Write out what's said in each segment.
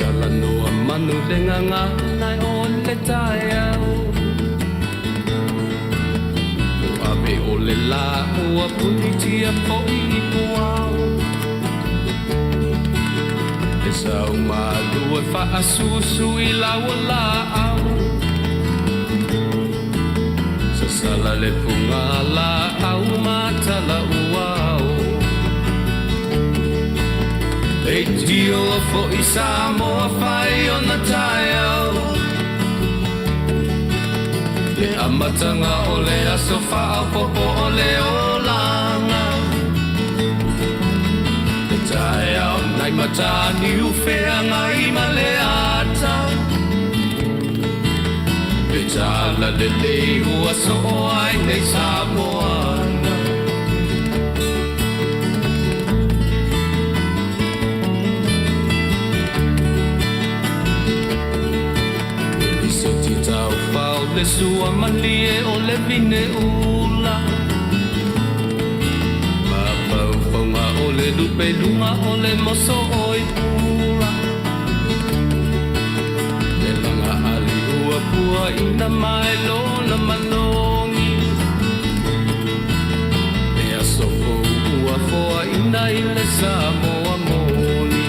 Talanoa manu le gagana o le taeao. Ua ave o le lā ua punitia foi i puao. E sau malu e faasusu i lau laau. Sasala le puga laau matala uao. Leitio foi Samoa fai ona taeao. Le amataga o le aso faaopoopo o le olaga. Le taeao nai Mataniu Feagai ma le ata. Le talalelei ua soo ai nei Samoana. Le lisoti taufao le sua malie o le vine ula. Mafaufauga o le lupe luga o le moso o i pula. Le laga ali ua puaina mai lona malogi. Le aso fou ua foaina i le Samoa moni.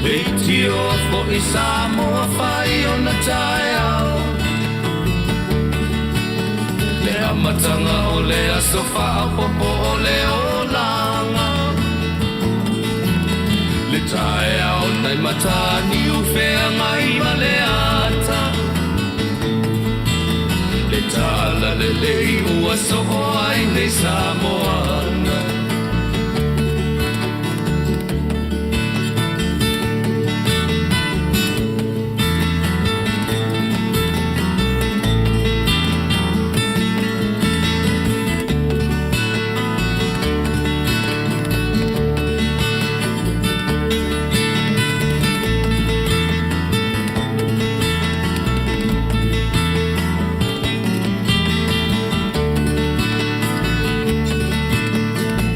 Leitio foi Samoa fai ona taeao. Le amataga o le aso faaopoopo o le olaga. Le taeao nai Mataniu Feagai ma le ata. Le talalelei ua soo ai nei Samoana.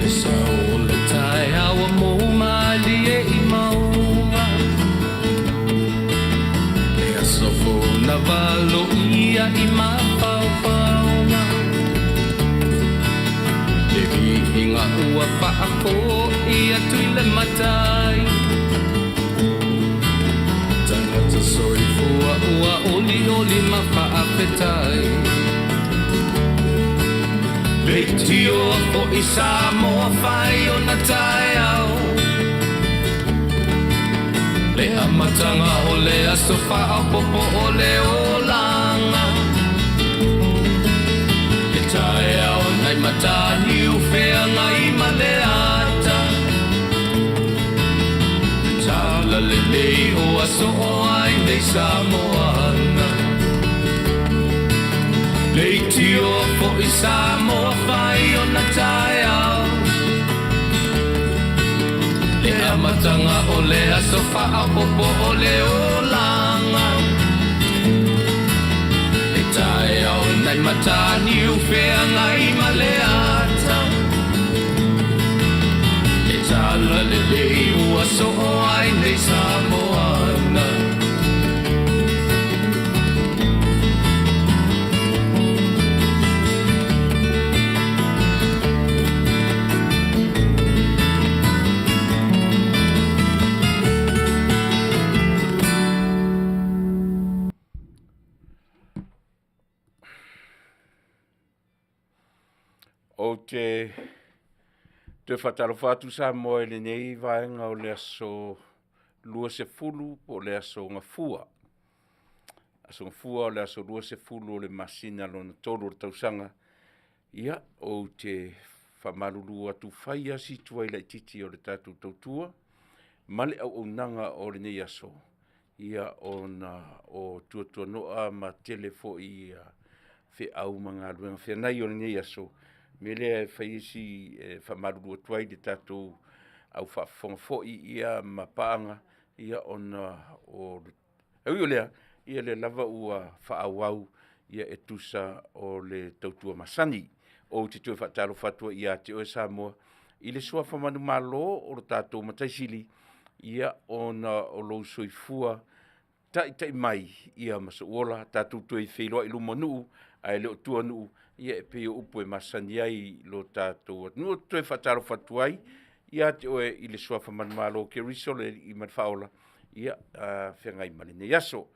Le sao o le taeao ua mou malie i mauga. Le aso fou na valoia i mafaufauga. Le viiga ua faafoi atu i le Matai. Tagata soifua ua olioli ma faafetai. Leitio foi Samoa fai ona taeao. Le amataga o le aso faaopoopo o le olaga. Le taeao nai Mataniu Feagai ma le ata. Le talalelei ua soo ai nei Samoana. Leitio foi Samoa fai ona taeao. Le amataga o le aso faaopoopo o le olaga. Le taeao nai Mataniu Feagai ma le ata. Le talalelei ua soo ai nei Samoana. Ou te toe faatalofa atu Samoa i lenei vaega o le aso 20 po o le aso Gafua. Aso Gafua o le aso 20 o le masina lona tolu o le tausaga. Ia, ou te faamalulu atu fai lava si tuai laitiiti o le tatou tautua ma le auaunaga o lenei aso, ia ona o tuatuanoa ma tele foi ia feau ma galuega feagai o lenei aso. Mea lea e fai ai si e faamalulu atu ai i le tatou au faafofoga foi ia ma paaga ia ona o e ui o lea, ia lea lava ua faaauau ia e tusa o le tautua masani. Ou te toe faatalofa atu ai ia te oe Samoa i le suafa manumalo o lo tatou Matai Sili. ia ona o lou soifua taitai mai ia ma sou ola, tatou toe feiloai i luma o nuu, ae le o tua nuu, ia e pei o upu e masani ai lo tatou atunuu. Ou te toe faatalofa atu ai ia te oe i le suafa manumalo o Keriso le Alii ma le Faaola, ia feagai ma lenei aso.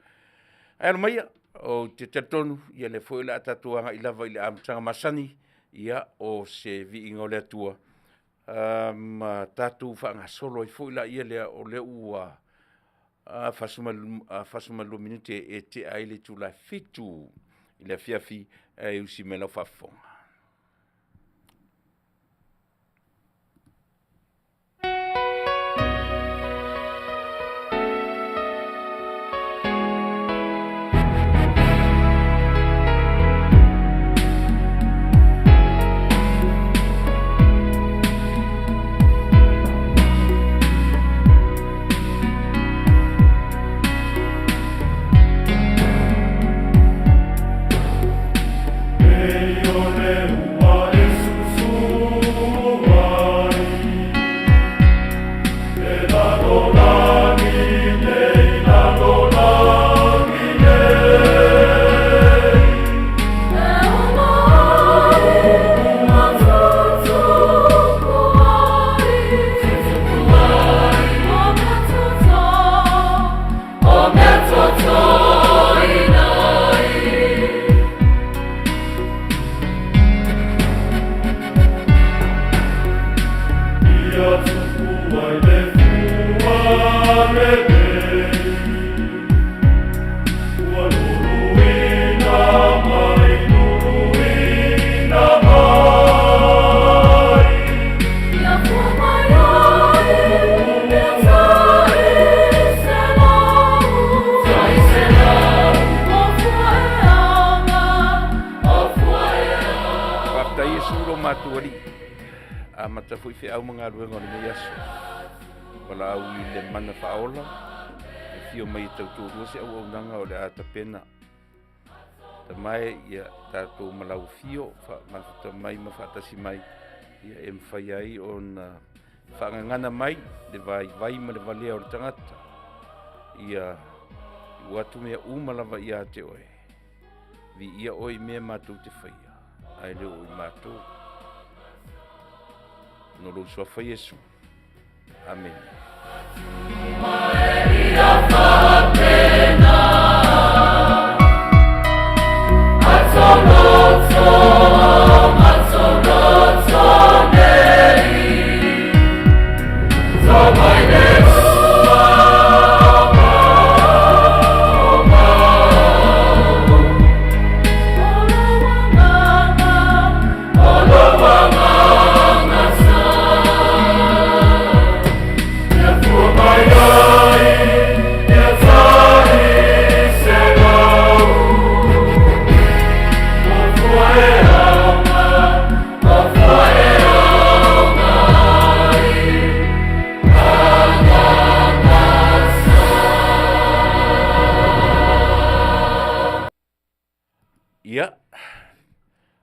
Ae alo maia, ou te talitonu, ia o lea foi o le a tatou agai lava i le amataga masani, ia o se viiga o le Atua, ma tatou faagasolo ai foi lea, o lea ua 42 minute e tea ai le itula e 7:00 i le afiafi, ae ui mai i lau faafofoga. Faafetai Iesu lo matou Alii. Amata foi feau ma galuega o lenei aso. Valaau i le mana faaola, e fio mai e tautoalua se auaunaga o le a tapena. Tama e, ia tatou ma lau afio, faamafuta mai ma faatasi mai, ia e mafai ai ona faagagana mai le vaivai ma le valea o le tagata. Ia ua atu mea uma lava ia te oe. Viia oe i mea matou te faia, ae le o i matou. No lou suafa Iesu. Amene. Ia,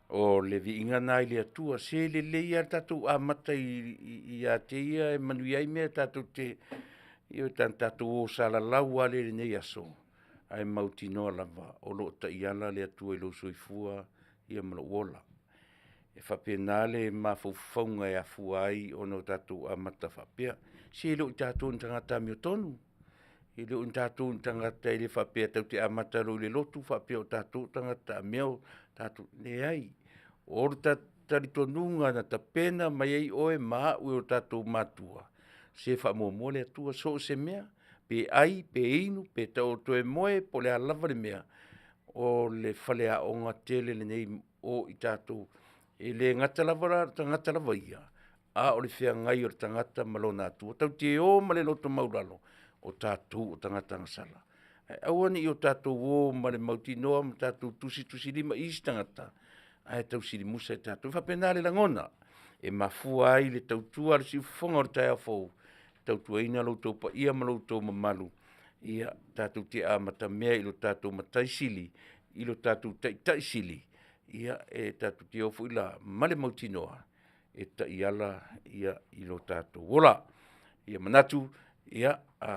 o le viiga na i le Atua, se lelei lava le tatou amata ia te ia e manuia ai mea tatou te, ioe, tatou o salalau lava lea i lenei aso, ae mautinoa lava o lo o taiala le Atua i lou soifua ia ma lou ola. E faapena le mafaufauga e afua ai ona o tatou amata faapea. Se e le o tatou ni tagata amiotonu, e le o ni tatou ni tagata e le faapea tatou te amata loa i le lotu faapea o tatou o tagata amio, tatou, leai. O le talitonuga na tapena mai ai oe ma au e o tatou matua, se faamuamua le Atua so o se mea, pe ai, pe inu, pe taoto e moe, po o le a lava le mea, o le faleaoga tele lenei o i tatou. E le gata lava la o le tagata lava ia, a o le feagai o le tagata ma lona Atua. Tatou te o ma le loto maualalo, o tatou o tagata agasala. Ae aua ne i o tatou o ma le mautinoa ma tatou tusitusilima i isi tagata, ae tausilimusa i tatou. E faapena le lagona e mafua ai le tautua a le siufofoga o le taeao fou, tautuaina lo outou paia ma lo outou mamalu, ia tatou te amatamea i lo tatou Matai Sili, i lo tatou Taitai Sili, ia e tatou te o foi la ma le mautinoa e taiala ia i lo tatou ola. Ia manatu, Ia, o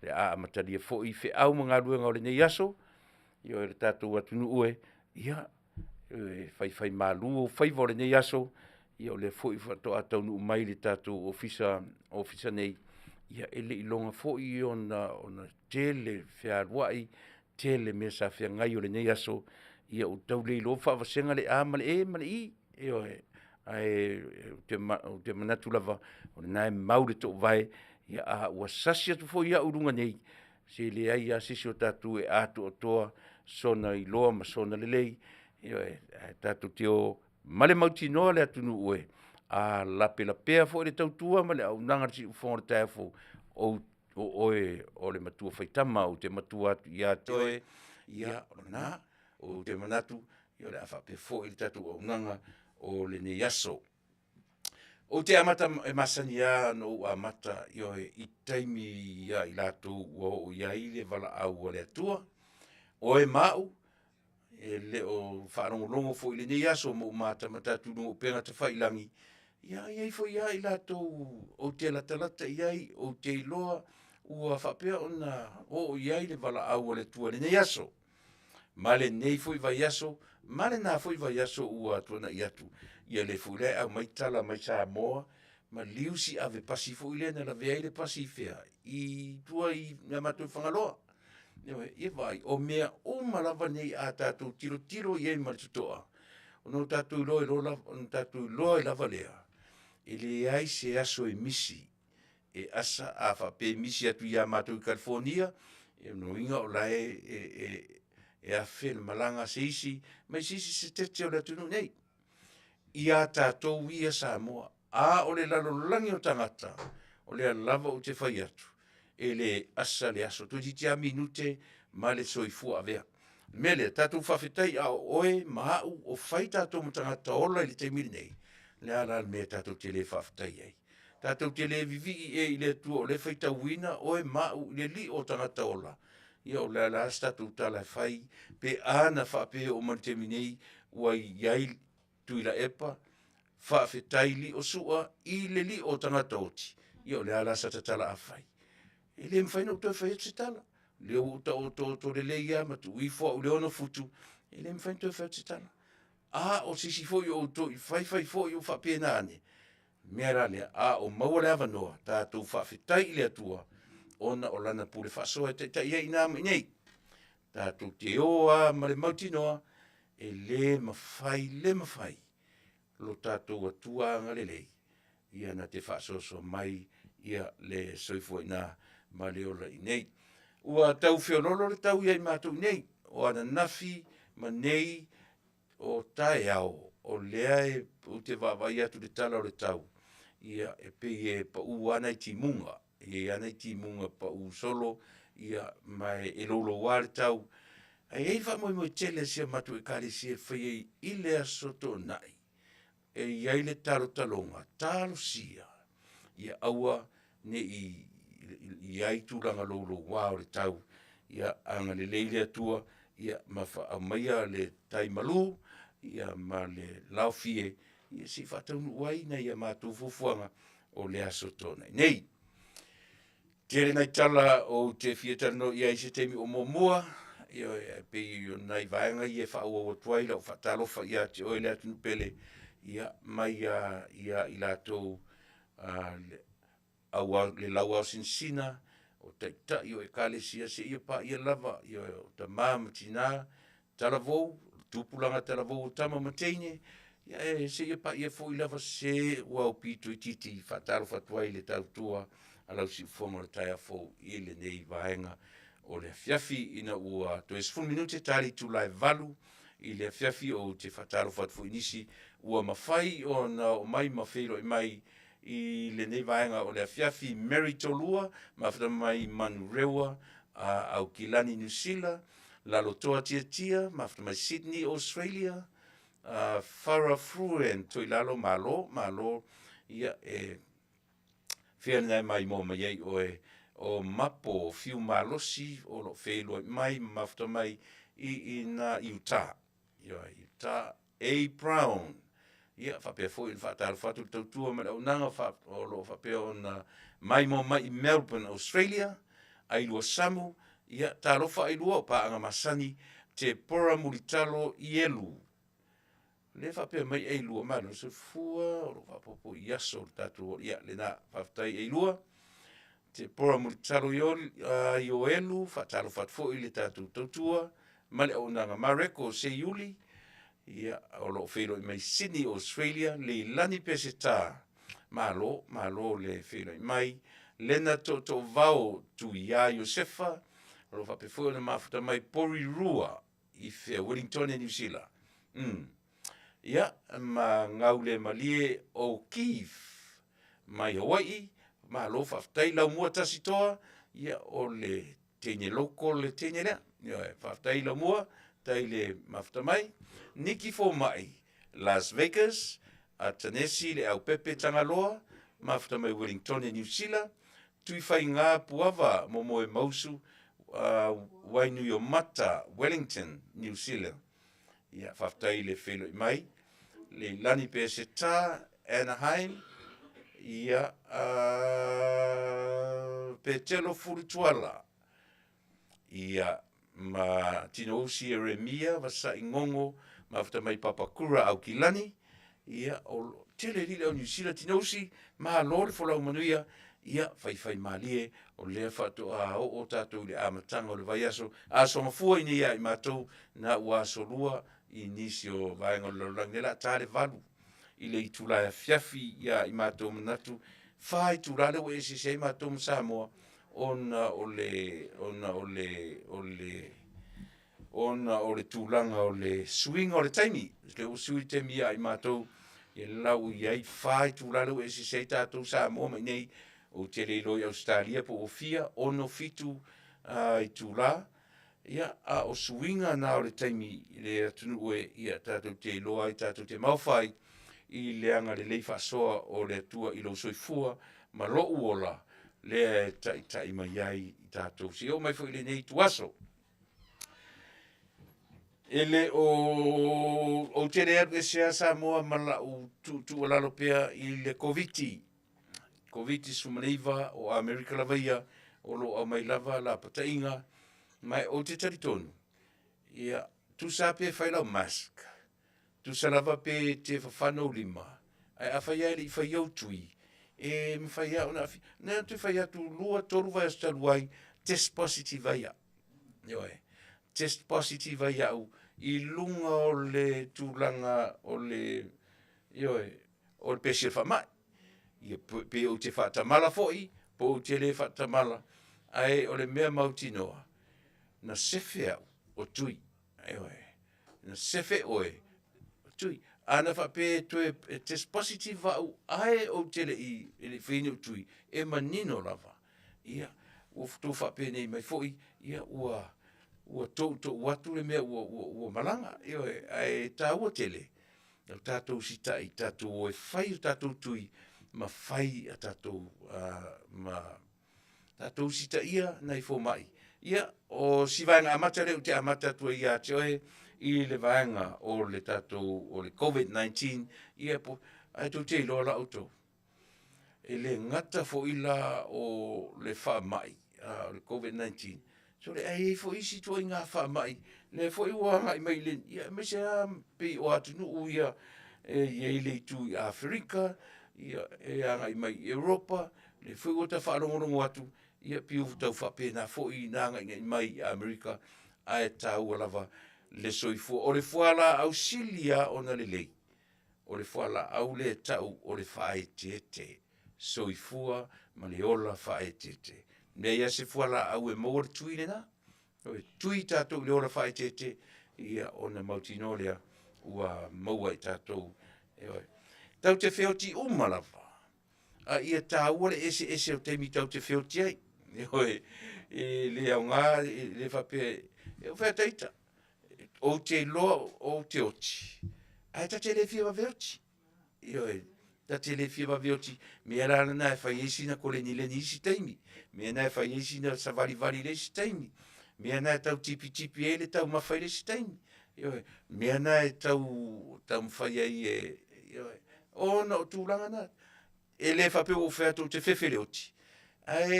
le a amatalia foi feau ma galuega o lenei aso, ioe, le tatou atunuu e, ia, e faifaimalu ou faiva o lenei aso, ia o lea foi faatoa taunuu mai i le tatou Ofisa nei, ia e le i iloga foi ona tele fealuai, tele mea sa feagai o lenei aso, ia ua tau le iloa faavasega le A ma le E ma le I, ioe. Ae ou te manatu lava, o lena e mau le toovae, ia a ua sasi atu foi au i luga nei, se leai lava se isi o tatou e atoatoa sona iloa ma sona lelei, ioe, ae tatou te o ma le mautinoa le atunuu e, a lapelapea foi le tautua ma le auaunaga a le Siufofoga o le taeao fou, o oe o le matua faitama ou te matua atu ia te oe, ia o lena. Ou te manatu o le a faapea foi le tatou auaunaga o lenei aso. Ou te amata e masani lava ona ou amata ioe, i taimi ia i latou ua oo i ai le valaau a le Atua. O oe ma au, e le o faalogologo foi i lenei aso ma ou matamata atu i luga o upega tafailagi, ia e i ai foi lava i latou ou te latalata i ai ou te iloa ua faapea ona oo i ai le valaau a le Atua i lenei aso, ma lenei foi vaiaso ma lena foi vaiaso ua tuanai atu. Ia lea foi la e aumai tala mai Samoa, maliu si ave pasi foi lea na lavea ai le pasi i fea? I tua ia matou i Fagaloa. Ioe, ia vaai, o mea uma lava nei a tatou tilotilo i ai ma le totoa, ona tatou iloa ai lava lea, e leai se aso e misi e asa a faapea e misi atu ia matou i Kalifonia, ia o lona uiga o la e afe le malaga a se isi mai se isi setete o le atunuu nei, ia tatou ia Samoa. A o le lalolagi o tagata, o lea lava ou te fai atu, e le asa le aso, toeitiiti lava minute ma le soifua avea. O le mea lea, tatou faafetai a o oe ma au o fai tatou ma tagata ola i le taimi lenei, o le a la le mea tatou te le faafetai ai? Tatou te le vivii ea i le Atua o lea e faitauina oe ma au i le lio o tagata ola? Ia o le a la se tatou tala e fai pe a na faapea e oo mai i le taimi nei ua i ai Tuilaepa, faafetai Lio Sua i le lio o tagata oti, ia o le a la sata tala a fai? E le mafai ona ou toe fai atu se tala, o lea ua ou taotooto lelei lava ma tuu ifo au i le 6 futu, e le mafai ona toe fai atu se tala. A o se isi foi o outou i fai fai foi o faapena ane, o le mea la lea, a o maua le avanoa, tatou faafetai i le Atua ona o Lana pule faasoa e taitai ai i ina ma i inei. Tatou te o lava ma le mautinoa, e le mafai le mafai lo tatou Atua agalelei ia na te faasoasoa mai le soifua i ina ma le ola i inei. Ua tau feoloolo le tau ia i matou i inei, o ananafi ma nei o taeao, o lea ou te vaavaai atu i le tala o le tau, ia e pei e pau lava nai timuga. E i ai lava nai timuga pau solo, ma e louloua le tau. Ae i ai le faamoemoe tele o si a matou Ekalesia e fai ai i le Aso Toonai, e i ai le talotaloga, talosia ia aua ne i i ai tulaga louloua o le tau, ia agalelei le Atua ma aumaia le tai malu ma le laofie se i faataunuu ai nai a matou fuafuaga o le Aso Toonai nei. Tele nai tala ou te fia talanoa i ai i se taimi o muamua, ioe, ae pei o nai vaega ia e faaauau atu ai lau faatalofa ia te oe le atunuu pele, ia mai lava ia i latou le lauaosinasina, o taitai o Ekalesia seia paia lava, ioe, o tama ma tina, talavou, tupulaga talavou o tama ma teine, ia seia paia foi lava se ua aupito itiiti e faatalofa atu ai i le tautua a lau siufofoga i le taeao fou i lenei vaega o le afiafi. Ina ua toe 10 minute ta le itula e 8:00 i le afiafi, ou te faatalofa atu foi i nisi ua mafai ona oo mai ma feiloai mai i lenei vaega o le afiafi, Mary Tolua mafuta mai Manurewa, Aukilani Niu Sila, Lalotoa Tiatia, mafuta mai Sydney Australia, Farah Fruen Toilalo, malo, malo. Ia, e fea lena e maimoa mai ai oe? O Mapo Fiu Malosi o lo o feiloai mai ma mafuta mai i ina i Utah. Ioe, Utah. A. Brown, ia faapea foi ona faatalofa atu i le tautua ma le auaunaga o lo o faapea ona Maimoa mai i Melbourne, Australia, Ailua Samu, ia, talofa Ailua o paaga masani, Tepora Mulitalo Ielu. Lea e faapea mai Ailua, malo le soifua, o lo o faaopoopo i aso o le tatou, ia lena, faafetai Ailua. Tepora Mulitalo Ioelu, faatalofa atu foi i le tatou tautua ma le auaunaga Mareko Seiuli, ia, o lo o feiloai mai Sydney, Australia, Leilani Peseta, malo, malo le feiloai mai. Lena Tootoouvao Tuia Iosefa, o lo o faapea foi ona mafuta mai Porirua i fea Wellington Niu Sila. Ia, ma Gaulemalie O'Keefe mai Hawaii, malo faafetai Laumua Tasitoa, ia o le teine local le teine lea. Ioe, faafetai Laumua, faafetai le mafuta mai. Niki Fomai, Las Vegas, Atanesi Le Aupepe Tagaloa, mafuta mai Wellington Niu Sila, Tuifaiga Puava Momoemausu, Wainuiomata, Wellington, New Zealand. Ia, faafetai i le feiloai mai. Leilani Peseta, Anaheim, ia, Petelo Fulutuala, ia, ma Tinousi Ieremia Vasai Gogo, mafuta mai Papakura Aukilani, ia, o tele alii le au Niu Sila Tinousi, malo le folau manuia, ia, faifaimalie, o lea faatoa oo tatou i le amataga o le vaiaso, Aso Gafua i inei ia i matou, na ua aso Lua i nisi o vaega o le lalolagi, o lea o le a ta le 8 i le itula afiafi ia i matou manatu, 4 itula lea ua eseese ai matou ma Samoa, ona o le tulaga o le suiga o le taimi. O lea ua sui le taimi ia i matou, ia la ua i ai 4 itula lea ua eseese ai tatou Samoa ma i inei. Ou te le iloa i Ausetalia po ua fia, 6, 7 itula, ia, a o suiga na o le taimi i le atunuu e tatou te iloa ai, tatou te maofa ai i le agalelei faasoa o le Atua i lou soifua ma lou ola lea e taitai mai ai i tatou seia oo mai foi i lenei ituaso. E le o ou te le alu ese lava Samoa ma lau tuutuualalo pea i le Koviti. Koviti-19 o Amerika lava ia o lo o aumai lava lapataiga, ma ou te talitonu, ia, tusa lava pe fai lau mask, tusa lava pe e te fafana ou lima, ae afai lava e le i faia ou tui, e mafai lava ona aafia. O lea ou te fai atu, 2, 3 vaiaso talu ai, test positive ai au. Ioe, test positive ai au i luga o le tulaga o le, ioe, o le pesi o le faamai. Ia, pe ou te faatamala foi, pe ou te le faatamala, ae o le mea mautinoa, na sefe au o Tui. Ioe, na sefe oe o Tui. A na faapea e toe e test positive au ae ou te le i e le i faia ni ou tui, e manino lava, ia, ua outou faapenei mai foi, ia ua ua toutou atu le mea ua ua ua malaga. Ioe, ae taua tele lo tatou usitai, tatou o e fai o tatou tui ma fai a tatou ma tatou usitaia nai fomai. Ia, o si vaega amata lea ou te amata atu ai ia te oe i le vaega o le tatou o le COVID-19, ia po, ae tou te iloa la outou, e le gata foi la o le faamai o le COVID-19, sole ae i ai foi isi ituaiga faamai lea foi ua agai mai i le, ia aemaise lava pei o atunuu ia e i ai le itu i Aferika, ia e agai mai i Europa, lea foi ua ta faalogologo atu, ia pei ua tau faapena foi ona agaigai mai i Amerika, ae taua lava le soifua. O le fualaau sili lava ona lelei, o le fualaau lea e tau o le faaeteete, soifua ma le ola faaeteete. E leai lava se fualaau e maua le tui lena. E tui tatou i le ola faaeteete, ia ona mautinoa lea ua maua e tatou. Ioe. Tatou te feoti uma lava, a ia taua le eseese o taimi tatou te feoti ai. Ioe, e le aoga, e le faapea, e fai atu ita, ou te iloa ou te oti, ae ta te le fia vave oti. Ioe, ta te le fia vave oti, mea la lena e fai ai sina kolenileni i isi taimi, mea lena e fai ai sina savalivali i le isi taimi, mea lena e tau tipitipi ai le taumafa i le isi taimi, ioe, mea lena e tau taumafai ai e, ioe, ona o tulaga na. E le faapea ua ou fai atu ou te fefe i le oti. Ae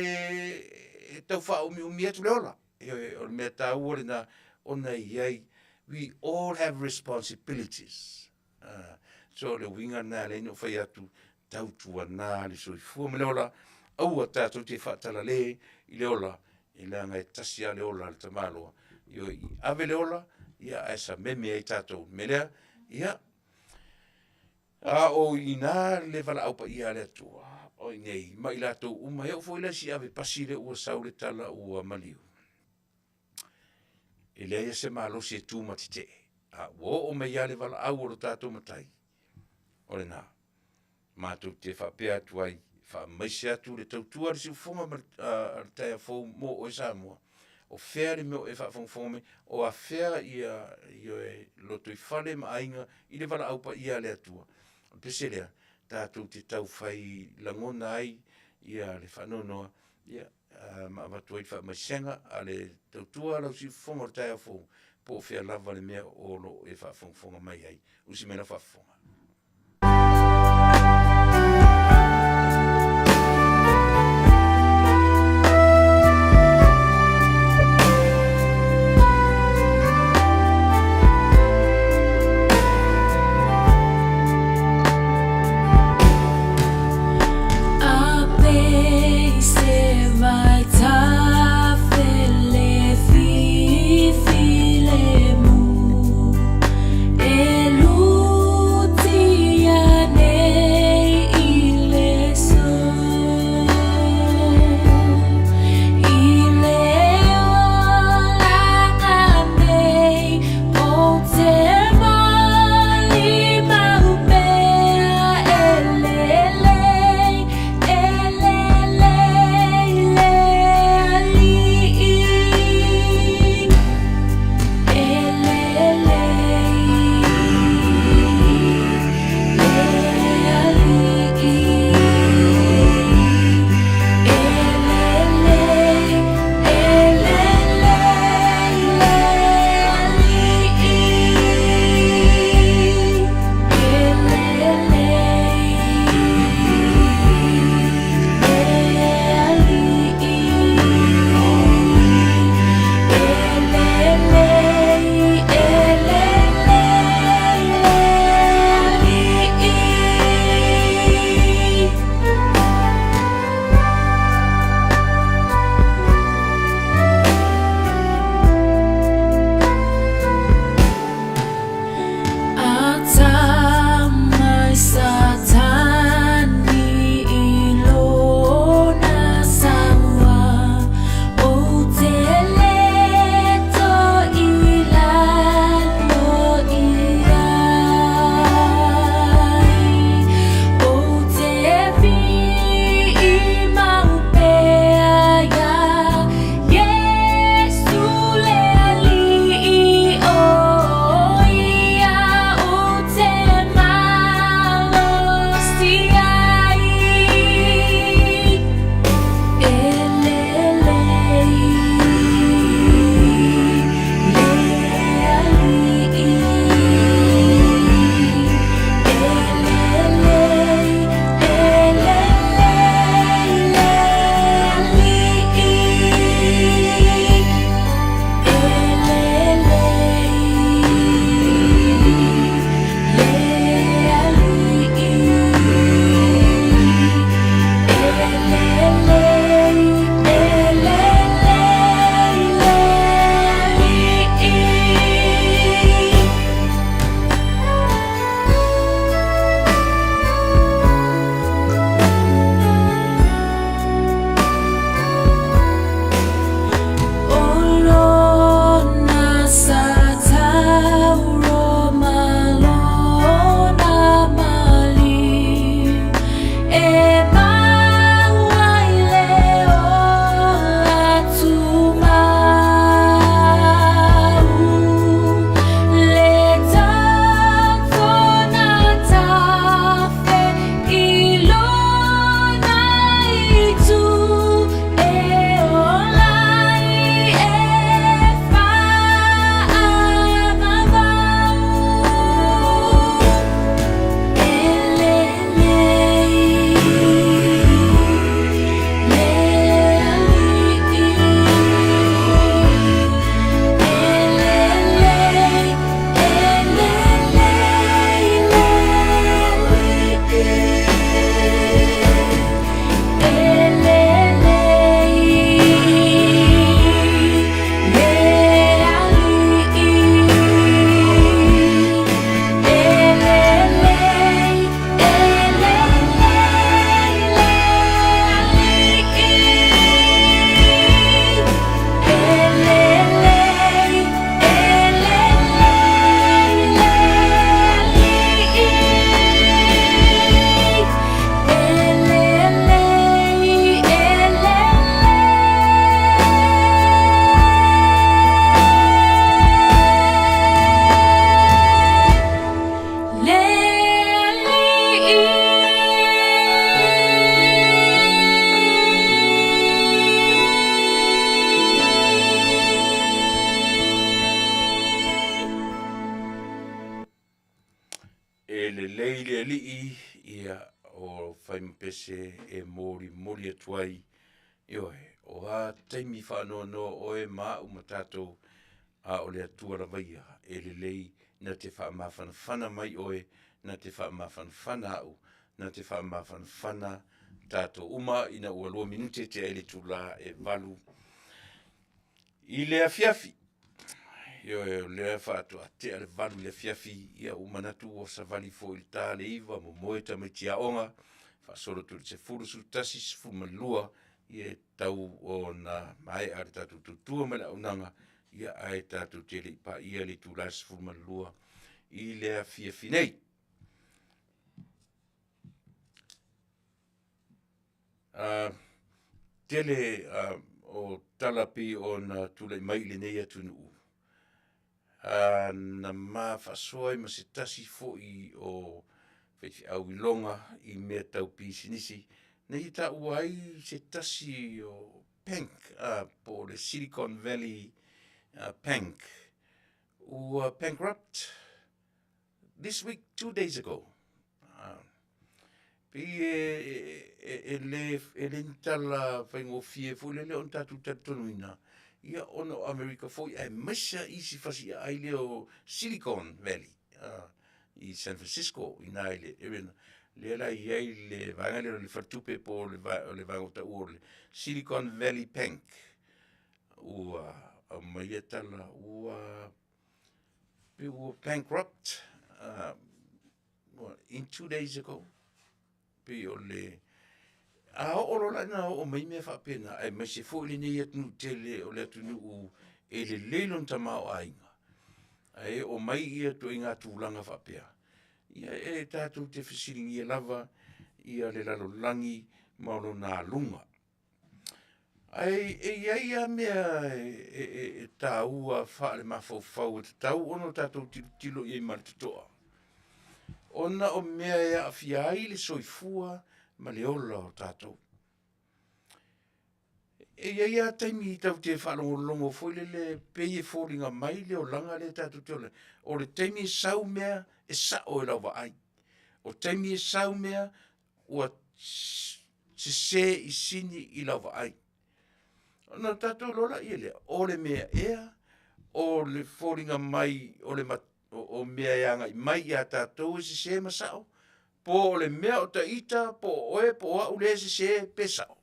e tau faaumiumi atu le ola. Ioe, o le mea taua lena ona e i ai, we all have responsibilities. So o le uiga lena e ala ai ona ou fai atu, tautuana le soifua ma le ola, aua tatou te faatalale i le ola, e leaga e tasi lava le ola a le tamaloa. Ioe, ave le ola, ia ae sameme ai tatou. O le mea lea, ia, a o i ina le valaau paia a le Atua, o i inei ma i latou uma, e oo foi la i si ave pasi lea ua sau le tala ua maliu, e leai lava se malosi e tu ma tetee, a ua oo mai lava le valaau a lo tatou Matai, o lena. Matou te faapea atu ai, faamaise atu le tautua a le siufofoga ma le taeao fou mo oe Samoa. O fea le mea o e faafogafoga mai ai, o afea lotoifale ma aiga i le valaau paia a le Atua? O le pese lea, tatou te taufai lagona ai le faanoanoa ma avatu ai le faamaisega a le tautua a lau siufofoga i le taeao fou, po o fea lava le mea o lo o e faafogafoga mai ai. Usi mai lau faafofoga. le Alii, ia, o Faimapese e molimoli atu ai, ioe, o a taimi faanoanoa oe ma au ma tatou, a o le Atua lava ia e lelei na te faamafanafana mai oe, na te faamafanafana au, na te faamafanafana tatou uma ina ua 2 minute tea i le itula e 8 i le afiafi. Ioe, o lea faatoa tea le 8 i le afiafi, ia ua manatu ua savali foi i le ta le 9, momoe tamaiti aoga, faasolo atu i le 10, 11, 12, ia e tatau ona maea le tatou tautua ma le auaunaga, ia ae tatou te le i paia le itula e 12 i le afiafi nei. Tele o tala e pei ona tulai mai i lenei atunuu, na ma faasoa ai ma se tasi foi o faifeau iloga i mea tau pisinisi, na ia taua ai se tasi o bank po o le Silicon Valley Bank ua bankrupt this week 2 days ago. Pei e le o ni tala faigofie foi lele ona tatou talitonuina, ia ona o Amerika foi aemaise lava isi fasiaai lea o Silicon Valley i San Francisco i ina i le area lena, lea la e i ai le vaega lea o le faletupe po o le vaega ua taua o le Silicon Valley Bank, ua aumaia tala ua pei ua bankrupt in 2 days ago. Pei o le… A oo loa la ina oo mai mea faapena, aemaise foi lenei atunuu tele o le atunuu e lelei lona tamaoaiga, ae oo mai ituaiga tulaga faapea, ia e tatou te fesiligia lava le lalolagi ma lona aluga. Ae e i ai lava mea e taua faalemafaua e tatau ona tatou tilotilo i ai ma le totoa, ona o mea e aafia ai le soifua ma le ola o tatou. E i ai lava taimi tatou te faalogologo foi lele pei e foliga mai le olaga lea tatou te ola ai, o le taimi e sau mea e sao i lau vaai. O taimi e sau mea ua sese i sini i lau vaai. Ona tatou iloa lea, o le mea ea o le foliga mai o mea e agai mai ia tatou e sese ma sao, po o le mea o ita po o oe po o au lea e sese pe sao?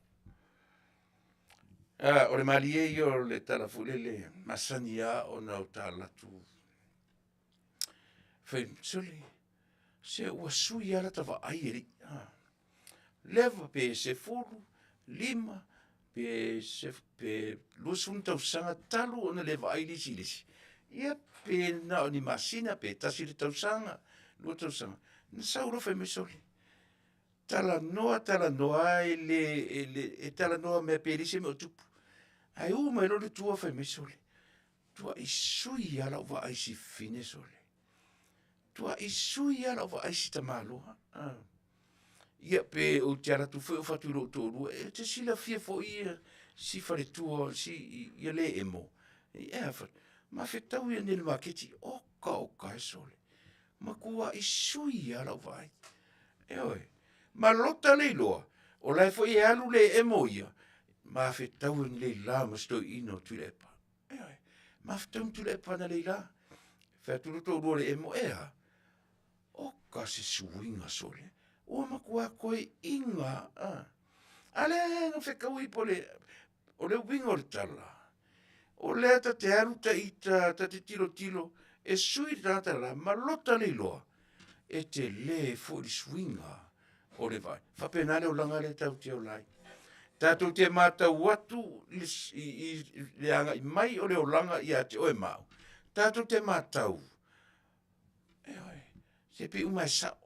O le malie ia o le tala foi lele e masani lava ona ou tala atu, fai mai, sole, se ua sui lava lata vaai alii. Leva pe 15 pe 20 tausaga talu ona le vaai le isi i le isi, ia pe na o ni masina pe tasi le tausaga, 2 tausaga, ona sau loa fai mai, sole, talanoa, talanoa lava e talanoa mea pei e leai se mea o tupu. Ae u mai loa le tua fai mai, sole, matuai sui lava lau vaai i si fafine sole, matuai sui lava lau vaai i si tamaloa. Ia pe ou te alu atu foi ou fai atu i lou toalua, e te silafia foi si faletua ia le emo. Ma fetau nei i le maketi, oka oka e sole, matuai sui lava lau vaai. Ioe, ma lota le iloa, o la e foi e alu le emo ia, ma fetau ni leila ma si toeaina o Tuilaepa. Ioe, ma fetau ma Tuilaepa analeila. Fai atu le toalua o le emo, e a? Oka se suiga sole, ua matua toeaina lava. A lea na fetaui po o le uiga o le tala, o lea ta te alu ita ta te tilotilo e sui le tagata le la, ma lota le iloa, e tele foi le suiga o le vaai. E faapena le olaga lea tatou te ola ai. Tatou te matau atu i le agai mai o le olaga ia te oe ma au, tatou te matau, ioe, se pei uma lava e sao,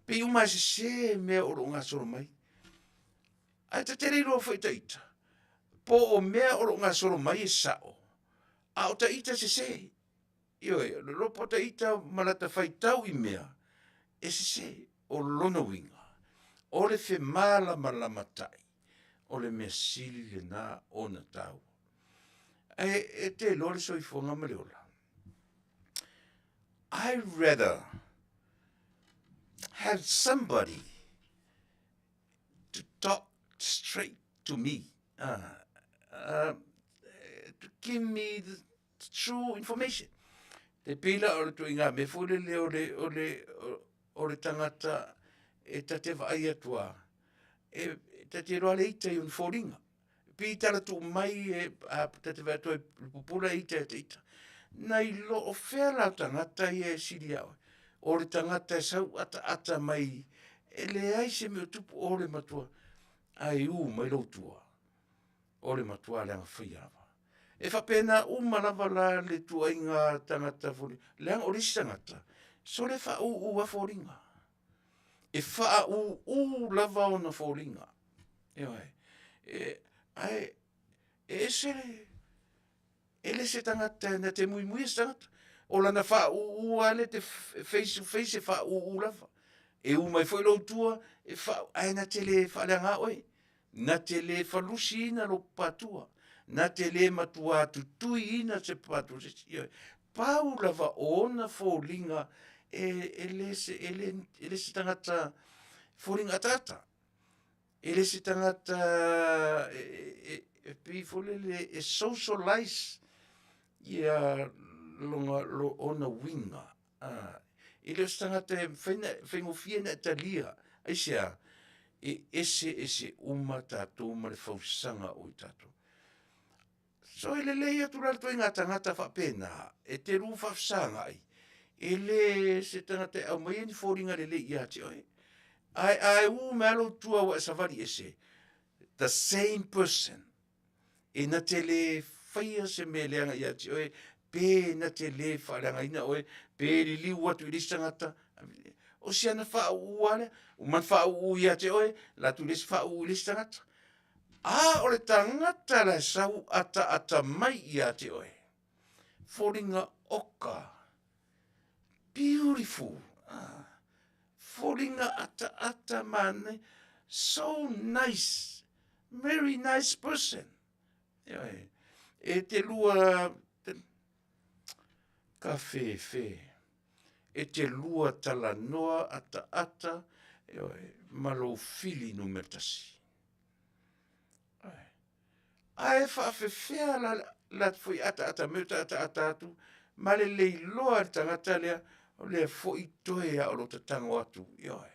pei uma lava e sese mea o lo o gasolo mai. Ae ta te le iloa foi e ita, po o mea o lo o gasolo mai e sao, a o ita e sese. Ioe, o le iloa po o ita ma lata faitau i mea e sese. O lona uiga, o le femalamalamatai, o le mea sili lena ona taua. Ae e te iloa le soifuaga ma le ola, I rather. have somebody to talk straight to me, to give me the true information. Te pei la o le tuaiga mea foi lele o le, o le, o le tagata e ta te vaai atu a, e ta te iloa le ita i ona foliga. Pei tala tuu mai e a ta te vaai atu ai pupula ita e te ita. Nai lo o fea la o tagata ia e sili ia oe. O le tagata e sau ataata mai e leai se mea o tupu o le matua ae u mai lou tua. O le matua leaga faia lava. E faapena uma lava la le tuuaiga tagata foi, leaga o le isi tagata, sole faauu lava foliga. E faauu lava ona foliga. Ioe. E, ae e ese le, e le se tagata na te muimuia se tagata. O lana faauu lava lea e te face to face e faauu lava. E u mai foi lou tua, e faa, ae na te le faaleaga oe. Na te le falusiina lou papatua, na te le matua tutuiina se papatua o se isi. Ioe. Pau lava o ona foliga e, e le se, e le, e le se tagata foliga ataata. E le se tagata e, e, e pei foi lele e socialize ia lona, lo, ona uiga. A, e le o se tagata e mafai ona faigofie ona e talia. Aisea? E eseese uma tatou ma le fausaga o i tatou. So e lelei atu la le ituaiga tagata faapena e te lua faafesagai, e le se tagata e aumaia ni foliga lelei ia te oe. Ae a e u mai lava lou tua ua e savali ese, the same person. E na te le faia se mea leaga ia te oe, pe na te le faaleagaina oe, pe liliu atu i le isi tagata. O si ana faauu lava lea, uma ona faauu ia te oe, alu atu i le isi faauu i le isi tagata. A o le tagata la e sau ataata mai ia te oe, foliga oka, beautiful, ah, foliga ataata manaia, so nice, very nice person. Ioe, e te lua, ka whēwhē, e te lua talanoa ataata, ioe, ma lou fili numera tasi. Ae faafefea la, la foi ataata mai o ta ataata atu, ma le leiloa e le tagata lea, o lea foi toe a o lo tatago atu, ioe.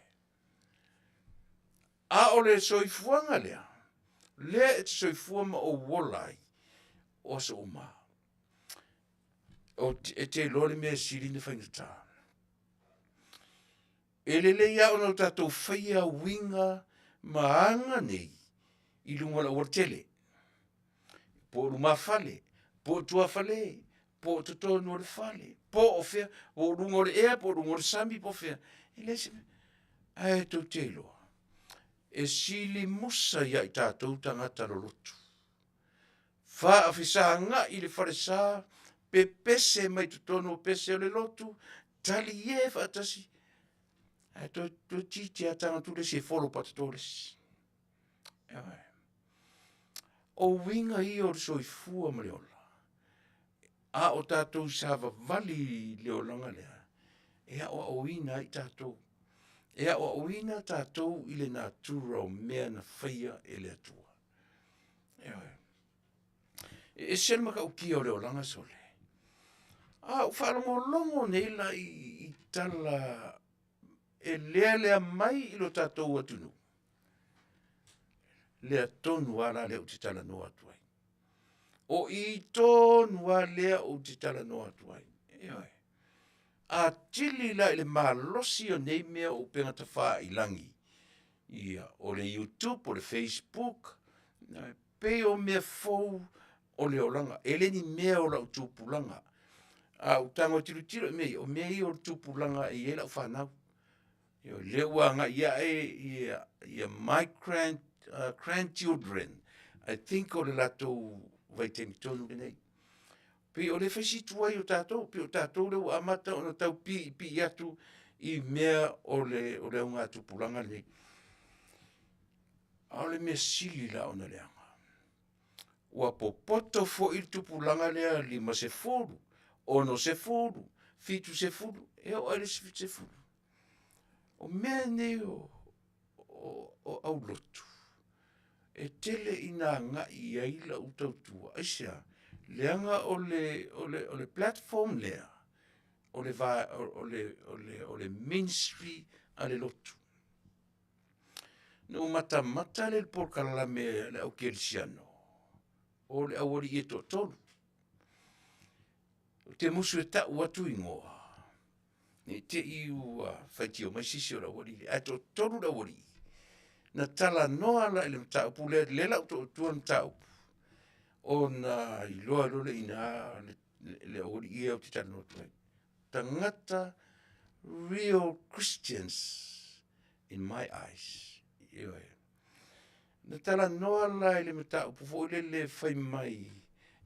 A o le soifuaga lea, lea e te soifua ma ou ola ai, o aso uma. O te, e te iloa le mea e sili na faigata. E lelei lava ona o tatou faia uiga ma aga nei i luga o le aualatele, po o lumafale, po o tuafale, po o totonu o le fale, po o fea, po o luga o le ea, po o luga o le sami, po o fea. E leai se mea. Ae tou te iloa, e sili musa ia i tatou tagata lolotu. Faafesagai i le falesa, pepese mai totonu o pese o le lotu, talie faatasi, ae toe, toe titi a taga tu le isi e folo patoto le isi. Ioe. O uiga ia o le soifua ma le ola. A o tatou savavali i le olaga lea, e aoaoina ai tatou. E aoaoina tatou i le natura o mea na faia e le Atua. Ioe. E ese le matautia o le olaga sole. A ou faalogologo nei la i, i tala e lealea mai i lo tatou atunuu, lea tonu lava la lea ou te talanoa atu ai. O i tonu lava lea ou te talanoa atu ai. Ioe. Atili la i le malosi o nei mea o upega tafailangi, ia, o le YouTube, o le Facebook, pei o mea fou o le olaga, e le ni mea o lau tupulaga. A ou tago e tilotilo i mea ia, o mea ia o le tupulaga e i ai lau fanau. Ioe, lea ua agai ae ia, ia my grand, grandchildren, I think o le latou vaitaimi tonu lenei. Pei o le fai si tuai o tatou, pei o tatou lea ua amata ona tau piipii atu i mea o le, o le augatupulaga lenei. A o le mea sili la ona leaga, ua popoto foi le tupulaga lea 50, 60, 70, e oo lava i le isi 70. O mea nei o, o, o aulotu, e tele ina agai i ai lau tautua. Aisea? Leaga o le, o le, o le platform lea, o le, va, o le, o le, o le ministry a le lotu. Na ou matamata lea i le polokalame a le au kerisiano, o le aualii e toatolu. Ou te musu e tau atu igoa, ne i te i ua faitio mai se isi o le aualii lea, ae toatolu le aualii na talanoa la i le mataupu lea, lea o le a ou taua le mataupu, ona iloa loa lea i ina le aualii ia ou te talanoa atu ai. Tagata real Christians in my eyes. Ioe. Na talanoa la i le mataupu foi lele fai mai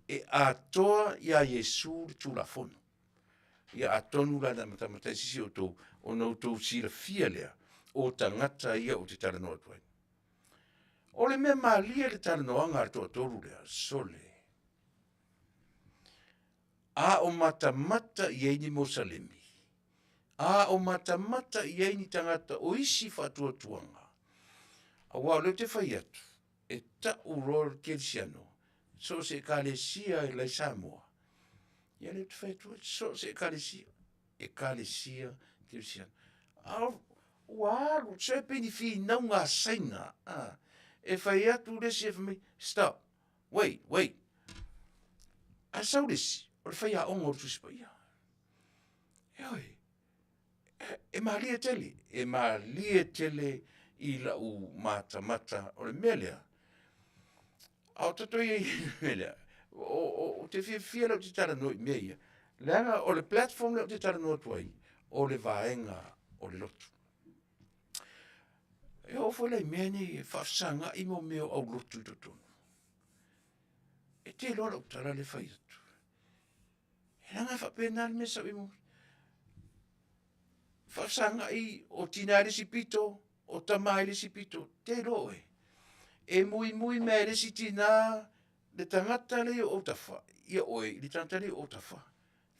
e atoa iā Iesu le Tulafono. Ia atonu la na matamata ai se isi o outou, ona outou silafia lea o tagata ia ou te talanoa atu ai. O le mea malie le talanoaga a le toatolu lea, sole, a o matamata i ai ni Mosalemi, a o matamata i ai ni tagata o isi faatuatuaga, aua o lea ou te fai atu, e tau loa le kerisiano, so o se ekalesia e la i Samoa, ia lea ou te fai atu ai, so o se ekalesia, ekalesia kerisiano. A ua alu, se pei ni finauga a Saina, a, e fai atu le isi e fai mai, stop, wait, wait. Ae sau le isi, o le faiaoga o le Tusi Paia. Ioe, e malie tele, e malie tele i lau matamata o le mea lea. A o tatou i ai i le mea lea, ou te fiafia lea ou te talanoa i mea ia, leaga o le platform lea ou te talanoa atu ai, o le vaega o le lotu. E oo foi la i mea nei e faafesagai mo mea o aulotu i totonu. E te iloa lau tala lea e fai atu. E leaga e faapena le mea sa ou faafesagai o tina i le isi pito, o tama i le isi pito, te iloa oe. E muimui mai lava e le isi tina le tagata lea e i ou autafa ia oe i le tagata lea e i ou autafa,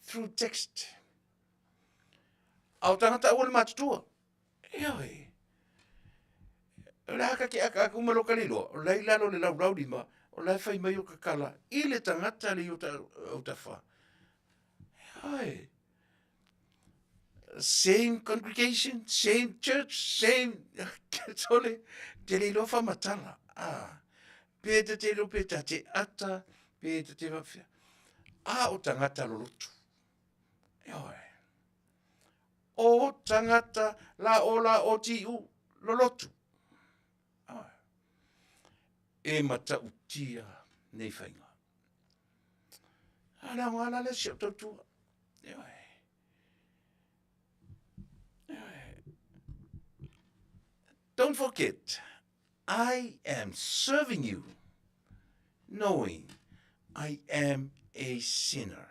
through text. A o tagata aua le matutua. Ioe. O le a ta te akaaka uma loa ta le iloa, o la e i lalo o le laulaulima, o la e fai mai ota tala i le tagata lea i autafa. Ioe. Same congregation, same church, same sole, te le iloa faamatala. Ah, pe ta te iloa pe ta te ata, pe ta te faapefea. A o tagata lolotu. Ioe. O tagata la o la o ti u lolotu. Ah. E matautia nei faiga. A le aoga la lea si au tautua. Ioe. Ioe. Don't forget, I am serving you, knowing I am a sinner.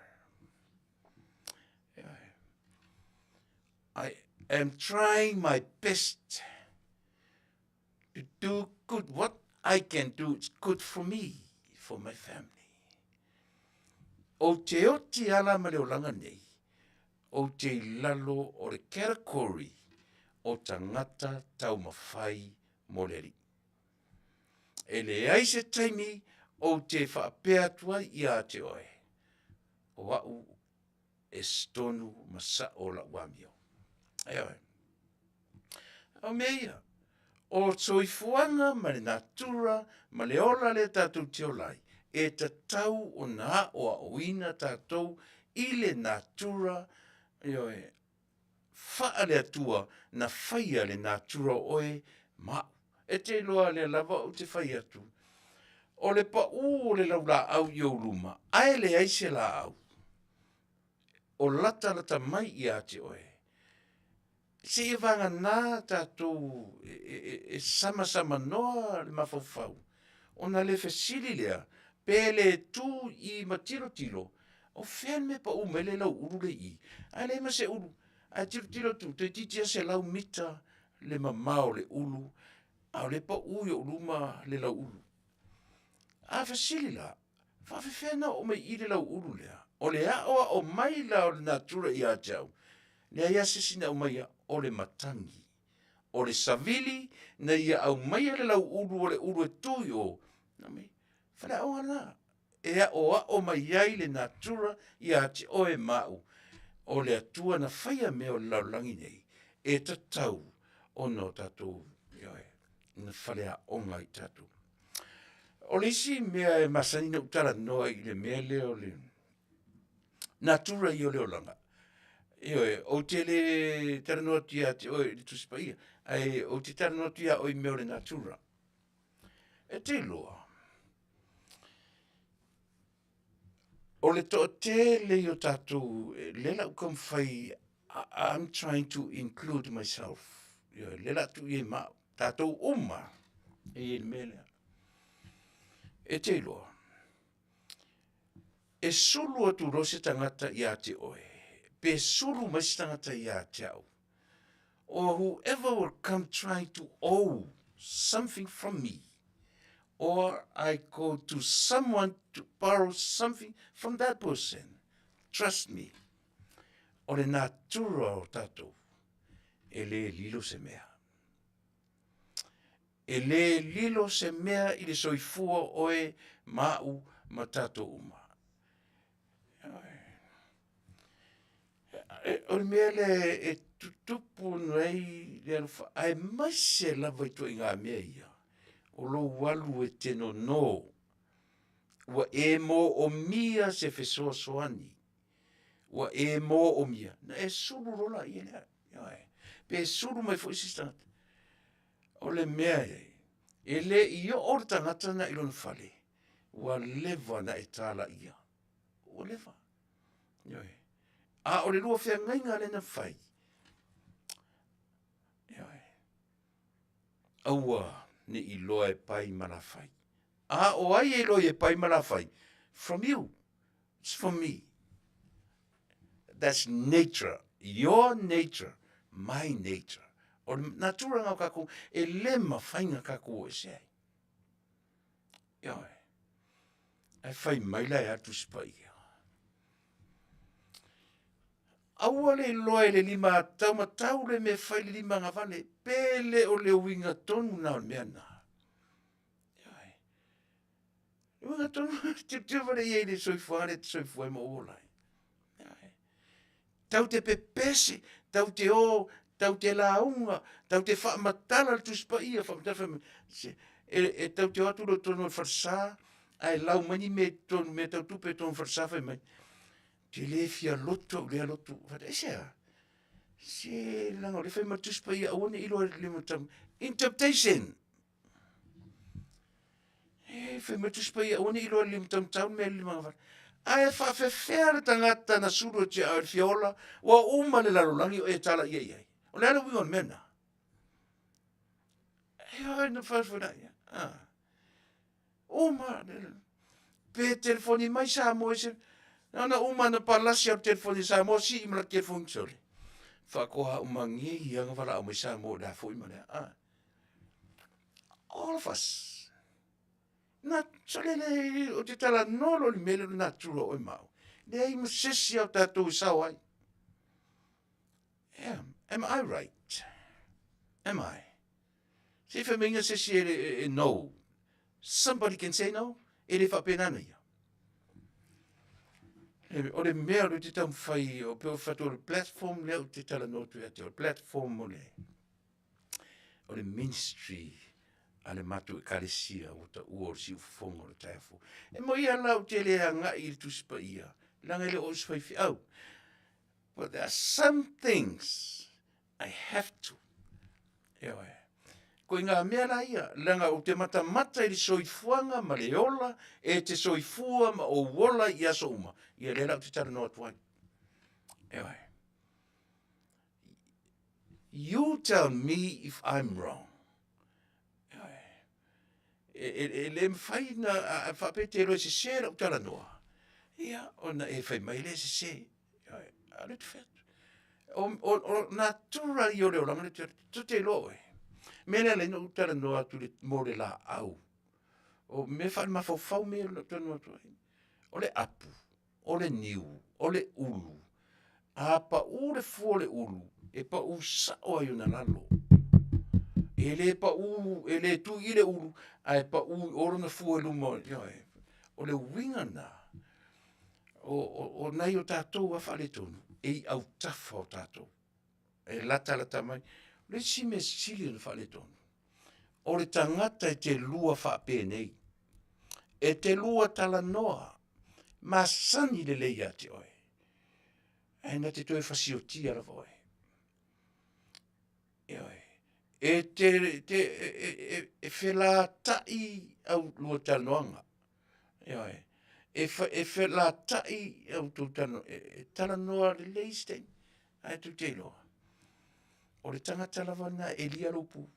I am trying my best to do good. What I can do is good for me, for my family. O te oti ala ma le olaga nei, ou te i lalo o le category o tagata taumafai mo le Alii. E leai se taimi ou te faapea atu ai ia te oe, o au e tonu ma sao lau amio. Ioe. O mea ia, o soifuaga ma le natura ma le ola lea tatou te ola ai, e tatau ona aoaoina tatou i le natura, ioe, faale-Atua na faia le natura o oe ma au. E te iloa lea lava ou te fai atu, o le paū o le laulaau i ou luma, ae leai se laau o latalata mai ia te oe. Seia vagana tatou e samasamanoa le mafaufau, ona le fesili lea, pe le tu i ma tilotilo, o fea le mea e pau mai ai le lauulu lea i i? Ae leai ma se ulu, ae tilotilo atu, toeitiiti lava 100 mita le mamao o le ulu, a o lea e pau i ou luma le lauulu. A fesili la, faafefea ona oo mai i i le lauulu lea? O le aoao mai la o le natura ia te au, leai lava se isi na aumaia, o le matagi. O le savili na ia aumaia le lauulu o le ulu e tu i o, na mai, faleaoga lena, e aoao mai ai le natura ia te oe ma au. O le Atua na faia mea o le lalolagi nei, e tatau ona o tatou, ioe, na faleaoga ai tatou. O le isi mea e masani ona ou talanoa i le mea lea o le natura ia o le olaga, ioe, ou te le talanoa atu ia te oe i le Tusi Paia, ae ou te talanoa atu ia oe i mea o le natura. E te iloa, o le toatele ia o tatou, lea o le a ou taumafai, I'm trying to include myself, ioe, lea o le a tuu i ai ma au, tatou uma lava e i ai i le mea lea. E te iloa, e sulu atu loa se tagata ia te oe, pe sulu mai se tagata ia te au, or whoever will come trying to owe something from me, or I go to someone to borrow something from that person, trust me, o le natura o tatou, e le lilo se mea. E le lilo se mea i le soifua o oe ma au ma tatou uma. O le mea lea e tutupu nei le alofa, aemaise lava ituaiga mea ia, o lou alu e te nono, ua e moomia se fesoasoani, ua e moomia, ona e sulu loa lea, ioe. Pe sulu mai foi se isi tagata. O le mea e, e le i oo le tagata lena i lona fale, ua leva ona e talaia, ua leva, ioe. A o le lua feagaiga lea na fai, ioe, aua ne i iloa e pai ma lafai. A o ai e iloa e pai ma lafai? From you, it's from me. That's nature, your nature, my nature. O le natura lena o tatou, e le mafai ona tatou o ese ai. Ioe. Ae fai mai la e a le Tusi Paia? Aua le iloa e le lima taumatau le mea e fai i le lima agavale, pe le o le uiga tonu lena o le mea lena. Ioe. Le uiga tonu, tilotilo vale i ai i le soifuaga lea e te soifua ai ma ou ola ai. Ioe. Tau te pepese, tau te o, tau te lauga, tau te faamatala le Tusi Paia, faamatala fai mai, se, e, e tau te o atu loa i totonu o le falesa, ae lau mai ni mea i totonu, mea tau tupe i totonu o le falesa, fai mai, ou te le fia lotu au i lea lotu. Fai atu, aisea? Se leaga o lea e fai mai le Tusi Paia, aua ne i iloa e le lima tau. Interpretation! E fai mai Tusi Paia, aua ne i iloa e le lima taumatau le mea e lima agavale. Ae faafefea le tagata na sulu e te au i le fia ola, ua uma le lalolagi o e talaia i ai. O le a le uiga o le mea lena? E oi na whawhai ia. Ah. Uma, pe telefoni mai Samoa i se, na uma na palasi au telefoni Samoa, si i mala telefoni sole. Whakoha umangi ia nga wala au mai Samoa le afo i male. Ah. All of us. Na sole le o te tala nolo le mele na tura o mau. Leai ma sesi au tātou i sao ai. Yeah. Am I right? Am I? Se i whaimeinga sesi e, e, e no. Somebody can say no. E le whapena ana ia. E, o le mea o le te taumawhai, o peo whatu o le platform lea o te tala notu e ate, o le platform o le, o le ministry a le matou ekalesia ua taua o le siufofoga o le taeao fou. E moi lava la ou te le agai i le Tusi Paia, leaga e le o se faifeau. But there are some things I have to. Ioe. Ko i ngā mea la ia, leaga ou te matamata i le soifuaga ma le ola, e te soifua ma ou ola i aso uma. Ia lea la ou te talanoa atu ai. Ioe. You tell me if I'm wrong. E, e, e le mawhai na a, whaapea te roe sese lau talanoa. Ia, ona e whai mai le sese. A le te wheatu. O, o, o natura i o le oranga le te, tu te iloa oe. Me lea le no talanoa atu le mō le la au. O me whae mafaufau me le talanoa atu ai. O le apu, o le niu, o le ulu. A paʻū le fua o le ulu, e paʻū sao ai ona lalo. E le pau, e le tui i le ulu, ae pau i o lona fua i luma, ioe. O le uiga lena, o nai o tatou lava faaletonu, e i autafa o tatou, e latalata mai. O le isi mea sili ona faaletonu, o le tagata e te lua faapenei, e te lua talanoa masani lelei ia te oe, ae na te toe fasiotia lava oe. Ioe. E te felatai a oulua talanoaga, ioe, e felatai a outou talanoaga, e talanoa lelei isi taimi, ae tou te iloa, o le tagata lava lena e elia lou pu. O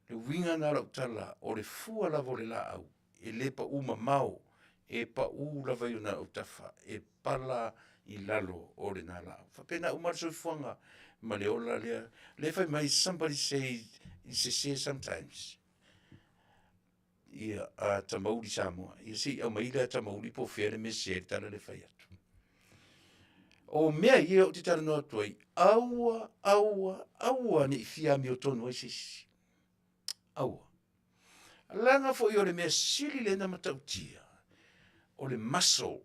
le uiga lena o lau tala, o le fua lava o le laau, e le pau mamao, e pau lava i ona autafa, e pala i lalo o lena laau. E faapena uma lava le soifuaga ma le ola lea. O lea e fai mai, somebody says, e sese sometimes, ia Tamauli Samoa. Ia se i aumai lea Tamauli po o fea le mea e sese ai le tala lea e fai atu. O mea ia ou te talanoa atu ai, aua, aua, aua ne i fia amiotonu ai se isi, aua. Leaga foi o le mea sili lea ona matautia, o le muscle,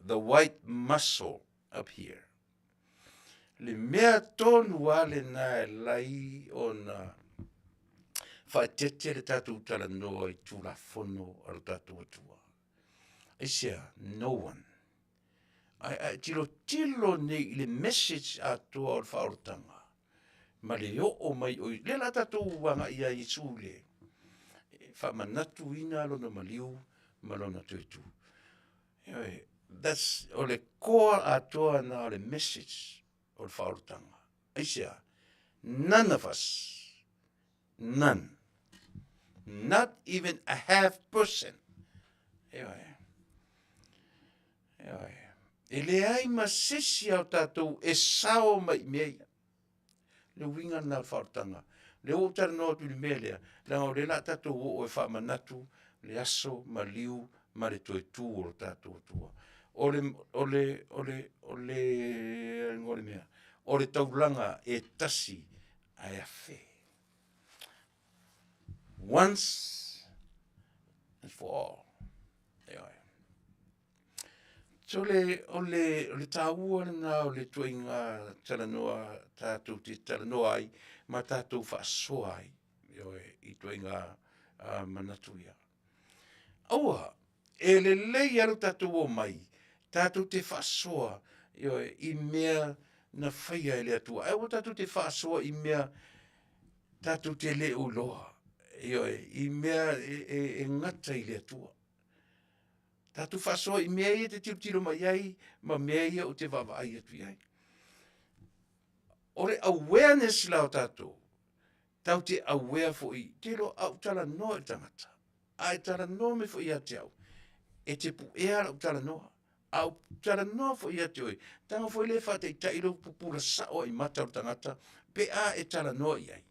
the white muscle up here. Le mea tonu lava lena e ala ai ona faaeteete le tatou talanoa i Tulafono a lo tatou Atua. Aisea? No one. Ae a e tilotilo nei i le message atoa o le faaolataga ma le oo mai o, lea o le a tatou agai ia Iesu i le faamanatuina lona maliu ma lona toe tu. Ioe, that's, o le core atoa lena o le message o le faaolataga. Aisea? None of us, none, not even a half person, ioe, ioe, e leai ma se isi o tatou e sao mai i mea ia. Le uiga lena o le faaolataga. O lea ua ou talanoa atu i le mea lea, leaga o lea o le a tatou oo e faamanatu le aso maliu ma le toe tu o lo tatou Atua. O le igoa o le mea, o le taulaga e tasi ae afe. Once and for all. Ioe. So o le taua lena o le ituaiga talanoa tatou te talanoa ai ma tatou faasoa ai, ioe, i ituaiga manatu ia. Aua, e lelei lava lo tatou omai tatou te faasoa, ioe, i mea na faia e le Atua, ae aua tatou te faasoa i mea tatou te le o iloa, ioe, i mea e gata i le Atua. Tatou faasoa i mea ia e te tilotilo mai ai ma mea ia ou te vaavaai atu i ai. O le awareness la o tatou, tatou te aware foi, ou te iloa a ou talanoa i le tagata, a e talanoa mai foi ia te au, e te puea lau talanoa. A ou talanoa foi ia te oe, tago foi lea e faataitai lou pupula sao lava i mata o le tagata pe a e talanoa i ai.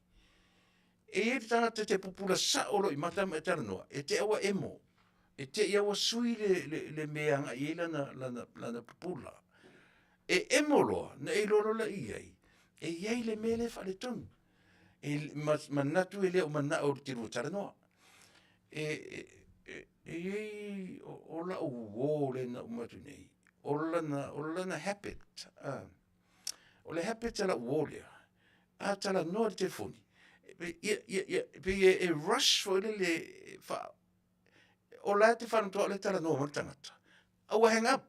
E i ai le tagata e te pupula sao loa i mata ma e talanoa, e te i lava ua emo, e te i lava ua sui le mea e agai i ai lana pupula. E emo loa, ona e iloa loa lea i ai, e i ai le mea lea e faaletonu. E manatu e le o manao e te lua talanoa. E i ai, o lau uo lea na uma atu nei, o lana habit, o le habit a lau uo lea, a talanoa i le telefoni, e pei e rush foi lele, o la e te faalogo atu lava o la e talanoa mai le tagata, a ua hang up,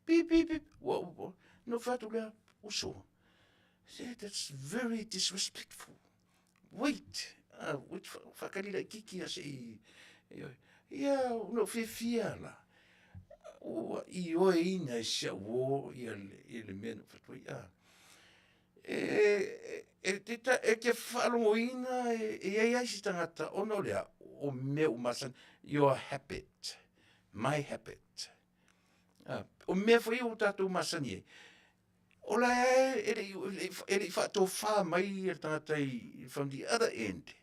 pip pip pip, ona ou fai atu lea, uso, se that's very disrespectful, wait, wait faatali laitiiti lava se i, ia na ou fiafia lava la, ua ioeina e si au uo le mea na ou fai atu ai. E te faalogoina e i ai lava isi tagata ona o le a? O mea ua masani, your habit, my habit. O mea foi ia ua tatou masani ai, o la e e le i faatofa mai le tagata from the other end,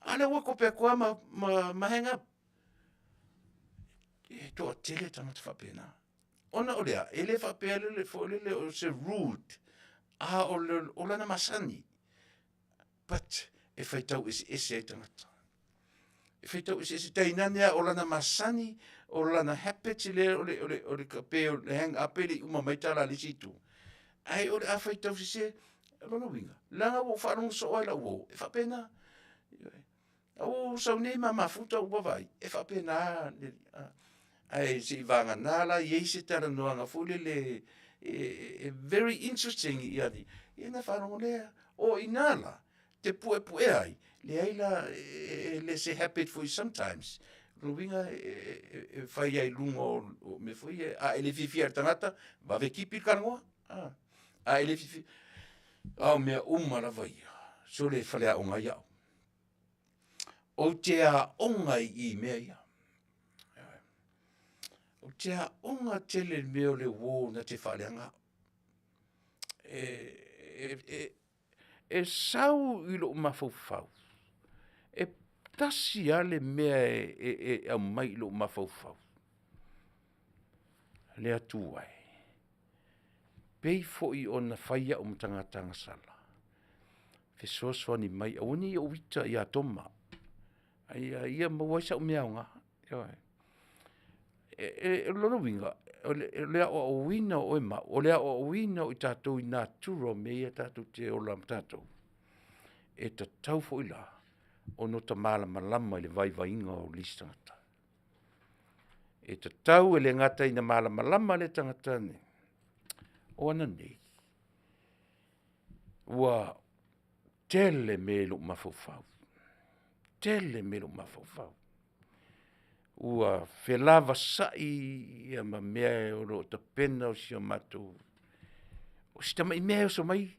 a lea ua kope atu lava ma hang up. E toatele tagata faapena. Ona o le a? E le faapea foi lele o se rude, a o lana masani. But e faitau eseese ai tagata. E faitau eseese tainane lava o lana masani, o lana habits lea o le pe o le hang up e le i uma mai tala a le isi itu, ae o le a faitau sese, o lona uiga, leaga ua ou faalogo soo lava i lau uo, e faapena. Ioe, a ua ou sau nei ma mafuta ou vaavaai, e faapena ae seivagana la e i ai se talanoaga foi lele e very interesting ia ona faalogo lea. O i ina la e te puepuea ai, leai la e le o se habit foi sometimes, o lona uiga e fai lava i luga o mea foi ia, a e le fiafia i le tagata, vave tipi le talanoa. A e le fiafia, a o mea uma lava ia, sole e faleaoga ai au. Ou te aoga i i i mea ia. Ioe. Ou te aoga tele i le mea o le uo na te faaleaga au. E sau i lou mafaufau, e tasi lava le mea e aumai i lou mafaufau, le Atua e, pei foi ona fai au ma tagata agasala, fesoasoani mai aua ne i ou ita ia Toma, a ia maua ai sau mea aoga. Ioe. O lona uiga, o le aoaoina o oe ma au, o le aoaoina o i tatou i natura o mea ia tatou te ola ma tatou, e tatau foi la ona ota malamalama i le vaivaiga o le isi tagata. E tatau e le gata ina malamalama le tagata o ana nei, ua tele mea i lou mafaufau, tele mea i lou mafaufau. Ua felavasai ma mea o lo o tapena o si o matou, o si tamai mea e oso mai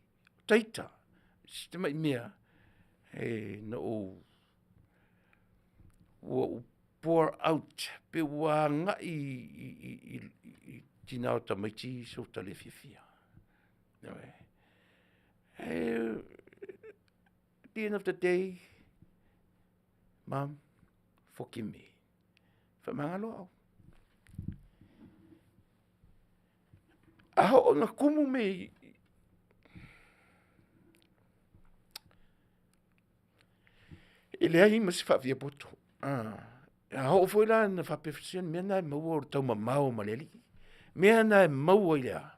o ita, si tamai mea, na ou ua ou pour out pe ua agai i le tina o tamaiti sou le fiafia. Ioe. At the end of the day, mom, forgive me, faamagalo au. A oo ina tumu mea i e leai ma se faafiapoto. A oo foi la ina faapea, se o le mea lena e maua o le taumamao ma le Alii. O le mea lena e maua i le a?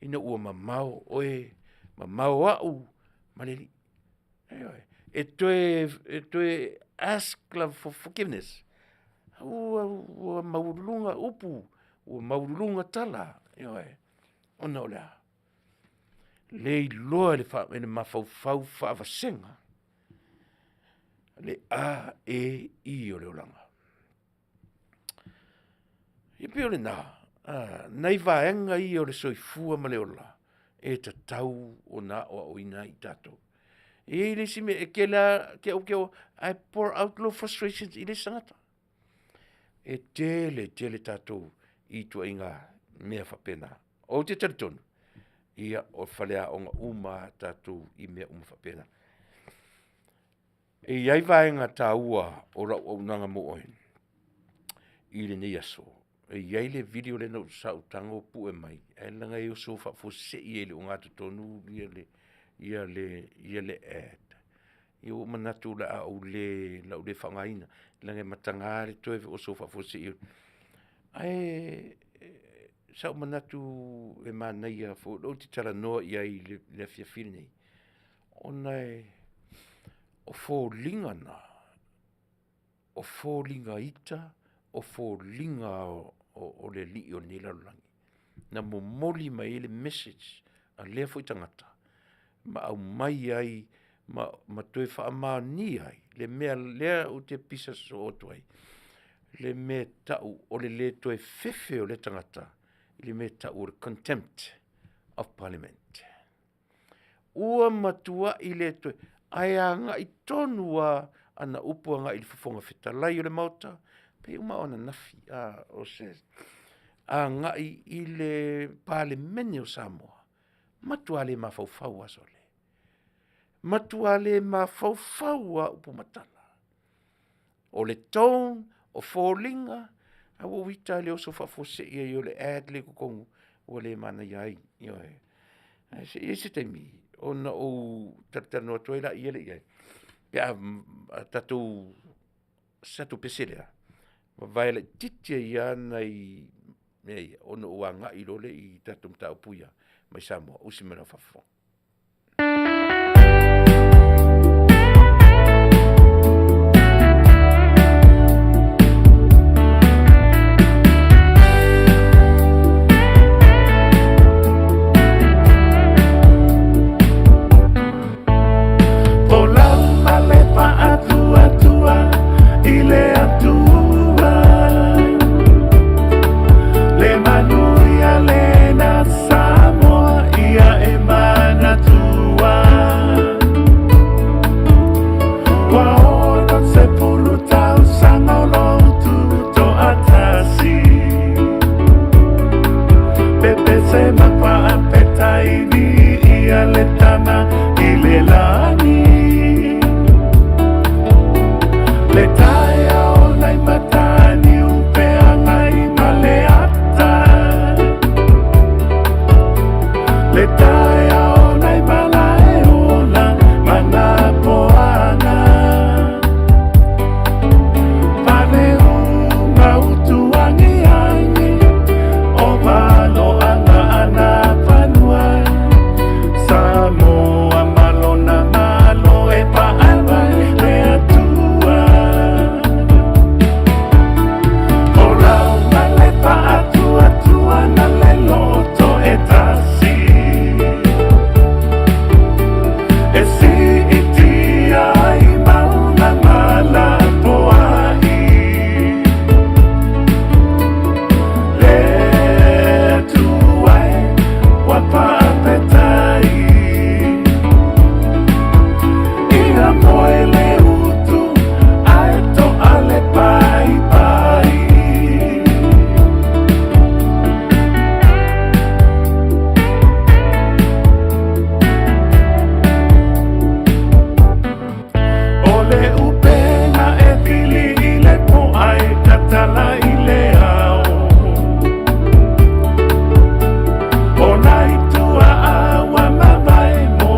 Ina ua mamao oe, mamao au ma le Alii. Ioe. E toe ask lava for forgiveness, ua maualuluga upu, ua maualuluga tala, ioe, ona o le a? Le iloa e le mafaufau faavasega le a, e, i o le olaga. Ia pei o lena, nai vaega ia o le soifua ma le ola e tatau ona aoaoina ai tatou. E i ai le isi mea, e tele lava, ae pour out lou frustration i le isi tagata. E tele tele tatou i ituaiga mea faapena. Ou te talitonu, ia o faleaoga uma lava tatou i mea uma faapena. E i ai vaega taua o lau auaunaga mo oe i lenei aso, e i ai le video lea sa ou tago pue mai, ae leaga e oso faafuasei i le ogatotonu le ad. Ia ua ou manatu o le a ou le faaaogaina, leaga e mataga le toe oso faafuasei. Ae sa ou manatu e manaia foi lou te talanoa i ai i le afiafi lenei, ona o foliga na, o foliga ita, o foliga o le alii o lenei lalolagi, na momoli mai ai le message a lea foi tagata ma aumai ai ma toe faamaonia ai le mea lea ou te pisa sosoo atu ai, le mea e tau o le le toe fefe o lea tagata i le mea e tau o le contempt of Parliament. Ua matuai le toe, ae agai tonu lava ana upu agai i le Fofoga Fetalai o le Maota, pei uma o ananafi, agai i le Palemene o Samoa, matua le mafaufau lava sole, matua le mafaufau lava upu ma tala. O le tone, o foliga, ae ua ou ita i le oso faafuasei ai o le ad lea i totonu ua le manaia ai, ioe. Ae se i i ai se taimi Ona ou talatalanoa atu ai laia lea i ai, pe a tatou si a tatou pese lea, vavae laitiiti ai lava nai mea ia, ona ou agai loa lea i tatou mataupu ia mai Samoa, usi mai lau faafofoga. Folau ma le faatuatua i le Atua, le manuia lena Samoa ia e manatua. Ua 60 tausaga o lou tutoatasi, pepese ma faapetaini ia le tama i le lagi. Le taeao nai Mataniu feagai ma le ata, le taeao nai Malaeola ma Napoaga. Paleuma utuagiagi o valoaga ana fanua, Samoa ma lona Malo e paava i le Atua. Folau ma le faatuatua na le loto e tasi, e siitia ai mauga ma lapoai. Le Atua e ua faapetai, ia moe le utu ae toa le paipai. O le upega e pili i le po ae tatala i le ao, o nai tuaa ua mavae mo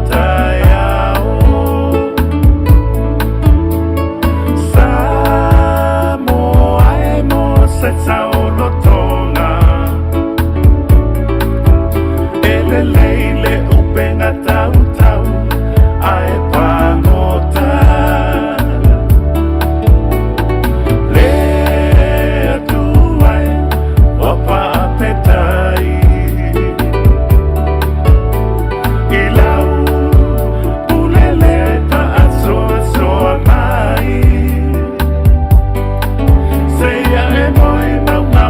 taeao. Samoa e mo se saolotoga, e lelei le upega tautau ae pagota. Le Atua e ua faapetai, i lau pule faasoasoa mai. Seia e moe mauga.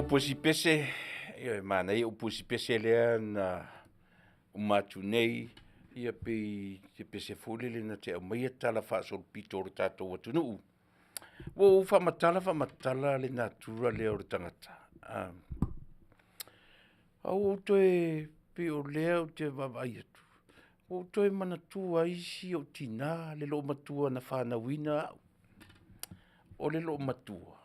pusi pese, ioe, manaia ou pusi pese lea na uma atu nei, ia pei se pese foi lele na te aumaia tala faasolopito o le tatou atunuu. Ua ou faamatala faamatala le natura lea o le tagata, a ua ou toe pei o lea ou te vaavaai atu, ua ou toe manatua ai si ou tina le loomatua na fanauina au. O le loomatua,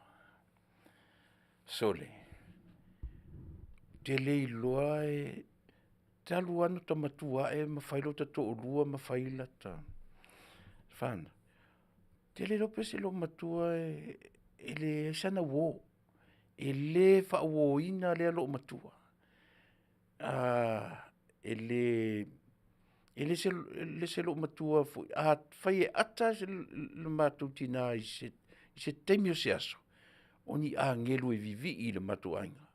sole, ou te le iloa talu lava ona ta matua ae ma fai lota toalua ma fai lata fanau, ou te le iloa pe o se loomatua e leai sana uo. E le faauoina lea loomatua. E le se loomatua foi, afai e ata le matou tina i se taimi o se aso, o ni agelu e vivii i lo matou aiga.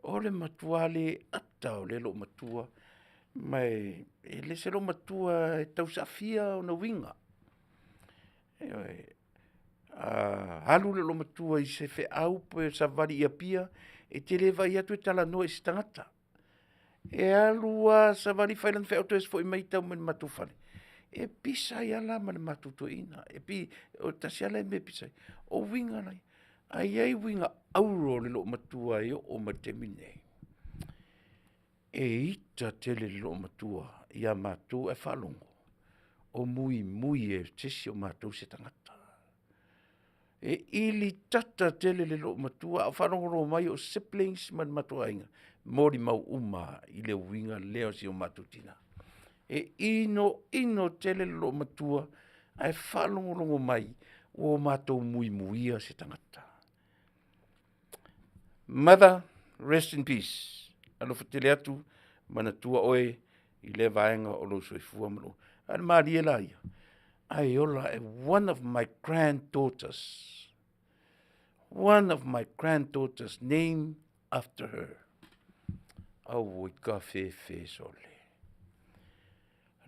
O le matua le ata o lea loomatua, ma e le se loomatua e tausaafia ona uiga. Ioe, a alu le loomatua i se feau pe savali i Apia, e te le vaai atu e talanoa i se tagata. E alu lava savali fai lana feau toe foi mai tau mai i le matou fale, e pisa ai lava la ma le matou toeaina. E pei e tasi lava le mea e pisa ai, o uiga na, ae e i ai uiga auro o le loomatua e oo mai i le taimi lenei. E ita tele le loomatua ia matou ae faalogo o muimui e se isi o matou se tagata. E ilitata tele le loomatua a o faalogologo mai o siblings ma le matou aiga, molimau uma lava i le uiga lea o si o matou tina. E inoino tele le loomatua ae faalogologo mai ua matou muimuia se tagata. Mother, rest in peace, alofa tele atu, manatua oe i lea vaega o lou soifua ma lou… A o le malie la ia, ae ola one of my granddaughters, one of my granddaughters name after her. Auoi kafefe sole,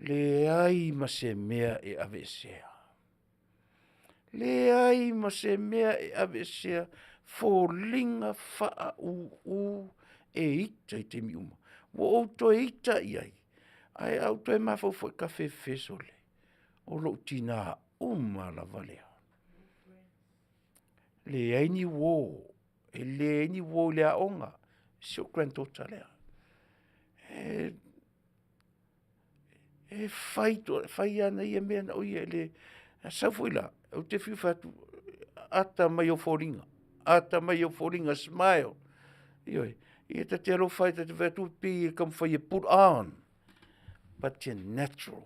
leai ma se mea e aveesea, leai ma se mea e aveesea, foliga faauu e ita i taimi uma. Ua ou toe ita i ai, ae a ou toe mafaufau, kafefe sole, o lou tina uma lava lea. Leai ni uo, e leai ni uo i le aoga, si ou grand daughter lea. E fai lava ana ia mea na o ia, a sau foi la, ou te fiu e fai atu, ata mai ou foliga, ata mai ou foliga, smile. Ioe, ia ta te alofa ta te vaai atu pei e taumafai e put on, but e natural,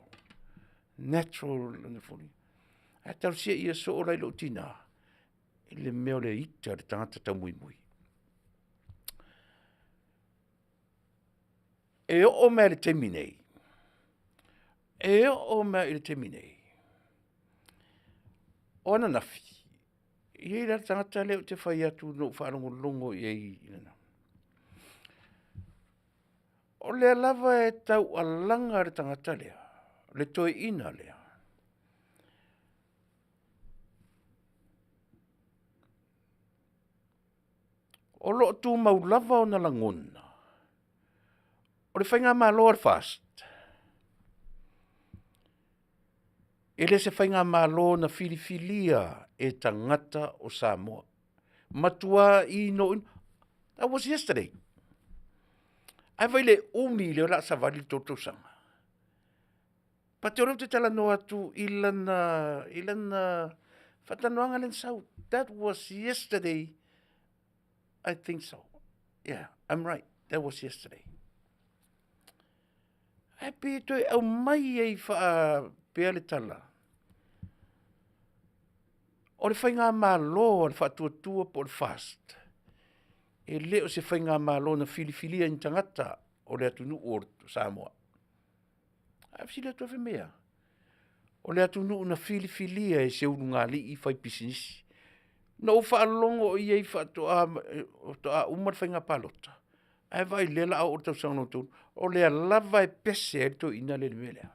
natural lona foliga. Ae talosia ia soo la i lou tina i le mea o le ita i le tagata taumolimoli. E oo mai lava i le taimi nei, e oo mai lava i le taimi nei, o ananafi, e i ai la le tagata lea ou te fai atu na ou faalogologo i ai, o lea lava e taualaga le tagata lea, le toeaina lea, o lo o tumau lava ona lagona, o le Faigamalo a le FAST, e le o se Faigamalo na filifilia e tagata o Samoa. Matua inoino, that was yesterday. Ae vaai i le umi lea o le a savali le 3 tausaga. But o lea ou te talanoa atu i lana faatalanoaga lea na sau, that was yesterday, I think so. Yeah, I'm right, that was yesterday. Ae pei e toe aumai ai faapea le tala, o le Faigamalo a le Faatuatua po o le FAST, e le o se Faigamalo na filifilia e ni tagata o le atunuu o Samoa. Ae fesili atu, fai mea e a? O le atunuu na filifilia e se ulugalii faipisinisi. Na ou faalogo o i ai faatoa uma le faiga palota, ae vaai o lea o le a oo i le tausaga lona tolu, o lea lava e pese ai le toeaina lea i le mea lea.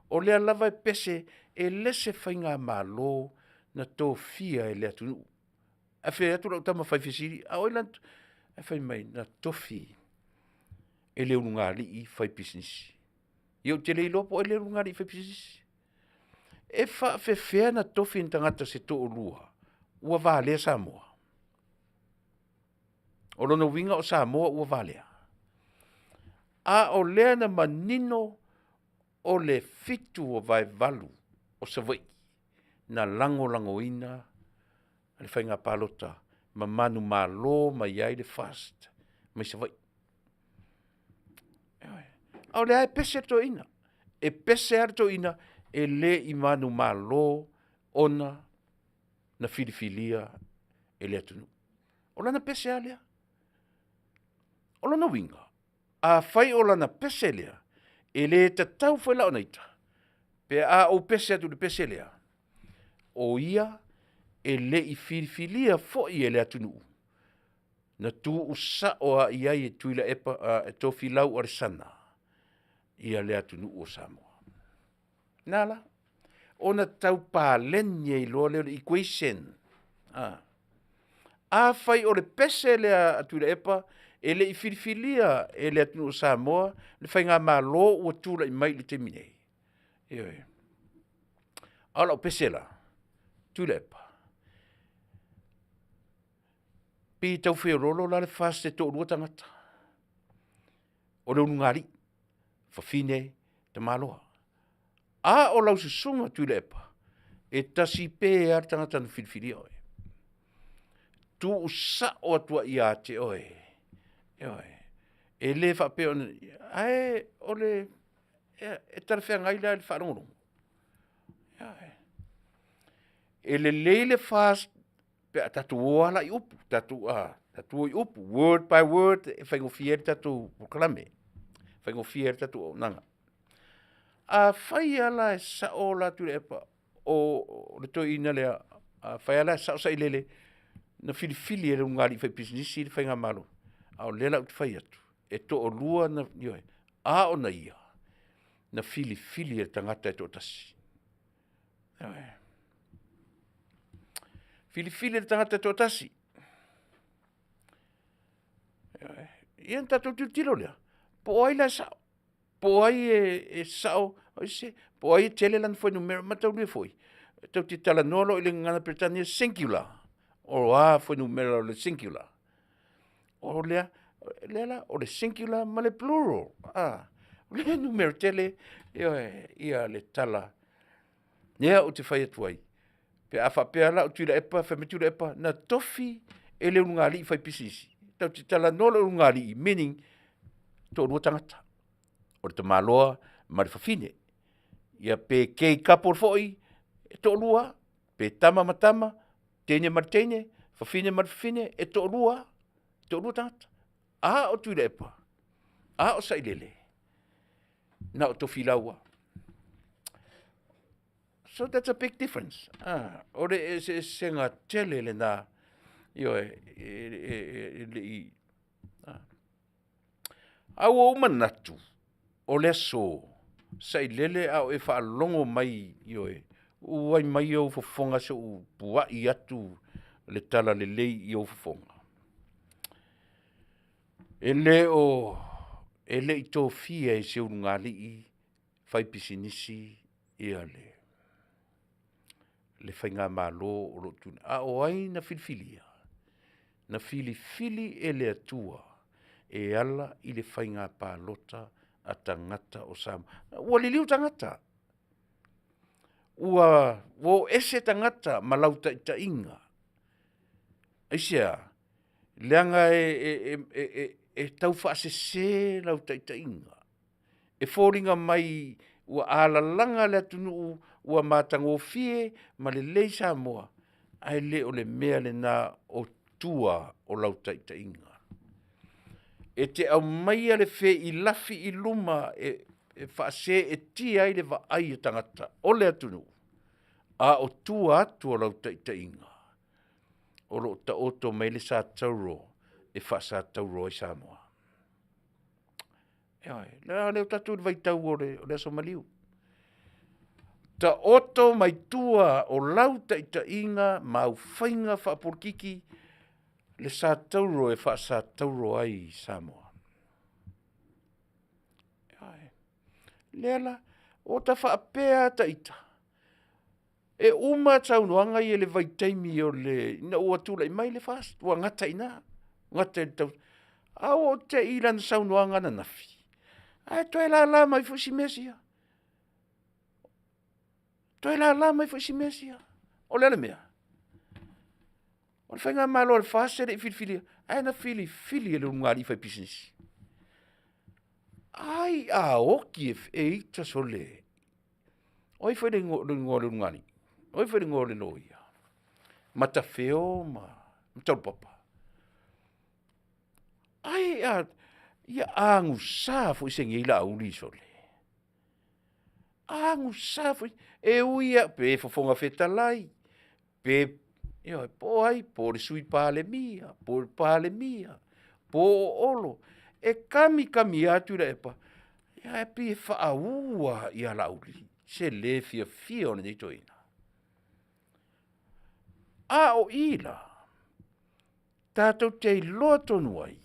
O lea lava e pese, e le o se Faigamalo na tofia e le atunuu. Ae fai atu lau tama fai fesili, a o ai la na Ae fai mai, na tofi e le ulugalii fai pisinisi. Ia ou te le iloa po o ai le ulugalii fai pisinisi. E faapefea ona tofi ni tagata se toalua ua valea Samoa? O lona uiga o Samoa ua valea? A o lea na manino o le 7 o Vaevalu o Savaii na lagolagoina le faiga palota ma manumalo mai ai le FAST mai Savaii. Ioe, a o lea lava e pese le toeaina, e pese lava le toeaina e le i manumalo ona na filifilia e le atunuu. O lana pese lava lea. O lona uiga, afai o lana pese lea, e le tatau foi la ona ita pe a ou pese atu i le pese lea, o ia e le i filifilia foi e le atunuu na tuusao lava i ai e Tuilaepa e Tofilau Alesana ia le atunuu o Samoa. Lena la, ona tau paleni ai loa lea o le equation, afai o le pese lea a Tuilaepa e le i filifilia e le atunuu o Samoa le faigamalo ua tulai mai i le taimi nei, ioe, a o lau pese la, Tuilaepa, pei e tau feoloolo la le FAST e toalua tagata, o le ulugalii, fafine tamaloa. A o lau susuga Tuilaepa, e tasi pe lava le tagata na filifilia oe, tuusao atu ia te oe, ioe, e le faapea ae o le e talafeagai la i le faalogologo? Ioe, e lelei le FAST pe a tatou o lava la i upu, tatou o i upu, word by word e faigofie ai le tatou polokalame, faigofie ai le tatou auaunaga. Afai lava la e sao la Tuilaepa o le toeaina lea, afai lava la e sao Sailele na filifili e le ulugalii faipisinisi le faigamalo, a o lea la ou te fai atu, e toalua na, ioe, a ona ia, na filifili e le tagata e toatasi. Ioe, filifili e le tagata e toatasi, ioe. Ia ona tatou tilotilo lea, po o ai la e sao? Po o ai e sao po o ai e tele lana fuainumera? Mataulia foi, e tou te talanoa loa i le Gagana Peretania singular, o a fuainumera o le singular? O lea la, o le singular ma le plural o lea e numera tele ioe le tala. Lea ou te fai atu ai, pe a faapea la o Tuilaepa fai mai Tuilaepa na tofi e le ulugalii faipisinisi, tatou te talanoa loa i le ulugalii, meaning toalua tagata, o le tamaloa ma le fafine. Ia pe gay couple foi, e toalua lava, pe tama ma tama, teine ma le teine, fafine ma le fafine, e toalua lava, toalua tagata. A o Tuilaepa, a o Sailele, na o Tofilau lava. So that's a big difference o le eseesega tele lena, ioe e le i Ae ua ou manatu, o le aso, Sailele a o e faalogo mai, ioe, ua ai mai ou fofoga se i ou puai atu le talalelei i ou fofoga. E le i tofia e se ulugalii faipisinisi ia le faigamalo o lo o tulai, a o ai na filifilia? Na filifili e le Atua e ala i le faiga palota a tagata o Samoa. Ua liliu tagata, ua o ese tagata ma lau taitaiga. Aisea? Leaga e taufaasese lau taitaiga, e foliga mai ua alalaga le atunuu ua matagofie ma lelei Samoa, ae le o le mea lena o tua o lau taitaiga. E te aumaia le feilafi i luma e faaseetia ai le vaai a tagata o le atunuu, a o tua atu o lau taitaiga, o lo o taoto mai ai le sa tauro e faasatauro ai Samoa. Ioe, leaga o lea ua tatou i le vaitau o le aso maliu. Taoto mai tua o lau taitaiga ma au faiga faapolokiki le satauro e faasatauro ai Samoa. Lea la, ua ta faapea lava ita, e uma saunoaga ia i le vaitaimi o le ina ua tulai mai le FAST ua gata i ina, gata i le ae ua ou te i i lana saunoaga ananafi, ae toe lala mai foi si mea sia. Toe lala mai foi si mea sia. O le a le mea? O le faigamalo a le FAST e le i filifilia, ae na filifili e le ulugalii faipisinisi. Ai a oti e ita sole, o ai foi le igoa o le ulugalii? O ai foi le igoa o le loia? Matafeo ma Taulapapa. Ai a, ia agusa foi se Laauli sole, agusa foi, e ui lava pe Fofoga Fetalai, pe ioe, po o ai, po o le Sui Palemia, po o le Palemia, po o Olo, e kami kami lava Tuilaepa, ae pei e faauu lava ia Laauli i se le fiafia o lenei toeaina. A o i la, tatou te iloa tonu ai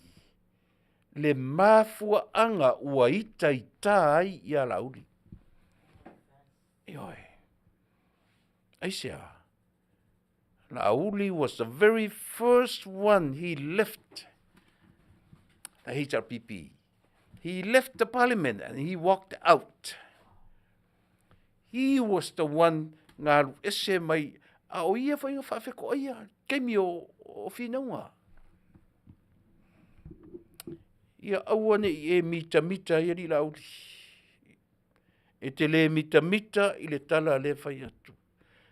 le mafuaaga ua itaita ai ia Laauli. Ioe, aisea? Laauli was the very first one he left the HRPP. He left the parliament and he walked out. He was the one na alu ese mai, a o ia foi na faafetoaia i taimi o finauga. Ia aua ne i e mitamita ai alii Laauli, e te le mitamita i le tala lea e fai atu,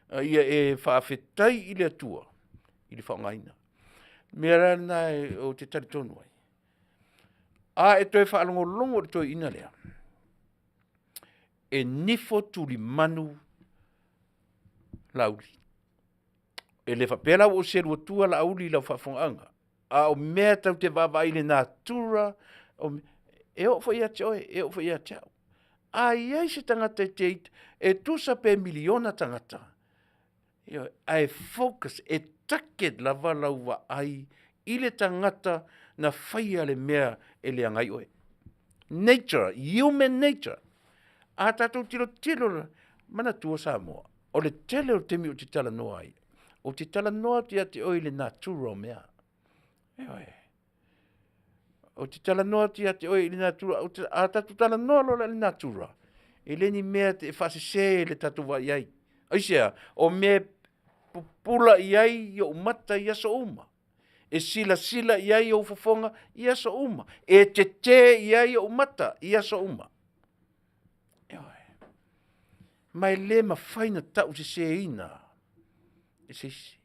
a ia e faafetai i le Atua i le faaaogaina. O le mea la lena ou te talitonu ai, a e toe faalogologo i le toeaina lea, e nifo tulimanu Laauli. E le faapea la ua ou selu atua Laauli i lau faafofogaaga, a o mea tatou te vaavaai i le natura, e oo foi ia te oe, e oo foi ia te au. A i ai se tagata e te ita, e tusa pe miliona tagata, ioe, ae focus, e target lava lau vaai i le tagata na faia le mea e leaga ai oe. Nature, human nature. A tatou tilotilo la, manatua Samoa, o le tele o taimi ou te talanoa ai, ou te talanoa atu ia te oe i le natura o mea. Ioe. Ou te talanoa atu ia te oe i le natura, a tatou talanoa loa la i le natura, e le ni mea e faasese i le tatou vaai i ai. Aisea? O mea e pupula i ai ou mata i aso uma, e silasila i ai ou fofoga i aso uma, e tete i ai ou mata i aso uma. Ioe. Ma e le mafai ona tauseseina e se isi.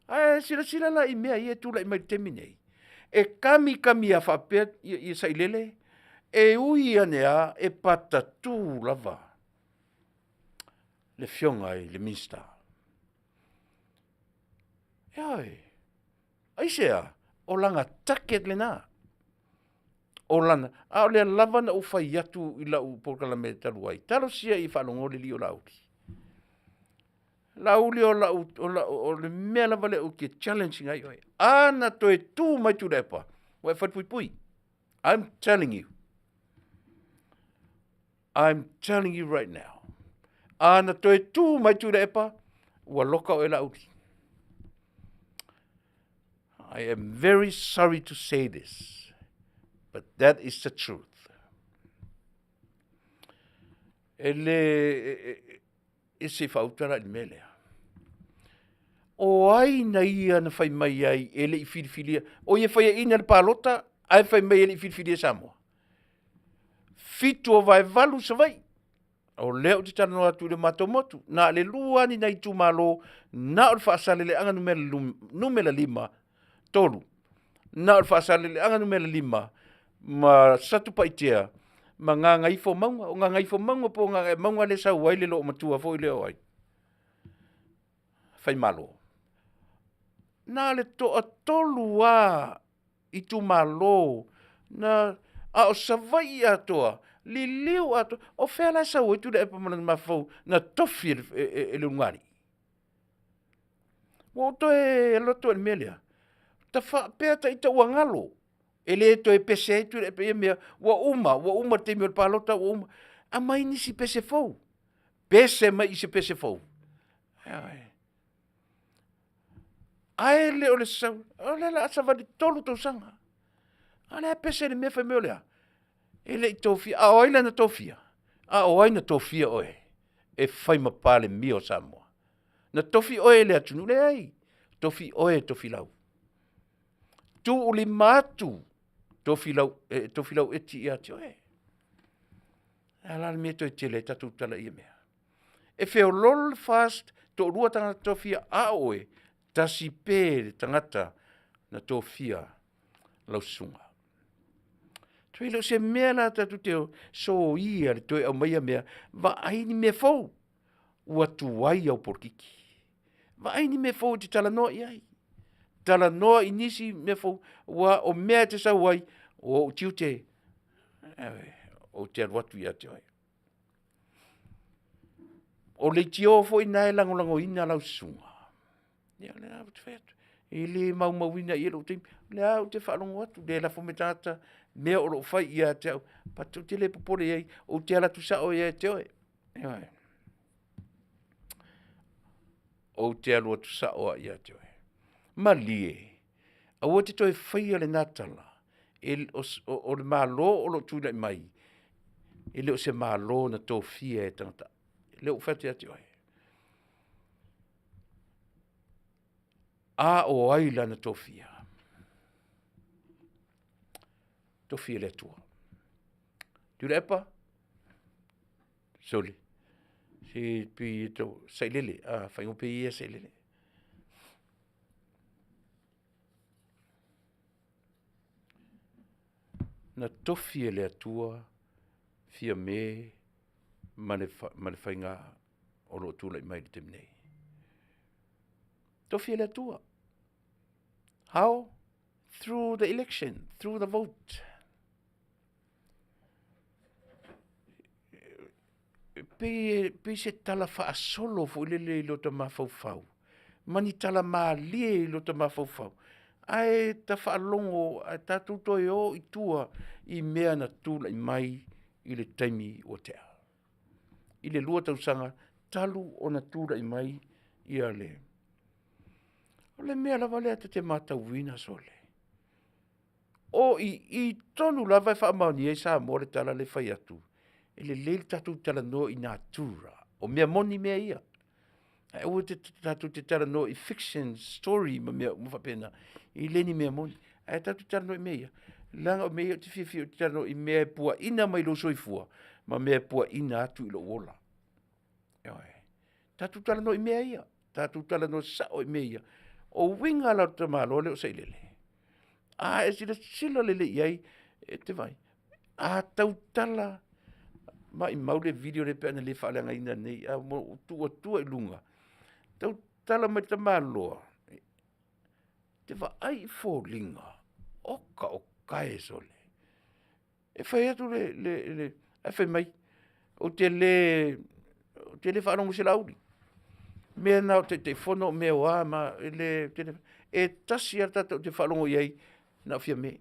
Ae silasila la i mea ia e tulai mai i le taimi lenei, e kami kami lava faapea ia Sailele, e ui ane lava e patatu lava le afioga i le Minisita. Ioe, aisea? O lana target lena, o lana, a o lea lava na ou fai atu i lau polokalame talu ai, talosia ia faalogo le alii o Laauli. Laauli o lau, o lau, o le mea lava lea ou te challenge ina ai oe. A na toe tu mai Tuilaepa, ua e falepuipui. I'm telling you. I'm telling you right now. A na toe tu mai Tuilaepa, ua loka oe Laauli. I am very sorry to say this, but that is the truth. E le, e se i faauta la i le mea lea. O ai na ia na fai mai ai e le i filifilia, o ia faiaina le palota ae fai mai e le i filifilia Samoa. 7/8 Savaii. O lea ou te talanoa atu i le matou motu, na o le 2 lava ni nai itumalo, na o le Faasaleleaga numera 5, 3, na o le Faasaleleaga numera 5 ma Satupaitea ma Gagaifomauga. O Gagaifomauga po o Gagaemauga lea e sau ai le loomatua foi lea o ai? Faimalo. Na o le toatolu lava itumalo na, a o Savaii atoa, liliu atoa. O fea la e sau ai Tuilaepa ma lona mafaufau na tofi e le ulugalii? Ua ou toe alu atu ai i le mea lea. Ta faapea ta ita ua galo, e le toe pese ai Tuilaepa ia mea, ua uma, ua uma le taimi o le palota ua uma. Aumai nisi pese fou, pese mai i se pese fou. Ioe. Ae le o le sau, o lea o le a savali 3 tausaga, a o lea e pese i le mea fai mai o le a? E le i tofia. A o ai la na tofia? A o ai na tofia oe e fai ma Palemia o Samoa? Na tofi oe e le atunuu? Leai, tofi oe e Tofilau. Tuulima atu Tofilau, e Tofilau eti ia te oe. A la le mea e toe tele ai tatou tala i ia mea. E feololo le FAST, toalua tagata tofia, a o oe, tasi pe le tagata na tofia lau susuga. E le o se mea la tatou te soia le toe aumaia mea, vaai ni mea fou ua tuai au polokiki. Vaai ni mea fou e te talanoa i ai, talanoa i nisi mea fou, aua o mea e te sau ai, o ou tiute, ou te alu atu ia te oe. O leitio foi na e lagolagoina lau susuga, ia o lea lava ou te fai atu, e le maumauina i ai lou taimi, o lea lava ou te faalogo atu, le lafo mai tagata mea o lo o fai ia te au, but ou te le popole i ai, ou te alu atu sao ia te oe. Ioe. Ou te alu atu sao lava ia te oe. Malie, aua te toe faia lena tala, e, o, o, o le Malo o lo o tulai mai, e le o se Malo na tofia e tagata. Lea ua ou fai atu ia te oe. A o ai lana tofia? Tofi e le Atua. Tuilaepa, sole, se pei e tau, sailele, a faigofie ia sailele. Na tofi e le Atua Fiame ma le, ma le faiga o lo o tulai mai i le taimi nei. Tofi e le Atua. How? Through the election, through the vote. Pei, pei se tala faasolo foi lele i lota mafaufau, ma ni tala malie i lota mafaufau, ae ta faalogo, ae tatou toe o i tua i mea na tulai mai i le taimi ua tea. I le 2 tausaga talu ona tulai mai ia le... O le mea lava lea ta te matauina sole, o i i tonu lava e faamaonia ai Samoa le tala lea e fai atu, e lelei le tatou talanoa i natura, o mea moni mea ia. Ae aua te tatou te talanoa i fiction story ma mea uma faapena, e le ni mea moni. Ae tatou talanoa i mea ia, leaga o mea ia ou te fiafia ou te talanoa i mea e puaina mai lou soifua ma mea e puaina atu i lou ola. Ioe. Tatou talanoa i mea ia, tatou talanoa sao i mea ia. O uiga la o le tamaloa lea o Sailele, a e silasila lelei i ai, e te vaai, a tautala, maimau le video lea pe ana le faaleagaina nei, a ua tuu atua i luga, tautala mai le tamaloa, te vaai i foliga, oka oka e sole. E fai atu le, le, le, ae fai mai, ou te le, ou te le faalogo i se Laauli. Mea na o Taitaifono o mea o a ma, e le, e tasi lava le tagata ou te faalogo i ai, na o Fiame.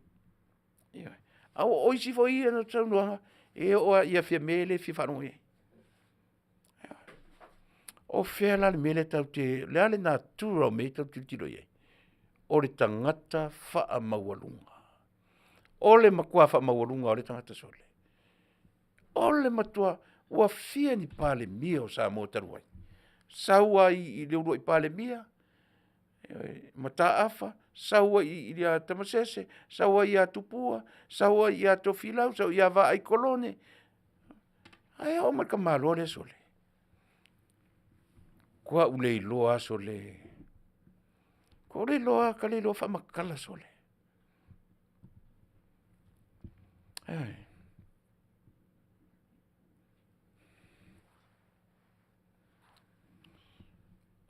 Ioe. A o isi foi ia saunoaga, e oo lava ia Fiame e le fia faalogo i ai. O fea la le mea lea tatou te, o le a le natura o mea ia tatou te tilotilo i ai? O le tagata faamaualuga. O le matua faamaualuga o le tagata sole. O le matua, ua fia ni Palemia o Samoa talu ai, sau lava i le uluai Palemia, Mataafa, sau ai ia Tamasese, sau ai ia Tupua, sau ai ia Tofilau, sau ia Vaai Kolone, ae oo mai i le tamaloa lea sole, matua ou le iloa lava sole, matua ou le iloa lava, ta le iloa faamatala sole. Ioe.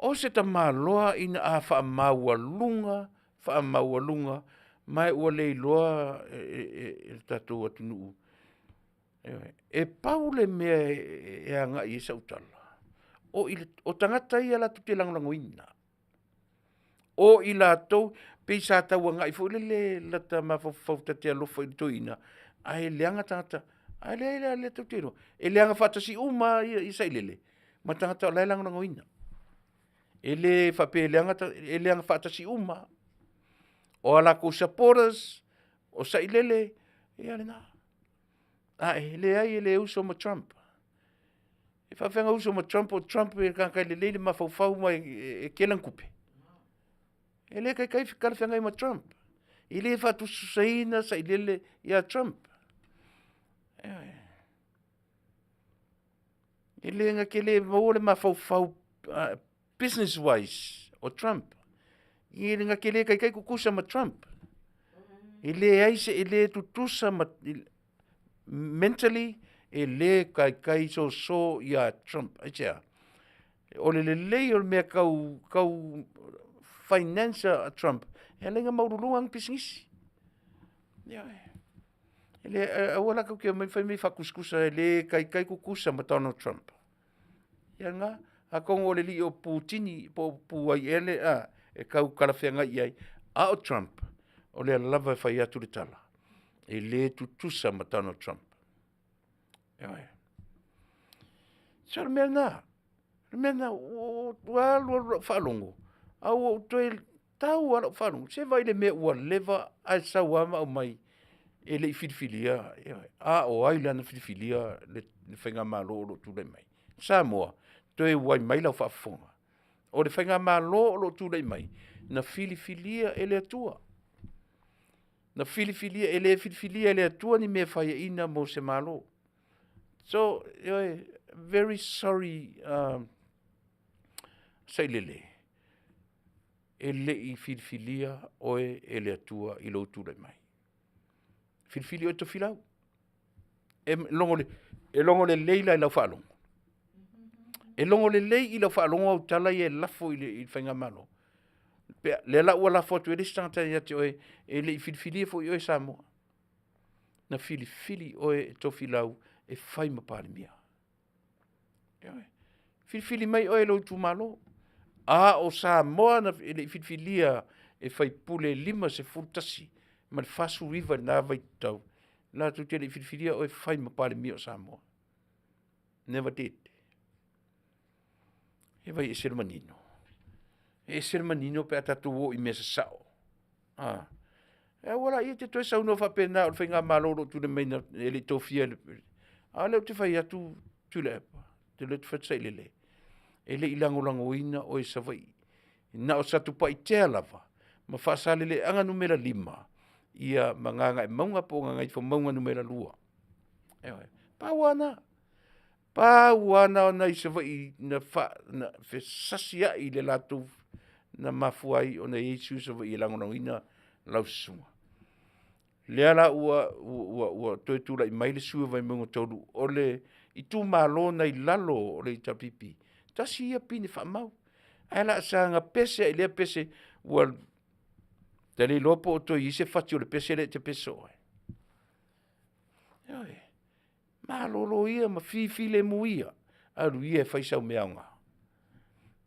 O se tamaloa ina a faamaualuga, faamaualuga, ma ua le iloa e le tatou atunuu. Ioe. E pau le mea e agai i ai sau tala, o tagata ia latou te lagolagoina. O i latou, pei sa tau agai foi lele lata mafaufau ta te alofa i le toeaina, ae leaga tagata, a leai la o lea tou te iloa, e leaga faatasi uma lava ia Sailele ma tagata o la e lagolagoina. E le faapea e leaga tagata, e leaga faatasi uma lava. O a latou supporters, o Sailele, ia lena. Ae leai e le uso ma Trump. E faafefea ona uso ma Trump o Trump o le tagata e lelei le mafaufau ma e tele ana tupe? E le taitai talafeagai ma Trump. E le faatusatusaina Sailele ia Trump. Ioe. E le na te le maua le mafaufau business wise o Trump. E na te le taitai tutusa ma Trump. E leai se, e le tutusa ma, mentally e le taitai soso ia Trump. Aisea? O le lelei o le mea tau finance a Trump, e ala ai ona maualuluga ana pisinisi. Ioe. E le, aua la tou te omai fai mea faatusatusa e le taitai tutusa ma Donald Trump. Ia lena, atonu o le alii o Putini po o Pu ai ea le e tau talafeagai i ai, a o Trump, o lea lava e fai atu le tala, e le tutusa ma Donald Trump. Ioe. Se o le mea lena, o le mea lena, ua alu alu lau faalogo, a ua ou toe tau lava lau faalogo, se vaai i le mea ua leva ae sau lava ma aumai e le i filifilia, a o ai la na filifilia le faigamalo o lo o tulai mai? Samoa, toe waai mai lau faafofoga, o le faigamalo o lo o tulai mai, na filifilia e le Atua. Na filifilia, e le filifilia e le Atua ni mea e faiaina mo se Malo. So, ioe, very sorry Sailele, e le i filifilia oe e le Atua i lou tulai mai. Filifili oe e Tofilau. E logo lelei la i lau faalogo? E logo lelei i lau faalogo au tala ia e lafo i le faigamalo? Lea la ua lafo atu e le isi tagata ia te oe, e le i filifilia foi oe e Samoa. Na filifili oe e Tofilau e fai ma Palemia. Ioe. Filifili mai oe e lou itumalo, a o Samoa e le i filifilia e sui usufono e 51 ma le 49 i lena vaitau, latou te le i filifilia oe e fai ma Palemia o Samoa. Never did. E vaai e ese le manino. E ese le manino pe a tatou o i mea sasao. Aua laia e te toe saunoa faapena o le faigamalo o lo o tulai mai e le i tofia. A lea ou te fai atu Tuilaepa, lea ou te fai atu Sailele, e le i lagolagoina oe i Savaii. Na o Satupaitea lava ma Faasaleleaga Nu.5 ia ma Gagaemauga po o Gagaifomauga Nu.2. Ioe. Pau lava lena. Pau lava lena o nai Savaii na fesasiai i le latou, na mafua ai ona i ai sui o Savaii e lagolagoina lau susuga. Lea la ua toe tulai mai le sui usufono o Vaimauga 3, o le itumalo nai lalo o le HRPP, tasi ia pine faamau. Ae o le a saga pese lava i lea pese, ua ta le iloa po o toe i ai se fati o le pese lea e te pese soo ai. Ioe, malolo ia ma fifilemu ia, alu ia e fai sau mea aoga.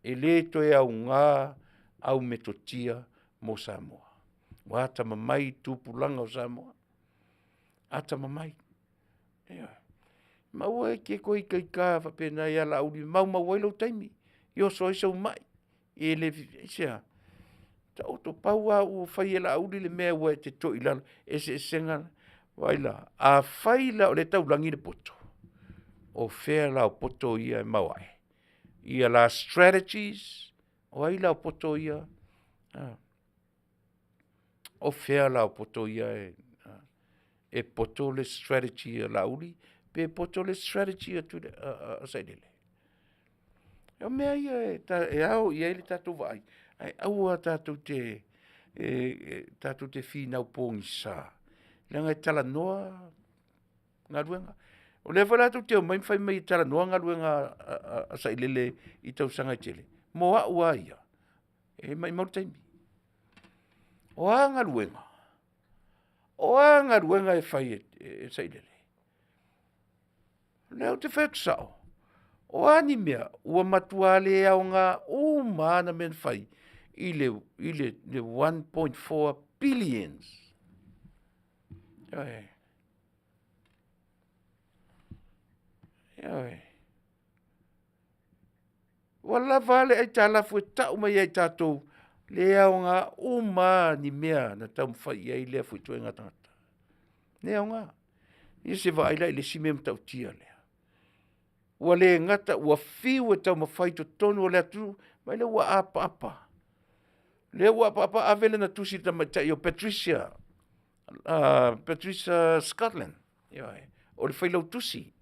E le toe aoga au metotia mo Samoa. Ua atamamai tupulaga o Samoa, atamamai, ioe. Ma aua e te toe itaita faapena ia Laauli e maumau ai lou taimi, e oso ai sou mai. E le, aisea? Taoto, pau lava ua fai e Laauli le mea ua e te toilalo, eseesega, vaai la, afai la o lea e taulagi le poto, o fea la o poto ia e maoae? Ia la strategies, o ai la o poto ia? O fea la o poto ia e poto le strategy a Laauli pe poto le strategy a Sailele? O mea ia e ao i ai le tatou vaai, ae aua tatou te finau pogisa, leaga e talanoa galuega. O lea foi la tou te omai ma fai mai e talanoa galuega a Sailele i tausaga e tele, mo au lava ia, e maumau le taimi. O a galuega? O a galuega e fai e Sailele? O lea ou te fai atu sao, o a ni mea, ua matua le aoga uma lava ana mea na fai. i le 1.4 billions. Ioe. Ioe. Ua lava a le aitalafu e tau mai ai tatou, le aoga uma lava ni mea na taumafai i ai lea foi ituaiga tagata. Le aoga. Ia se i vaai la i le isi mea matautia lea? Ua le gata ua fiu e taumafai i totonu o le atunuu, vaai la e ua apaapa. O lea ua apaapa ave lana tusi i le tamaitai o Patricia Scotland, ioe, o le Failautusi.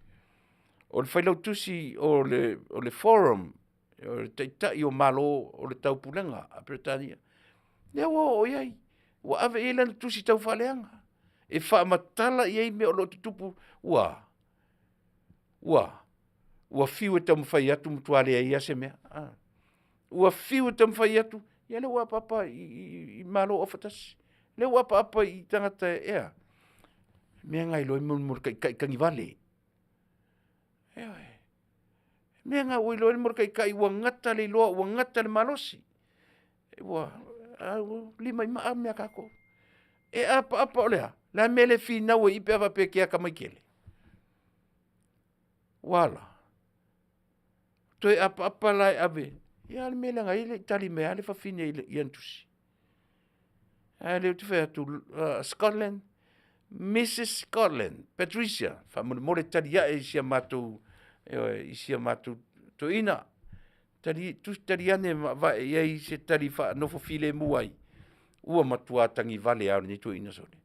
O le Failautusi o le Forum, o le Taitai o Malo o le Taupulega a Peretania, lea ua oo i ai, ua ave i ai lana tusi taufaaleaga e faamatala i ai mea o lo o tutupu. Ua a? Ua a? Ua fiu e taumafai atu matua leai lava se mea. Ua fiu e taumafai atu, ia lea ua apaapa i Malo Aufaatasi, lea ua apaapa i tagata e a? O le mea lena e iloa ai le taitai tagivale. Ioe, o le mea lena ua iloa ai le taitai ua gata le iloa ua gata le malosi, ua lima i maa mea a tatou. E apaapa o le a? O le a le mea e le finau ai i i pe a faapea e te atamai tele? Ua a la? Toe apaapa la e ave, ia a le mea leaga ai e le i tali mai lava le fafine i ana tusi? A lea ou te fai atu, Scotland, Mrs Scotland Patricia, faamolemole tali ae i si a matou toeaina, tali ane ma avae i ai se tali faanofo filemu ai, ua matua tagivale lava o lenei toeaina sole.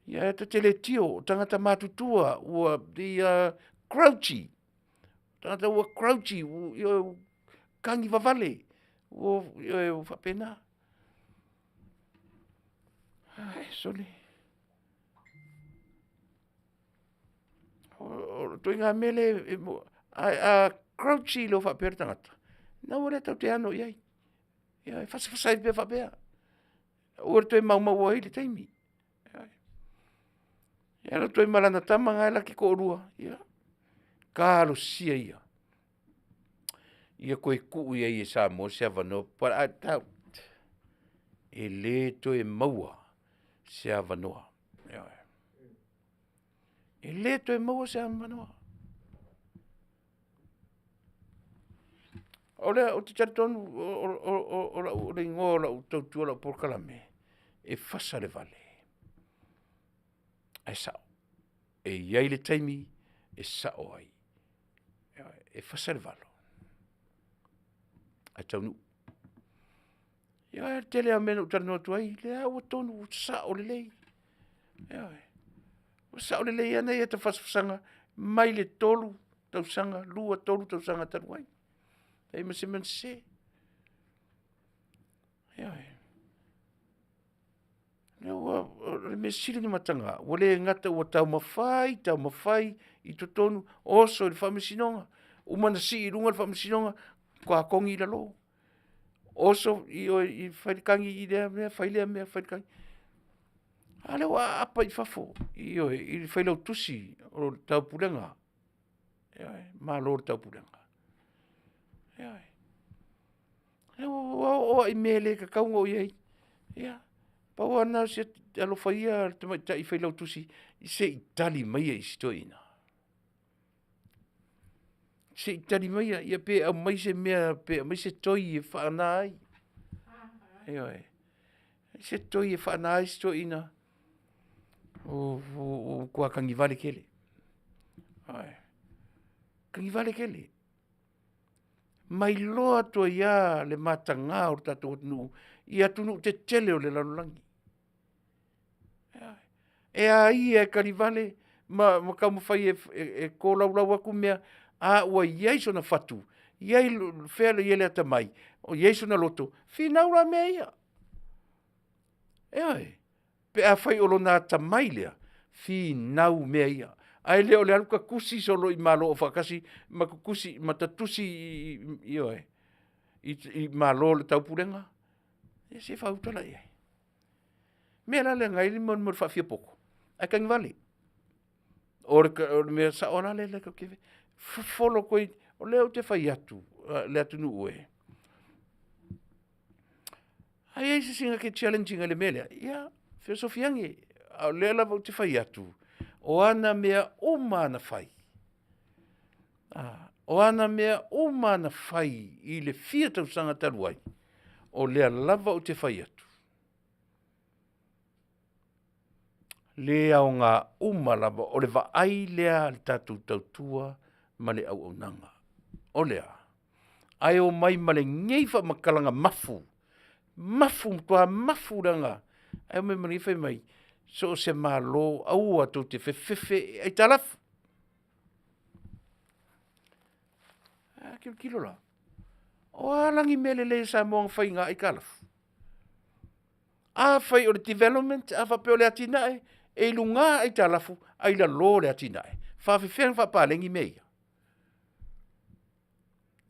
Ia ta te le tio, o tagata matutua ua they are grouchy, tagata ua grouchy, ua tagivavale, ua faapena. Ae sole, o le ituaiga mea lea, ae a grouchy loa faapea le tagata, ona aua lea tatou te ano i ai, ioe, fasafasa ai pea faapea, aua le toe maumau ai le taimi. E alu atu ai ma lana tama lena la te toalua, ia talosia ia, ia toe tuu i ai e Samoa se avanoa, but I doubt, e le toe maua se avanoa. Ioe, e le toe maua se avanoa. O lea ou te talitonu o le igoa o lau tautua o lau polokalame, e fasa le vale, ae sao. E i ai le taimi e sao ai. Ioe, e fasa le valo, ae taunuu. Ia o le tele lava o mea na ou talanoa atu ai, o lea ua tonu ua sao lelei. Ioe, ua sao lelei lava nai ata fasafasaga mai le 3 tausaga, 2, 3 tausaga talu ai, leai ma se mea na sese. Ioe. O le mea sili ona mataga, ua le gata ua taumafai, taumafai i totonu, oso i le Faamasinoga, uma ona sii i luga le Faamasinoga, faatoa togi i lalo. Oso fai le tagi i lea mea fai lea mea fai le tagi. A lea ua aapa i fafo, ioe, i le Failautusi o le Taupulega, ioe, Malo o le Taupulega. Ioe. Ua oo lava i mea e le tatau ona oo i ai. Ia, pau lava lena o si alofa ia a le tamaitai failautusi se i tali maia i si toeaina. Se i tali maia, ia pe aumai se mea pe aumai se toi e faana ai. Ioe, se toi e faana ai si toeaina, ua matua tagivale tele. Ioe, tagivale tele. Ma iloa atu ai lava le mataga o le tatou atunuu i atunuu tetele o le lalolagi. E a ia e kalivale ma taumafai e tolaulau atu mea, a ua i ai sona fatu, i fea o i ai le atamai, i ai sona loto, finau la mea ia. Ioe, pe afai o lona atamai lea, finau mea ia, ae le o le alu tatusi solo i Malo Aufaatasi ma tatusi ioe, i Malo o le Taupulega, ia se i faaauta la i ai. O le mea la lea na i ai le faafiapoto ae tagivale. O le mea sao la lea tatou te fai, fofolo O lea ou te fai atu le atunuu e, a i ai se isi na te challenge ina i le mea lea, ia fesofi ane. A o lea lava ou te fai atu, o ana mea uma lava na fai, o ana mea uma lava na fai i le fia tausaga talu ai, o lea lava ou te fai atu, le aoga uma lava, o le vaai lea a le tatou tautua ma le auaunaga. O le a? Ae omai ma lenei faamatalaga mafu, mafu matua mafu leaga, ae omai ma lenei fai mai, so o se Malo aua tou te fefefe i aitalafu. A tilotilo la, o a la ni mea lelei a Samoa na fai i na aitalafu? Afai o le development a faapea o le atinae, e i luga aitalafu ae i lalo le atinae. E faapefea ona faapaleni mea ia?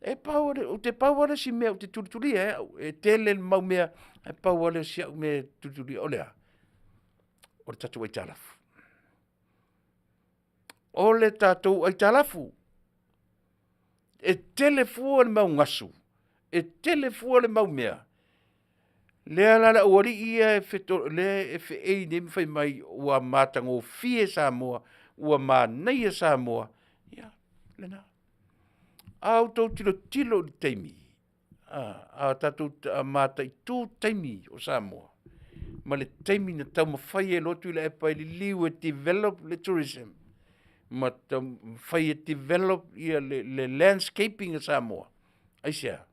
E pau ou te pau lava le isi mea ou te tulitulia e au, e tele le mau mea, ae pau lava lea o si au mea e tulitulia, o le a? O le tatou aitalafu. O le tatou aitalafu, e tele fua le mau gasu, e tele fua le mau mea, lea la le aualii ia lea e feei nei ma fai mai ua matagofie Samoa, ua manaia Samoa, ia lena. A outou tilotilo i le taimi, a tatou mataitu taimi o Samoa ma le taimi na taumafai ai loa Tuilaepa e liliu e develop le tourism ma taumafai e develop le landscaping a Samoa. Aisea?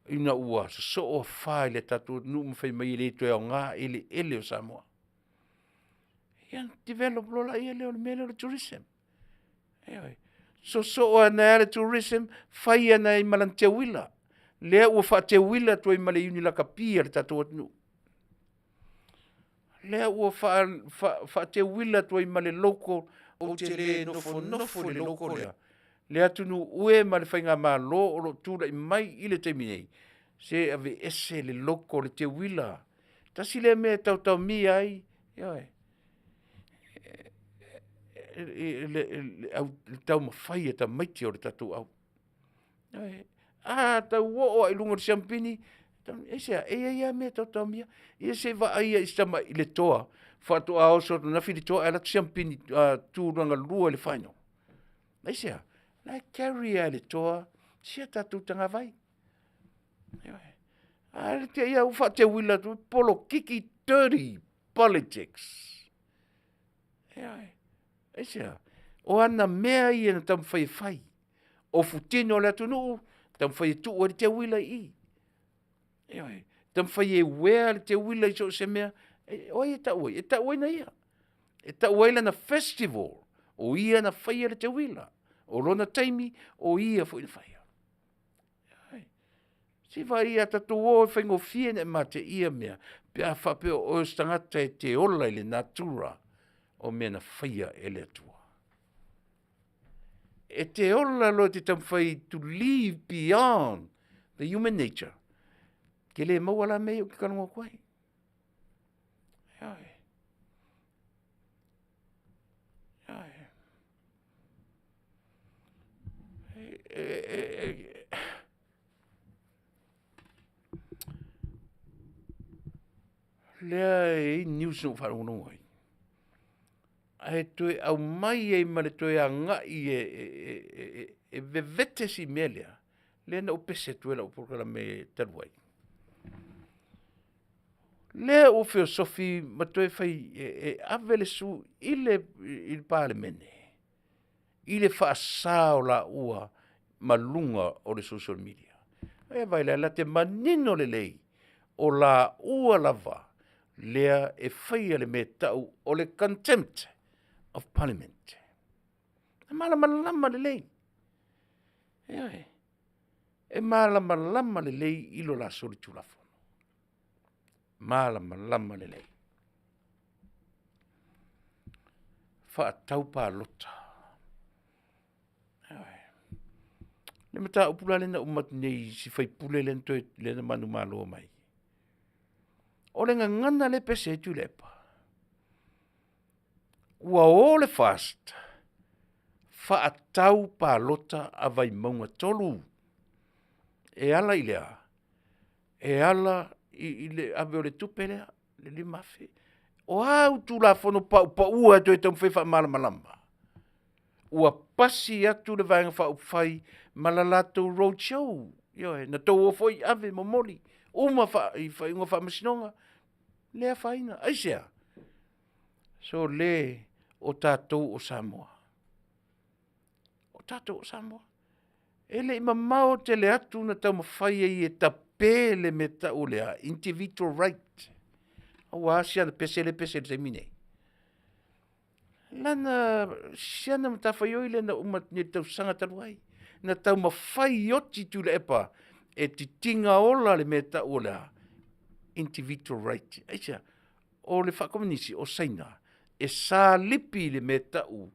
Ina ua sosoo afa i le tatou atunuu ma fai mai e le toe aoga eleele o Samoa. Ia ona develop loa lea o le mea lea o le tourism. Ioe, sosoo ane lava le tourism, fai ane ai ma lana teuila, lea ua faateuila atu ai ma le iuni lakapi a le tatou atunuu. Lea ua faateuila atu ai ma le local, ou te le nofonofo i le local lea. Le atunuu e ma le faigamalo o lo o tulai mai i le taimi nei, se aveese le local le teuila. Tasi lea mea e taotaomia ai ioe, le taumafai a tamaiti o le tatou au. A tau oo lava i luga o le siamupini, aisea? E i ai lava mea e taotaomia ai. Ia se i vaai lava i si tamai i le toa faatoa oso atu ananafi le toa ae alu atu siamupini tulaga lua i le final. Aisea? O la e carry lava e le toa si a tatou tagavai. Ioe, ae o le te i lava ua faateuila atu, polokiki dirty politics. Ioe, aisea? O ana mea ia na taumafai e fai, ofutino o le atunuu, taumafai e tuu ai le teuila i i. Ioe, taumafai e wear le teuila i so o se mea. O ai e tau ai? E tau ai na ia. E tau ai lana festival, o ia na faia le teuila. O lona taimi, o ia foi na faia. Se i vaai a tatou o e faigofie ona e mateia mea pe a faapea o oe o se tagata e te ola i le natura o mea na faia e le Atua. E te ola loa e te taumafai to live beyond the human nature, e te le maua la mea ia ou te talanoa atu ai. Ioe, ioe. Lea e i ai news na ou faalogologo ai, ae toe aumai ai ma le toe agai e vevete si mea lea, lea na ou pese atu ai i lau polokalame talu ai. Lea ua feosofi ma toe fai e ave le sui i le Palemene i le faasa o laua ma luga o le social media. E vaai la, e te manino lelei, o laua lava lea e faia le mea e tau o le contempt of Parliament. E malamalama lelei, ioe, e malamalama lelei i lo la solitulafono, malamalama lelei. Faatau palota, ioe. O le mataupu la lea na uma atu nei i si sui usufono lea na manumalo mai. O le gagana lea e pese ai Tuilaepa, ua o le FAST. Faatau palota a Vaimauga 3. E ala i le a? E ala i le ave o le tupe lea, le $5,000. O a au Tulafono paupaua e toe taumafai e faamalamalama? Ua pasi atu le Vaega Faaupufai ma le latou road show, ioe, na outou o foi ave momoli, uma faaiuga o faamasinoga, le afaina. Aisea? Sole, o tatou o Samoa, o tatou o Samoa. E le i mamao tele atu na taumafai ai e tape le mea e tau o le a? Individual right, aua si ana pese lea e pese ai i le taimi lenei. Si ana matafaioi lea na uma atu nei i le tausaga talu ai, na taumafai oti Tuilaepa e titiga ola le mea e tau o le a? Individual right. Aisea? O le faakomonisi o Saina, e salipi le mea e tau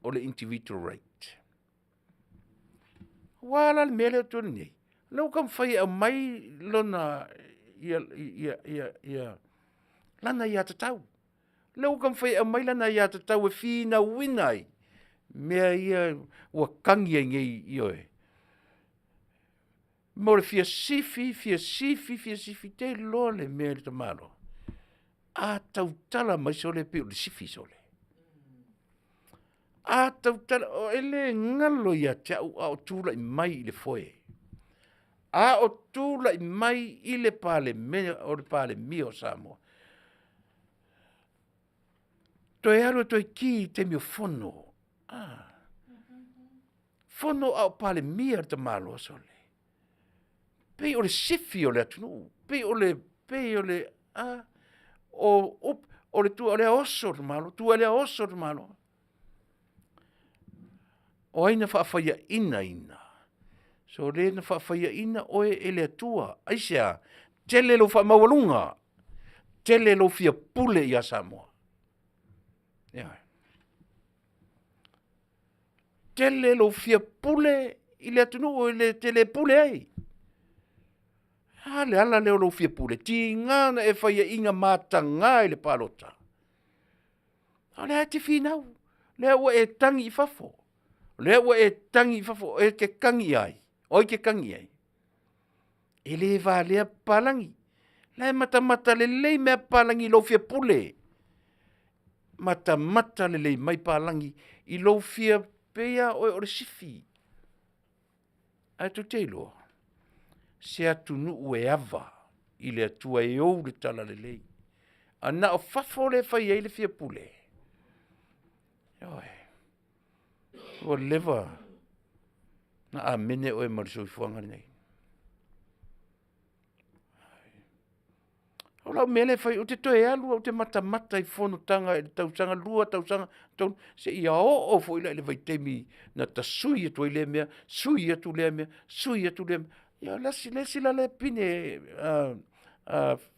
o le individual right. Ua a la le mea lea ua tuai nei? O lea ua taumafai e aumai lona aiatatau. O lea ua taumafai e aumai lana aiatatau e finauina ai mea ia ua tagi ai nei, ioe, mo le fia sifi, fia sifi, fia sifi, ou te iloa le mea le tamaloa, a tautala mai sole, e pei o le sifi sole. A tautala, e le galo ia te au a o tulai mai i le foe, a o tulai mai i le Palemene o le Palemia o Samoa, toe alu e toe ki i taimi o fono, fono a o Palemia le tamaloa sole, pei o le sifi o le atunuu, pei o le, a? O upu, o le tu lea oso le tamaloa, tu ae lea oso le tamaloa. O ai na faafaiaina ina? Sole na faafaiaina oe e le Atua. Aisea? Tele lou faamaualuga, tele lou fia pule ia Samoa. Ioe. Tele lou fia pule i le atunuu e te le pule ai. A le ala lea o lou fia pule? Tiga ona e faiaina mataga i le palota, a o lea lava e te finau, o lea ua e tagi i fafo, o lea ua e tagi i fafo, e te tagi i ai? O ai e te tagi i ai? E le valea papalagi, o la e matamata lelei mai lava papalagi i lou fia pule, matamata lelei mai papalagi i lou fia, pei lava oe o le sifi. Ae tou te iloa, se atunuu e ava i le Atua e ou le talalelei, ae na o fafo lea e fai ai le fia pule. Ioe, ua leva ona amene oe ma le soifuaga lenei. O lau mea lea e fai, ou te toe alu lava ou te matamata i fonotaga i le tausaga, 2 tausaga, 3, seia oo foi la i le vaitaimi na tasui atu ai lea mea, sui atu lea mea, sui atu lea mea. Ia o le isi la lea pine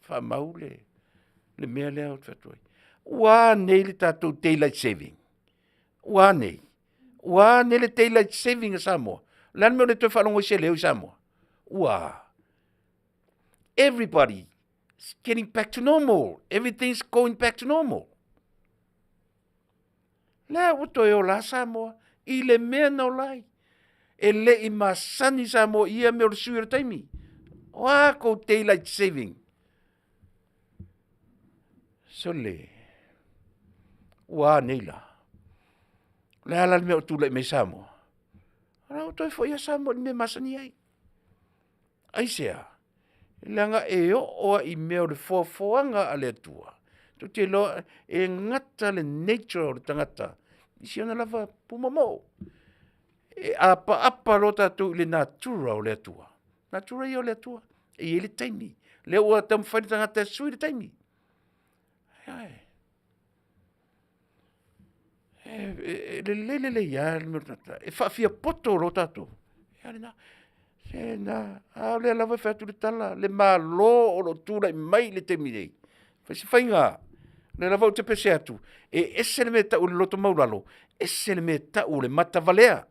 faamau le mea lea ou te fai atu ai. Ua a nei le tatou daylight saving? Ua a nei? Ua a nei le daylight saving a Samoa? O le a le mea ua le toe faalogo ai se leo i Samoa? Ua a? Everybody is getting back to normal. Everything's going back to normal. Lea ua toe ola Samoa i le mea na ola ai. E le i masani Samoa i ia mea o le sui o le taimi. O a kou daylight saving? Sole, ua a nei la? O le a la le mea o tulai mai Samoa? O la ua toe foi lava Samoa i le mea e masani ai. Aisea? Leaga e oo lava i mea o le foafoaga a le Atua, tou te iloa e gata le nature o le tagata i si ona lava pumoomoo. E apaapa loa tatou i le natura o le Atua, natura ia o le Atua, e i ai le taimi. O lea ua taumafai le tagata e sui le taimi. E lelei lelei lava le mea o le tagata, e faafiapoto loa tatou, ia lena. Se na, a o lea lava e fai atu le tala, le Malo o lo o tulai mai i le taimi nei, fai se faiga. O lea lava ou te pese atu, e ese le mea e tau o le loto maualalo, ese le mea e tau o le matavalea.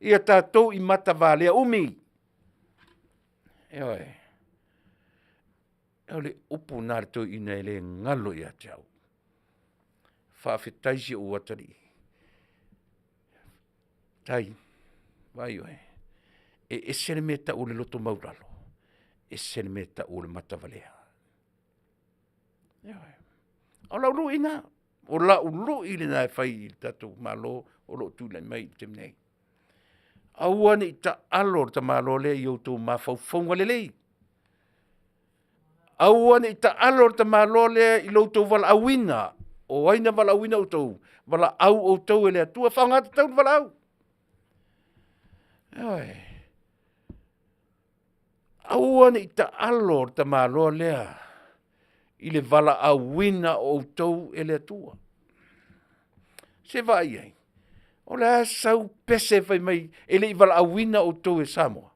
Ia tatou i matavalea umi. Ioe. O le upu lena a le toeaina e le galo ia te au. Faafetai si ou atalii. Tai, vaai oe, e ese le mea e tau o le loto maulalo, ese le mea e tau o le matavalea. Ioe. O lau lui lena, o lau lui lena e fai i le tatou Malo o lo o tulai mai i le taimi nei. Aua ne i taalo le tamaloa lea i outou mafaufauga lelei. Aua ne i taalo le tamaloa lea i lo outou valaauina. O ai na valaauina outou? Valaau outou e le Atua, faaaoga tatau le valaau. Ioe. Aua ne i taalo le tamaloa lea i le valaauina o outou e le Atua. Se vaai i ai, o le a sau pese fai mai e le i valaauina outou e Samoa?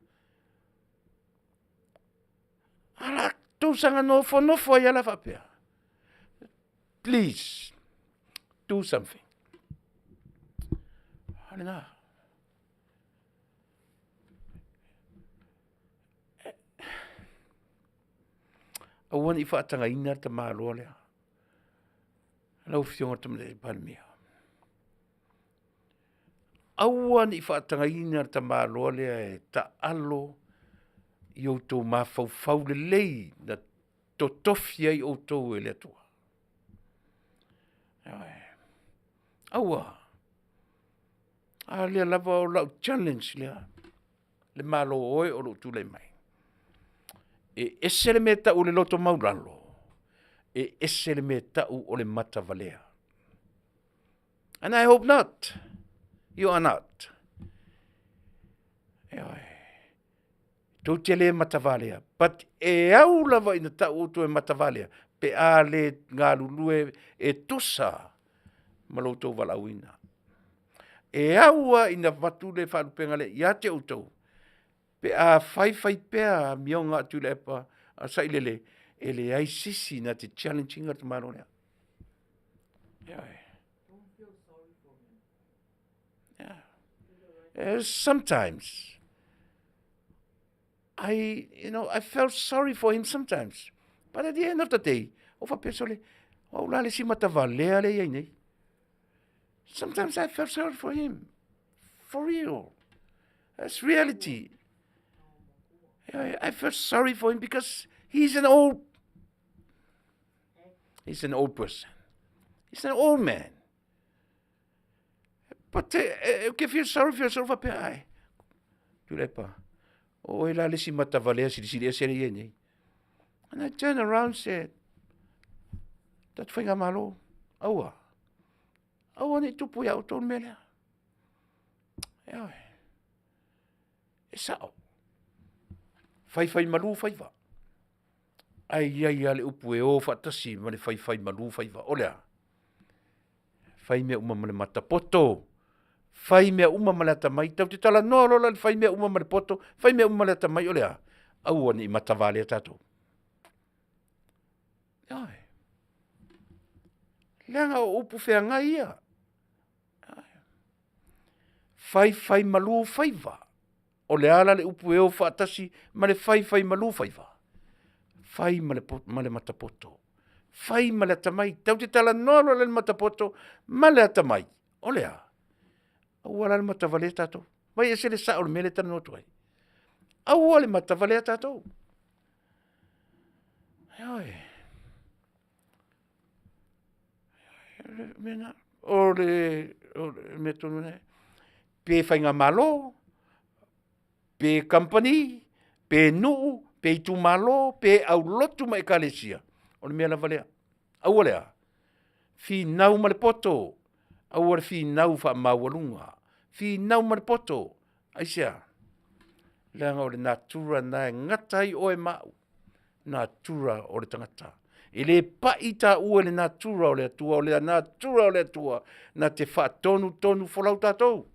A o le a tou saga nofonofo ai lava la faapea? Please, do something. A lena. Aua ne i faatagaina le tamaloa lea. Lau Afioga i le Tamaitai Palemia, aua ne i faatagaina le tamaloa lea e taalo i outou mafaufau lelei na totofi ai outou e le Atua. Ioe. Aua. A lea lava o lau challenge lea, le Malo e o lo o tulai mai. E ese le mea e tau o le loto maualalo, e ese le mea e tau o le matavalea. And I hope not. You are not. Ioe. Tou te le matavalea, but e au lava ina tau outou e matavalea, pe a le galulue e tusa ma lo outou valaauina. E au lava ina avatu le faalupega lea ia te outou, pe a faifai pea amioga a Tuilaepa a sailele, e leai se isi na te challenge ina le tamaloa lea. Ioe. Yeah. Sometimes I, you know, I felt sorry for him sometimes. But at the end of the day, o faapea sole, o au la le isi matavalea lea e i ai nei. Sometimes I felt sorry for him. For real. That's reality. I felt sorry for him because he's an old person. He's an old man. But you can feel sorry for yourself faapea, ai, Tuilaepa, o oe la le isi matavalea silisili ese lea e i ai nei. And I turned around and said, tatou faigamalo, aua, aua ne i tupu ia outou le mea lea. Ioe. E sao. Faifaimalu faiva. Ae i ai lava le upu e o faatasi ma le faifaimalu faiva. O le a? Fai mea uma ma le matapoto. Fai mea uma ma le atamai. Tatou te talanoa loa la i le fai mea uma ma le poto, fai mea uma ma le atamai, o le a? Aua ne i matavalea tatou. Ioe. Leaga o upu feagai ia. Faifaimalu faiva. O le a la le upu e o faatasi ma le faifaimalu faiva? Fai ma le, ma le matapoto. Fai ma le atamai. Tatou te talanoa loa le matapoto ma le atamai. O le a? Aua la le matavalea tatou. Vai ese le sao o le mea lea e talanoa atu ai. Aua le matavalea tatou. Ioe. Mea o le, o le mea tonu lea. Pe faigamalo, pe company, pe nuu, pe itumalo, pe aulotu ma ekalesia. O le mea lava lea. Aua lea. Finau ma le poto. Aua le finau faamaualuga. Finau ma le poto. Aisea? Leaga o le natura na e gata ai oe ma au. Natura o le tagata. E le pai taua i le natura o le Atua, o le natura o le Atua na te faatonutonu folau tatou.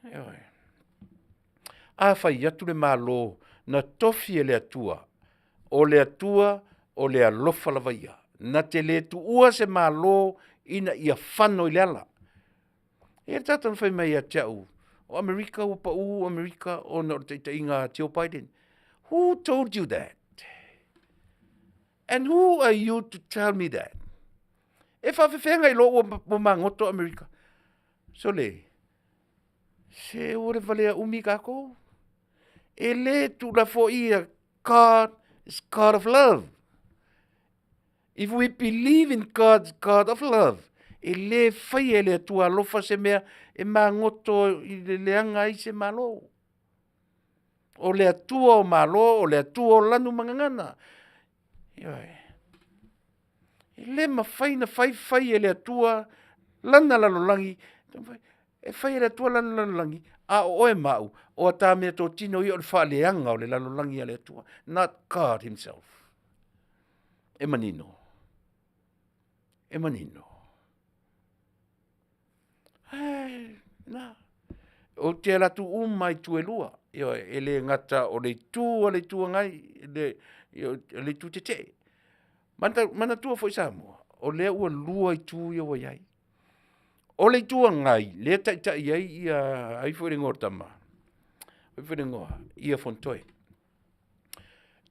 Ioe. A fai atu le Malo na tofi e le Atua, o le Atua o le alofa lava ia, na te le tuua se Malo ina ia fano i le ala. E i ai le tagata na fai mai ia te au, o Amerika ua pau Amerika ona o le taitaiga a Joe Biden. Who told you that? And who are you to tell me that? E faafefea nai lo ua magoto Amerika? Sole. Se ua le valea umi kākou. E le tuulafoia God is God of love. If we believe in God, God of love, e le faia e le Atua alofa se mea e magoto i le leaga ai se Malo. O le Atua o Malo, o le Atua o lanu ma gagana. Ioe. E le mafai na fai fai e le Atua lana lalolagi, e fai e le Atua lana lalolagi, a o oe ma au, o a ta meatotino ia o le faaleaga o le lalolagi a le Atua, not God himself. E manino. E manino. Ai, na. Ou te alu atu uma i itu e lua. Ioe, e le gata o le itu a le Itu Agai, le, le itu tetee. Manatua foi Samoa, o lea ua lua itu ia ua i ai. O le Itu Agai, lea e taitai ai ia, ai foi le igoa o le tama, ai foi le igoa, ia Fonotoe.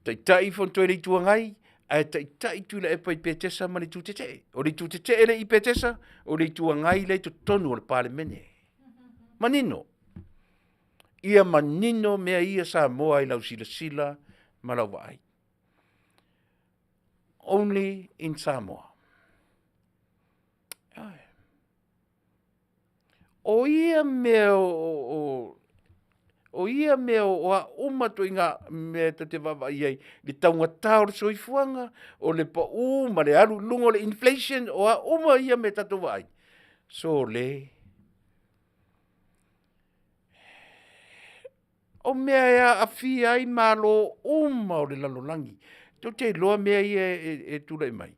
Taitai Fonotoe i le Itu Agai, ae taitai Tuilaepa i Petesa ma le Itu Tetee. O le Itu Tetee lea i Petesa, o le Itu Agai lea i totonu o le Palemene. Manino. Ia manino mea ia Samoa i lau silasila ma lau vaai. Only in Samoa. O ia mea o, o ia mea o a uma ituaiga mea ta te vaavaai i ai, le taugata o le soifuaga, o le pau ma le alu i luga o le inflation, o a uma ia mea tatou te vaai, sole, o mea e aafia ai malo uma o le lalolagi. Tou te iloa mea ia e tulai mai,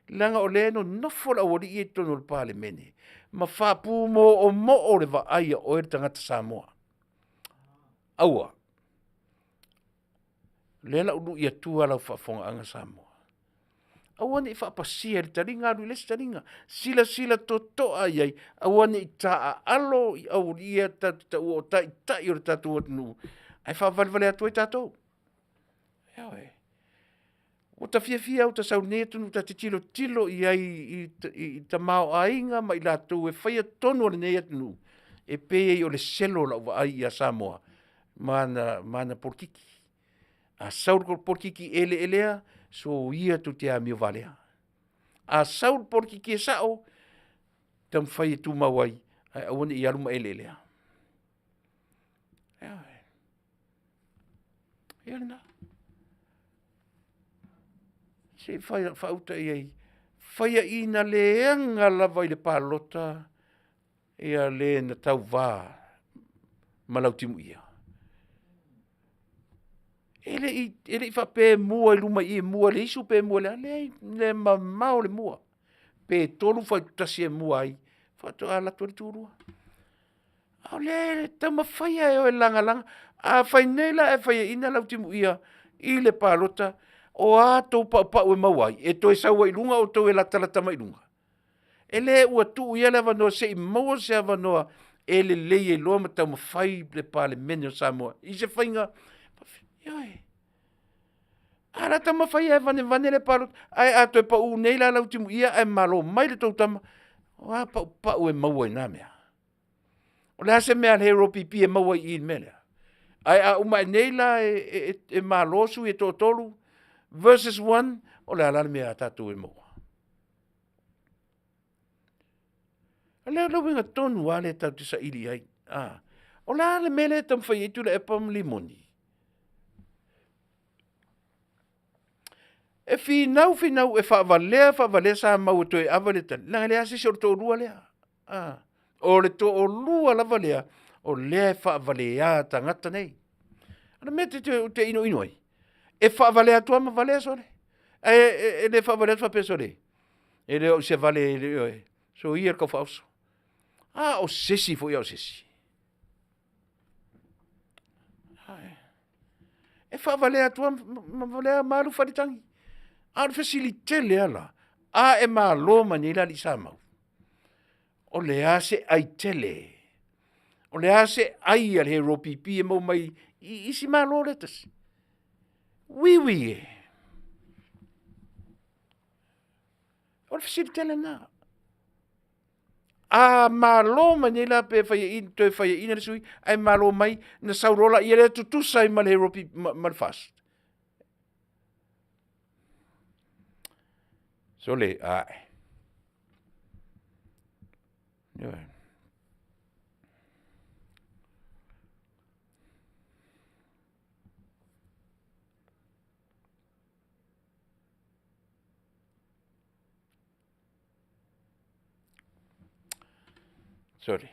leaga o lea e nonofo le aualii ia i totonu o le Palemene ma faapu moomoo le vaai a oe le tagata Samoa. Aua. O lea o le a ou lui atua lau faafofogaaga Samoa, aua ne i faapasia i le taliga alu i le isi taliga. Silasila totoa i ai, aua ne i taaalo i aualii ia tatou te taua o taitai o le tatou atunuu, ae faavalevale atu ai tatou. Ioe. Ua ta fiafia lava ua ta sau i lenei atunuu ta te tilotilo i ai i tamaoaiga ma i latou e faia tonu a lenei atunuu, e pei ai o le selo o lau vaai ia Samoa ma ana polokiki. A sau le polokiki eleelea, soia tou te amio valea. A sau le polokiki e sao, taumafai e tumau ai, ae aua ne i alu ma eleelea. Ioe. Ia lena. Se i faauta i ai, faiaina leaga lava i le palota ia le na tauva ma Lautimuia. E le i faapea e mua i luma i i e mua i le isu pe mua i le a, leai e mamao le mua. Pe 3 fuaitu 1 e mua ai, faatoa alu atu ai le tulua. A o lea e taumafai lava e o e lagalaga. Afai nei la ae faiaina Lautimuia i le palota, o a tou paupau e maua ai? E toe sau ai i luga outou e latalata mai i luga? E le ua tuu ia le avanoa se i maua se avanoa e lelei ai loa ma taumafai le Palemene o Samoa i se faiga, ioe. A o le a taumafai lava e vanevane le palota, ae a toe pau nei la Lautimuia ae malo mai le tou tama, o a paupau e maua i na mea? O le a se mea a le HRPP e maua ai i i le mea lea? Ae a uma ae nei la e malo sui e toatolu versus one, o le a la le mea a tatou e maua? O le uiga tonu lava lea tatou te saili i ai. O le a le mea lea e taumafai ai Tuilaepa ma Rimoni? E finau finau e faavalea faavalea Samau e toe ava le tali, leaga e leai lava se isi o le toalua lea. O le toalua lava lea o lea e faavalea tagata nei. O le mea ou te inoino ai, e faavalea atu lava ma valea sole. Ae e le faavalea atu faapea sole, e le o se vale e soia le tau faaoso. A o se isi foi a o se isi. E faavalea atu lava ma valea ma alu fai le tagi. A o le fesili tele lava la, a e malo mai nei la alii Samau, o le a se ai tele? O le a se ai a le HRPP e maua mai i isi malo lea e tasi? Uiui e. O le fesili tele lena. A malo mai nei la pe faiaina, toe faiaina le sui, ae malo mai, na sau loa laia lea tutusa ai ma le Europe, ma le FAST. Sole, ae. Ioe. Sorry.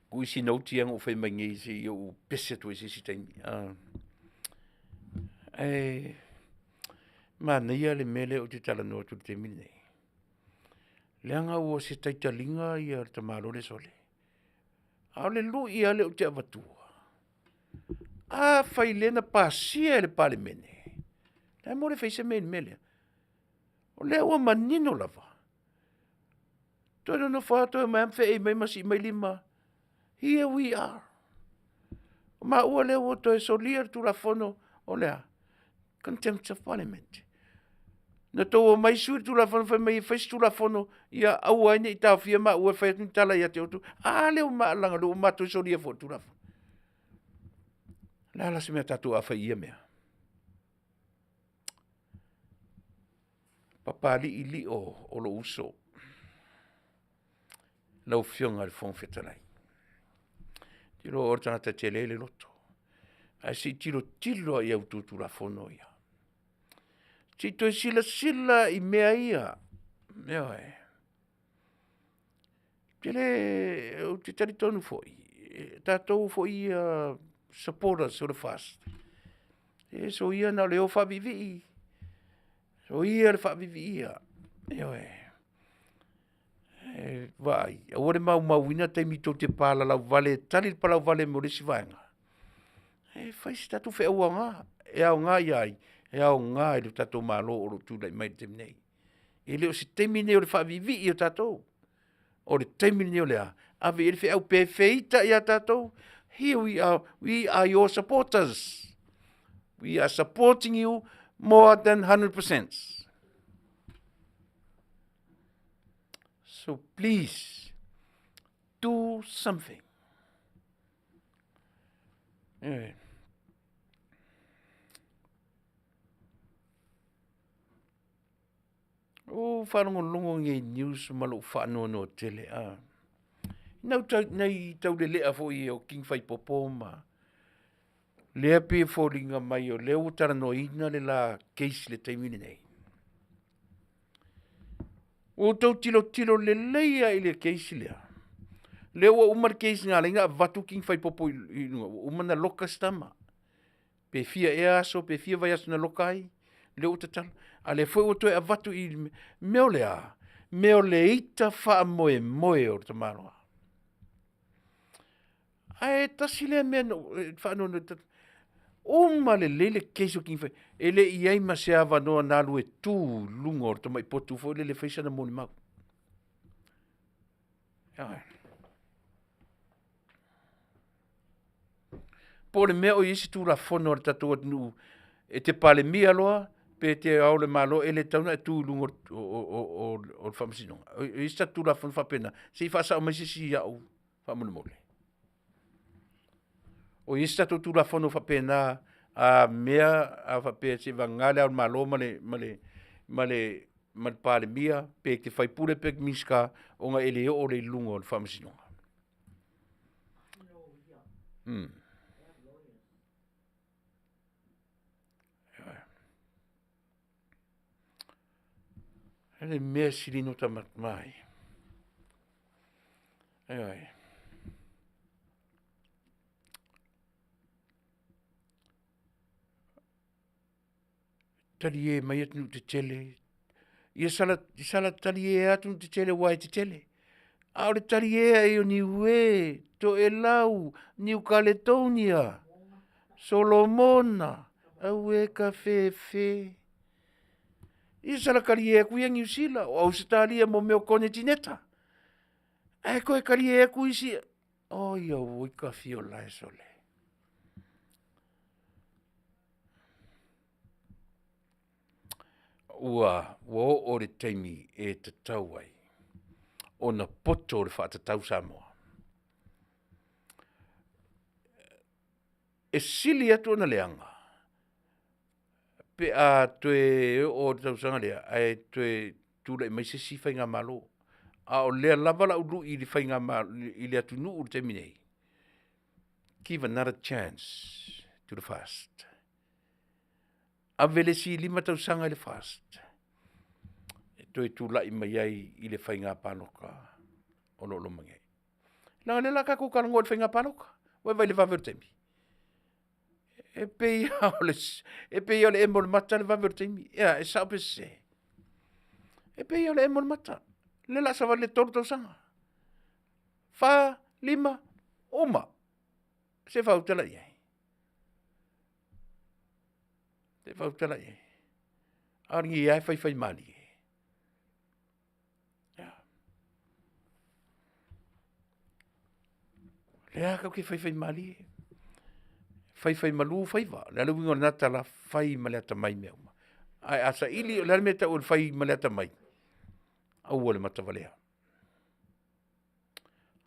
Ku isi note ia na ou fai mai nei se i ou pese atu ai se isi taimi. Ae manaia le mea lea ou te talanoa atu i le taimi lenei. Leaga ua se taitaliga ia le tamaloa lea sole. A o le lui lava lea ou te avatua, afai lea na pasia e le Palemene, o le a le mea ua le fai ai se mea i le mea lea? O lea ua manino lava, toe nonofo lava toe omai lava ma feei mai ma sii mai lima, here we are. O maua lea ua toe solia le Tulafono o le a? Contempt of Parliament. Na outou omai sui le Tulafono fai mai e fai se Tulafono ia aua ai ne i taofia maua e fai atu ni tala ia te outou. A lea ua leaga o lea ua matou solia foi le Tulafono. O le a la se mea a tatou a fai i ia mea? Papalii lio o lou uso, lau Afioga i le Fofoga Fetalai. Ou te iloa o oe o le tagata e tele le loto, ae se i tilotilo lava i a outou Tulafono ia. Se i toe silasila i mea ia, ioe. Ou te le, ou te talitonu foi, o tatou foi ia supporters o le FAST, e soia na o le o faaviivii, soia le faaviiviia, ioe. E vaai, aua le maumauina taimi tou te palalauvale e tali le palauvale mo le isi vaega. E fai se tatou feau aoga, e aoga ia ai? E aoga i lo tatou Malo o lo o tulai mai i le taimi nei. E le o se taimi lenei o le faaviivii o tatou. O le taimi lenei o le a? Ave i ai le feau, pe feita ia tatou, here we are, we are your supporters. We are supporting you more than 100%. So please, do something. Eh. Ua ou faalogologo i nei news ma lou faanoanoa tele. Nai taulelea foi o King Faipopo ma lea e pei e foliga mai o lea ua talanoaina le la case i le taimi lenei. Ua outou tilotilo lelei lava i le case lea. Lea ua uma le case na ala ai ona avatu King Faipopo i luga, ua uma ona loka si tama. Pe fia ea aso, pe fia vaiaso na loka ai, lea ua tatala. A o lea foi ua toe avatu i le mea o le a? Mea o le ita faamoemoe o le tamaloa. Ae tasi lea mea na ou faanoanoa, uma lelei le case o King Fai, e le i i ai ma se avanoa na alu e tu i luga o le tamai potu foi lele e fai sana molimau. Po o le mea o i ai se Tulafono a le tatou atunuu e te Palemia loa pe te Ao o le Malo e le tatau ona e tu i luga o le Faamasinoga. O i ai se tatou Tulafono faapena? Se i faasao mai se isi au faamolemole. O i ai se tatou Tulafono faapena a mea a faapea seivagana le Ao o le Malo ma le Palemia, pe te faipule pe te Minisita, ona e le oo lea i luga o le Faamasinoga. O le mea sili ona tamatama ai. Ioe. Talie mai atunuu tetele, ia sala talie lava atunuu tetele aua e tetele. A o le talie ai o Niue, Toelau, Niu Kaletonia, Solomona, aue ka fefe. Ia sala talie atu ia Niu Sila, o Ausetalia mo mea o konetineta. Ae toe talie atu isi, oi auoi ka fio lae sole. Ua oo le taimi e tatau ai. ona poto o le faatatau Samoa. E sili atu ona leaga, pe a toe oo i le tausaga lea, ae toe tulai mai se isi faigamalo. A o lea lava la ului i le faigamalo i le atunuu i le taimi nei, give another chance to the FAST. Ave le isi 5 tausaga i le FAST e toe tulai mai ai i le faiga palota o lo o loma nei. Leaga o lea o le a tatou talanoa i le faiga palota, ua e vaai i le vave o le taimi? E pei lava o le, e pei lava o le emo o le mata le vave o le taimi. Ea, e sao pe sese? E pei lava o le emo o le mata. O lea o le a savali i le 3 tausaga, 4, 5, uma. Se faautala i ai. Se faautala i ai. A o lenei lava e faifaimalie. Ia. O lea lava tatou te faifaimalie, faifaimalu faiva. O le a le uiga o lena tala? Fai ma le atamai i mea uma. Ae a saili, o le a le mea e tau o le fai ma le atamai? Aua le matavalea.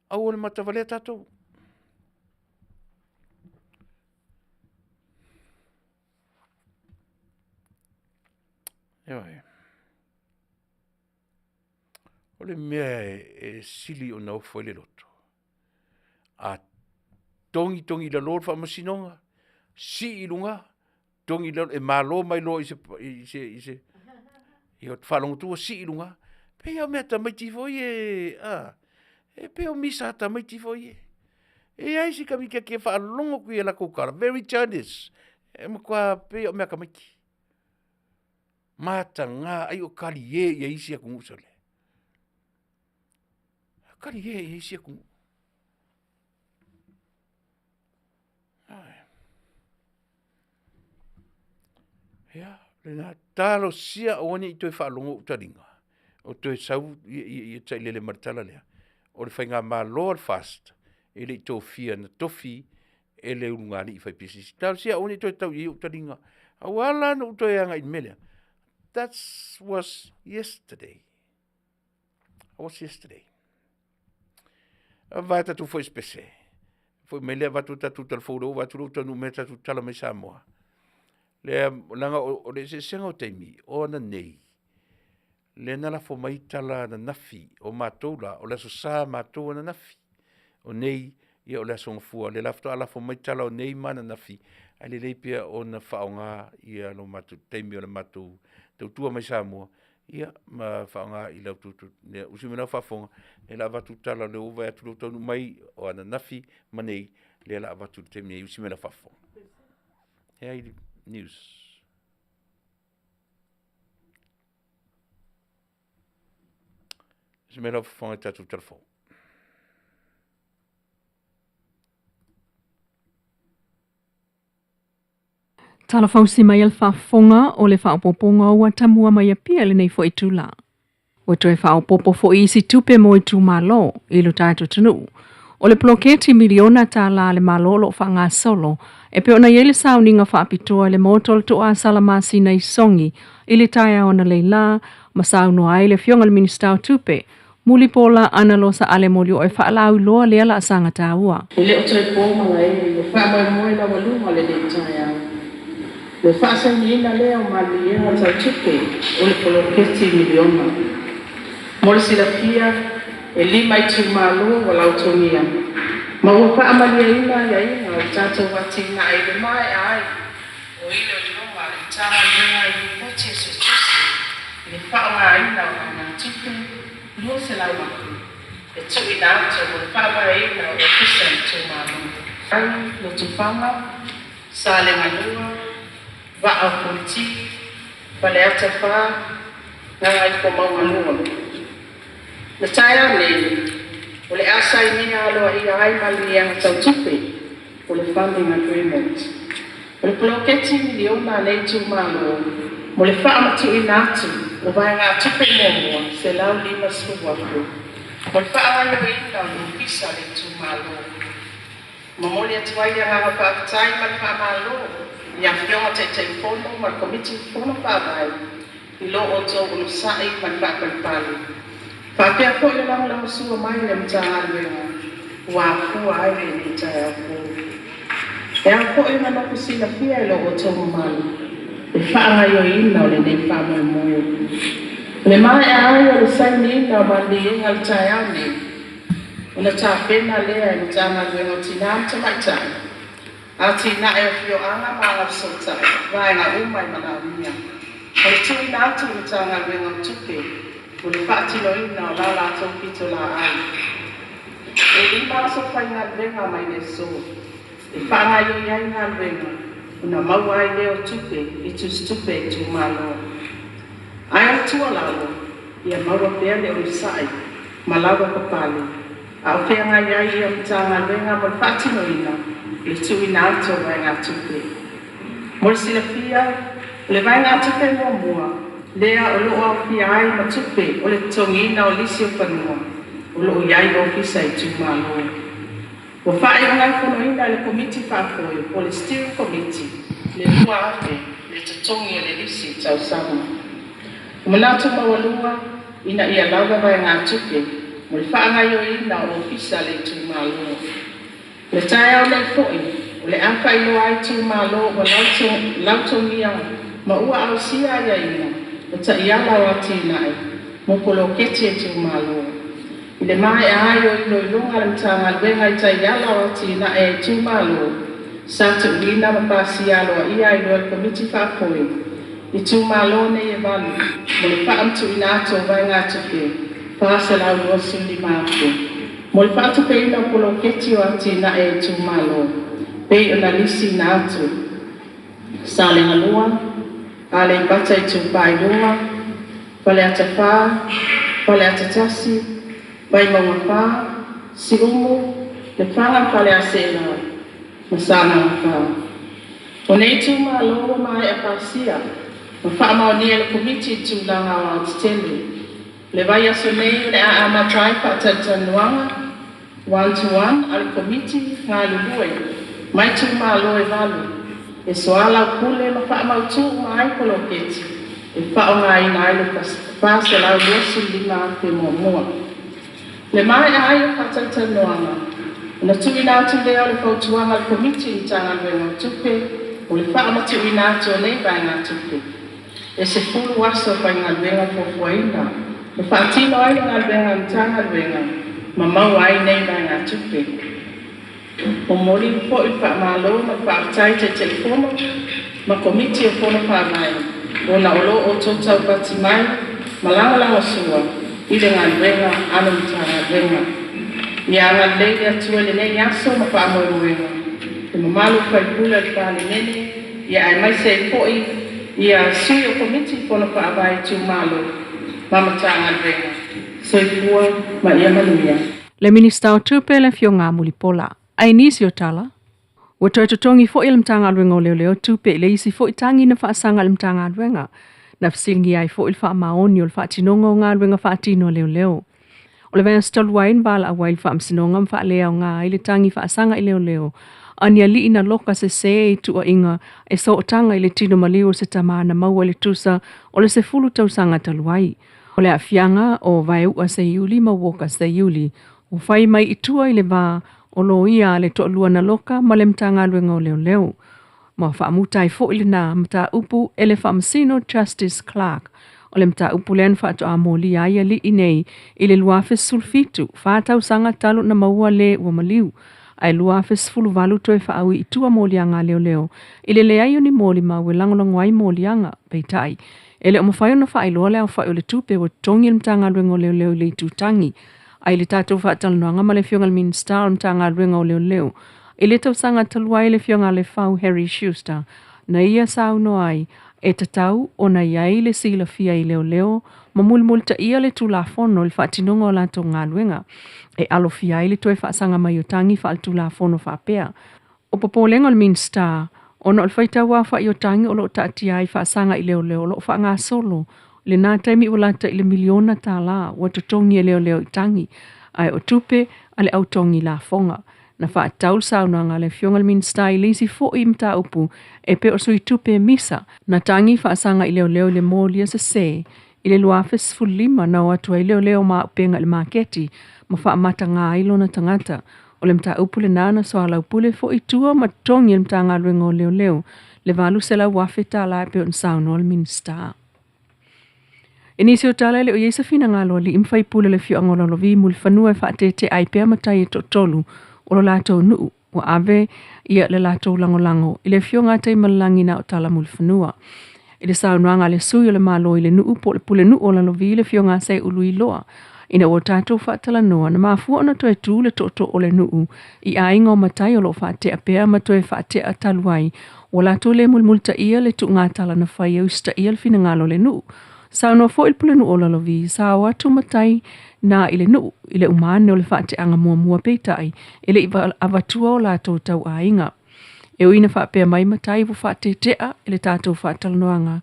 Aua le matavalea tatou. Ioe. O le mea e sili ona ofo ai le loto, a togitogi i lalo le faamasinoga, sii i luga, togi i lalo, e malo mai loa i se, i se, i se, ia faalogo atu ua sii i luga. E pei lava o mea a tamaiti foi ia, a, e pei o misa a tamaiti foi ia. E i ai si tamaitiiti e faalogo atu i a latou tala, very childish. E matua pei lava o mea a tamaiti. Mataga ai o talie i isi atunuu sole. Talie i isi atunuu. Ia, lena, talosia aua ne i toe faalogo ou taliga o toe sau ia sailele ma le tala lea, o le faigamalo a le FAST, e le i tofia na tofi e le ulugalii faipisinisi. Talosia aua ne i toe tau i ai ou taliga, ae ua ala la ona ou toe agai i le mea lea, that was yesterday, was yesterday. Vaai tatou foi spese, foi mai lea avatu le tatou tala fou lea ua vaai atu lea ua taunuu mai le tatou tala mai Samoa. Lea, leaga o le eseesega o taimi, o ananei, lea na lafo mai tala ananafi, o matou la, o le Aso Sa matou ananafi. O nei, ia o le Aso Gafua, lea la faatoa lafo mai tala o nei ma ananafi, ae lelei pea ona faaaoga ia lo matou taimi o le matou tautua mai Samoa, ia ma faaaoga i la outou usi mai lau faafofoga, lea o le a avatu tala o lea ua ou vaai atu o lea ua taunuu mai o ananafi ma nei, lea o le a avatu i le taimi nei, usi mai lau faafofoga. E ai news. Usi mai lau faafofoga i tatou telefoni. Tala fausi mai a le faafofoga o le faaopoopoga ua tamua mai Apia i lenei foi itula. Ua toe faaopoopo foi isi tupe mo itumalo i lo tatou atunuu. O le poloketi miliona tala a le Malo o lo o faagasolo e pei ona i ai le sauniga faapitoa i le Maota o le Toa Salamasina i Sogi i le taeao analeila ma saunoa ai le Afioga i le Minisita o Tupe Mulipola Analosa Ale Molioo e faalauiloa lea laasaga taua. E le o toe po malae ua faamoemoe laualuga lenei taeao. Le faasainiina lea o maliliega tau tupe o le poloketi miliona. Mo le silafia, e 5 itumalo ua lautogia, ma ua faamalieina aiaiga o le tatou atinae i le maea ai o iloiloga a le Matagaluega i lipoti a suetusi i le faaaogaina o vaegatupe 200,000 e tuuina atu mo le faavaeina o ofisa o itumalo. Ai Lotofaga, Salega 2, Vaa o Fonoti, Faleata 4, Gagaifomauga 2. Le taeao nei, o le a sainia aloaia ai maliliega tau tupe o le funding agreement. O le poloketi miliona a nei itumalo mo le faamatuuina atu o vaegatupe muamua $150,000 mo le faagaoioiina o le ofisa o le itumalo. Momoli atu ai le agaga faafetai ma le faamalo i afioga Taitaifono ma le Komiti Fono Faavae i lo outou onosai ma le faapalepale. Faapea foi le lagolagosua mai i le Matagaluega ua afua ai lenei taeao fou. E ao foi ona nofo silafia e lo outou mamalu le faagaoioiina o lenei faamoemoe. O le maea ai o le sainiina o maliliega i le taeao nei, ona tapena lea e Matagaluega o Tina ma Tamaitai, Atinae o Afioaga ma Agafesootai, vaega uma e manaomia mo le tuuina atu i le Matagaluega o Tupe mo le faatinoina o la latou pitolaau. E 5 aso faigaluega mai le aso e faagaoioi ai galuega ona maua ai lea o tupe i tusitupe a itumalo. Ae o le tuualalo, ia maua pea le onosai ma lava papale a o feagai ai ia Matagaluega mo le faatinoina o le tuuina atu o vaegatupe. Mo le silafia, o le vaegatupe muamua lea o lo o aofia ai ma tupe o le totogiina o lisi o fanua o lo o i ai ofisa i itumalo. Ua faaiugafonoina e le Komiti Faafoe po o le Steering Committee le 2,000 le totogi o le lisi i tausaga. Ua manatu maualuga ina ia lava vaegatupe mo le faagaoioiina o ofisa a le itumalo. O le taeao nei foi, o le a faailoa ai itumalo ua lautogia ma ua ausia aiaiga o taiala o atinae mo poloketi a itumalo. I le maea ai o iloiloga a le Matagaluega i taiala o atinae a itumalo sa tuuina ma pasia aloaia ai loa e le Komiti Faafoe itumalo nei e 8 mo le faamatuuina atu o vaegatupe $425,000 mo le faatupeina o poloketi o atinae a itumalo pei ona lisiina atu: Salega 2, Aleipata Itupa i Luga, Faleata 4, Faleata 1, Vaimauga 4, Siumu, Lefaga ma Faleaseela ma Sagaga 4. O nei itumalo ua maea pasia ma faamaonia e le Komiti i le tulaga aoaotetele. O le vaiaso nei o le a amata ai faatalatalanoaga one to one a le Komiti galulue mai itumalo e 8 e soalaupule ma faamautu uma ai poloketi e faaaogaina ai le $425,000 muamua. Le maea ai o faatalatalanoaga, ona tuuina atu lea o le fautuaga a le Komiti i le Matagaluega o Tupe mo le faamatuuina atu o nei vaegatupe. E 10 aso faigaluega fuafuaina ma faatino ai le galuega a le Matagaluega ma maua ai nei vaegatupe. Momoli foi le faamalo ma le faafetai i Taitaifono ma Komiti o Fono Faavae ona o lo outou taupati mai ma lagolagosua i le galuega a le Matagaluega. Ia agalelei le Atua i lenei aso ma faamoemoega, le mamalu o sui usufono o le Palemene, ia aemaise ai foi ia sui o Komiti Fono Faavae itumalo ma Matagaluega. Soifua ma ia manuia. Le Minista o Tupe le Afioga Mulipola. Ae nisi o tala, ua toe totogi foi e le Matagaluega o Leoleo tupe i le isi foi tagi na faasaga i le Matagaluega, na fesiligia ai foi le faamaoni o le faatinoga o galuega faatino a leoleo. O le vaiaso talu ai na valaau ai le Faamasinoga ma faaleaoga ai le tagi faasaga i leoleo a ni alii na loka sese i tuuaiga e sootaga i le tino maliu o se tama na maua i le tusa o le 10 tausaga talu ai. O le aafiaga o Vaeua Seiuli ma Walker Seiuli ua fai mai i tua i le va o loia a le toalua na loka ma le Matagaluega o Leoleo. Ma faamuta ai foi lena mataupu e le Faamasino Justice Clark. O le mataupu lea na faatoa molia ai alii nei i le 2017, 4 tausaga talu na maua le ua maliu, ae 2018 toe faaui i tua moliaga a leoleo i le leai o ni molimau e lagolago ai moliaga. Peitai, e le o mafai ona faailoa le aofai o le tupe ua totogi e le Matagaluega o Leoleo i le itutagi. Ae i le tatou faatalanoaga ma le Afioga i le Minisita o le Matagaluega o Leoleo i le tausaga talu ai le Afioga a Lefau Harry Schuster, na ia saunoa ai e tatau ona i ai le silafia i leoleo ma mulimulitaia le Tulafono i le faatinoga o latou galuega e alofia ai le toe faasaga mai o tagi faaletulafono faapea. O popolega o le Minisita ona o le faitau aofai o tagi o lo o taatia ai faasaga i leoleo o lo o faagasolo i lena taimi ua lata i le miliona tala ua totogi e leoleo i tagi, ae o tupe a le au togi lafoga. Na faatatau le saunoaga a le Afioga i le Minisita i le isi foi mataupu e pei o sui tupe misa na tagi faasaga i leoleo i le molia sese i le 2015 na o atu ai leoleo ma auupega i le maketi ma faamatagā ai lona tagata. O le mataupu lenā na soalaupule foi i tua ma totogi e le Matagaluega o Leoleo le $800,000 tala e pei ona saunoa le Minisita. I nisi o tala e le o i ai se finagalo a alii ma faipule o le afioaga o Lalovi Mulifanua e faatetea ai pea matai e toatolu o lo latou nuu ua ave ia le latou lagolago i le afioga a Taimalelagi na o Tala Mulifanua. I le saunoaga a le sui o le Malo i le nuu po o le pulenuu o Lalovi le afioga a Seiuluiloa, ina ua tatou faatalanoa na mafua ona toe tu le tootoo o le nuu i aiga o matai o lo o faatea pea ma toe faatea talu ai ua latou le mulimulitaia le tuugatala na fai e usitaia le finagalo o le nuu. Saunoa foi le pulenuu o Lalovi, sa o atu matai na i le nuu i le uma ane o le faateaga muamua peitai e le i avatua o latou tauaiga. E ui ina faapea mai matai ua faatetea i le tatou faatalanoaga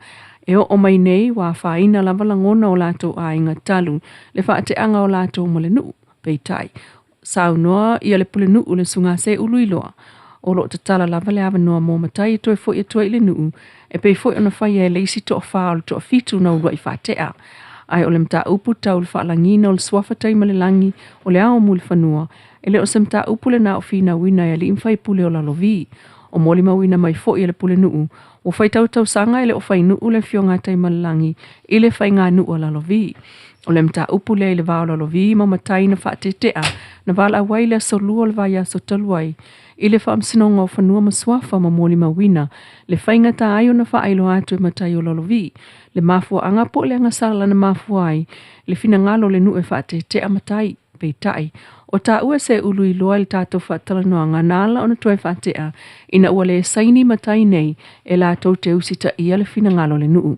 e oo mai nei ua afaina lava lagona o latou aiga talu le faateaga o latou ma le nuu. Peitai, saunoa ia le pulenuu le Susuga Seiuluiloa, o lo o tatala lava le avanoa mo matai e toe foi atu ai i le nuu e pei foi ona faia e le isi toafa o le toafitu na uluai faatea. Ae o le mataupu tau le faalagiina o le suafa Taimalelagi o le Ao o Mulifanua, e le o se mataupu lenā o finauina e alii ma faipule o Lalovi. O molimauina mai foi e le pulenuu, ua faitau tausaga e le o fainuu le afioga a Taimalelagi i le faiganuu a Lalovi. O le mataupu lea i le va o Lalovi ma matai na faatetea na valaau ai le aso Lua o le vaiaso talu ai i le Faamasinoga o Fanua ma Suafa ma molimauina le faigata ai ona faailoa atu e matai o Lalovi le mafuaaga po o le agasala na mafua ai le finagalo o le nuu e faatetea matai. Peitai, o taua se uluiloa i le tatou faatalanoaga na ala ona toe faatea ina ua le saini matai nei e latou te usitaia le finagalo o le nuu.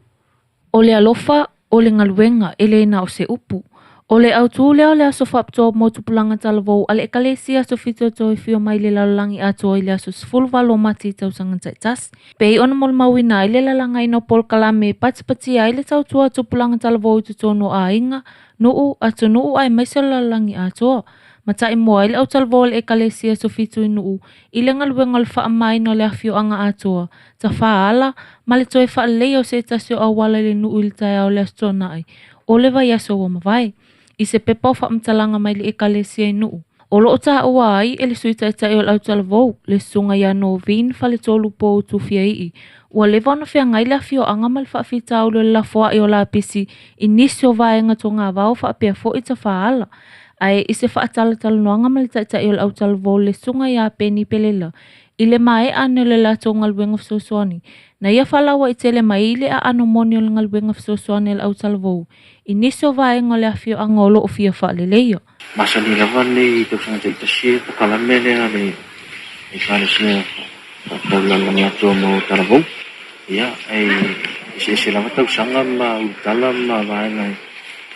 O le alofa, o le galuega, e le na o se upu. O le autū lea o le aso faapitoa mo tupulaga talavou a le Ekalesia Aso Fitoitoi Fio mai le lalolagi atoa i le aso 18 o Mati tausaga taitasi. Pei ona molimauina ai le lalagaina o polokalame e patipatia ai le tautua a tupulaga talavou i totonu o aiga, nuu, atunuu aemaise o le lalolagi atoa. Mataimua ai le autalavou a le Ekalesia Aso Fitu i Nuu i le galuega o le faamamaina o le afioaga atoa, tafaala, ma le toe faaleleia o se tasi o auala i le nuu i le taeao o le Aso Toonai o le vaiaso ua mavae. I se pepa o faamatalaga mai le Ekalesia i Nuu, o lo o taua ai e le Sui Taitai o le Autalavou, le Susuga ia Novin Faletolu Pou Tufiaii, ua leva ona feagai le afioaga ma le faafitauli o le lafoai o lapisi i nisi o vaega togavao faapea foi tafaala. Ae i se faatalatalanoaga ma le Taitai o le Autalavou le Susuga ia Peni Pelela i le maea ane o le latou galuega fesoasoani, na ia faalauaitele mai le aano moni o le galuega fesoasoani a le Autalavou i nisi o vaega o le afioaga o lo o fia faaleleia. Masani lava lenei tausaga taitasi e polokalame lea a le Ekalesia Faatatau Lalolagi Atoa mo Talavou. Ia, e eseese lava tausaga ma ulutala ma vaega e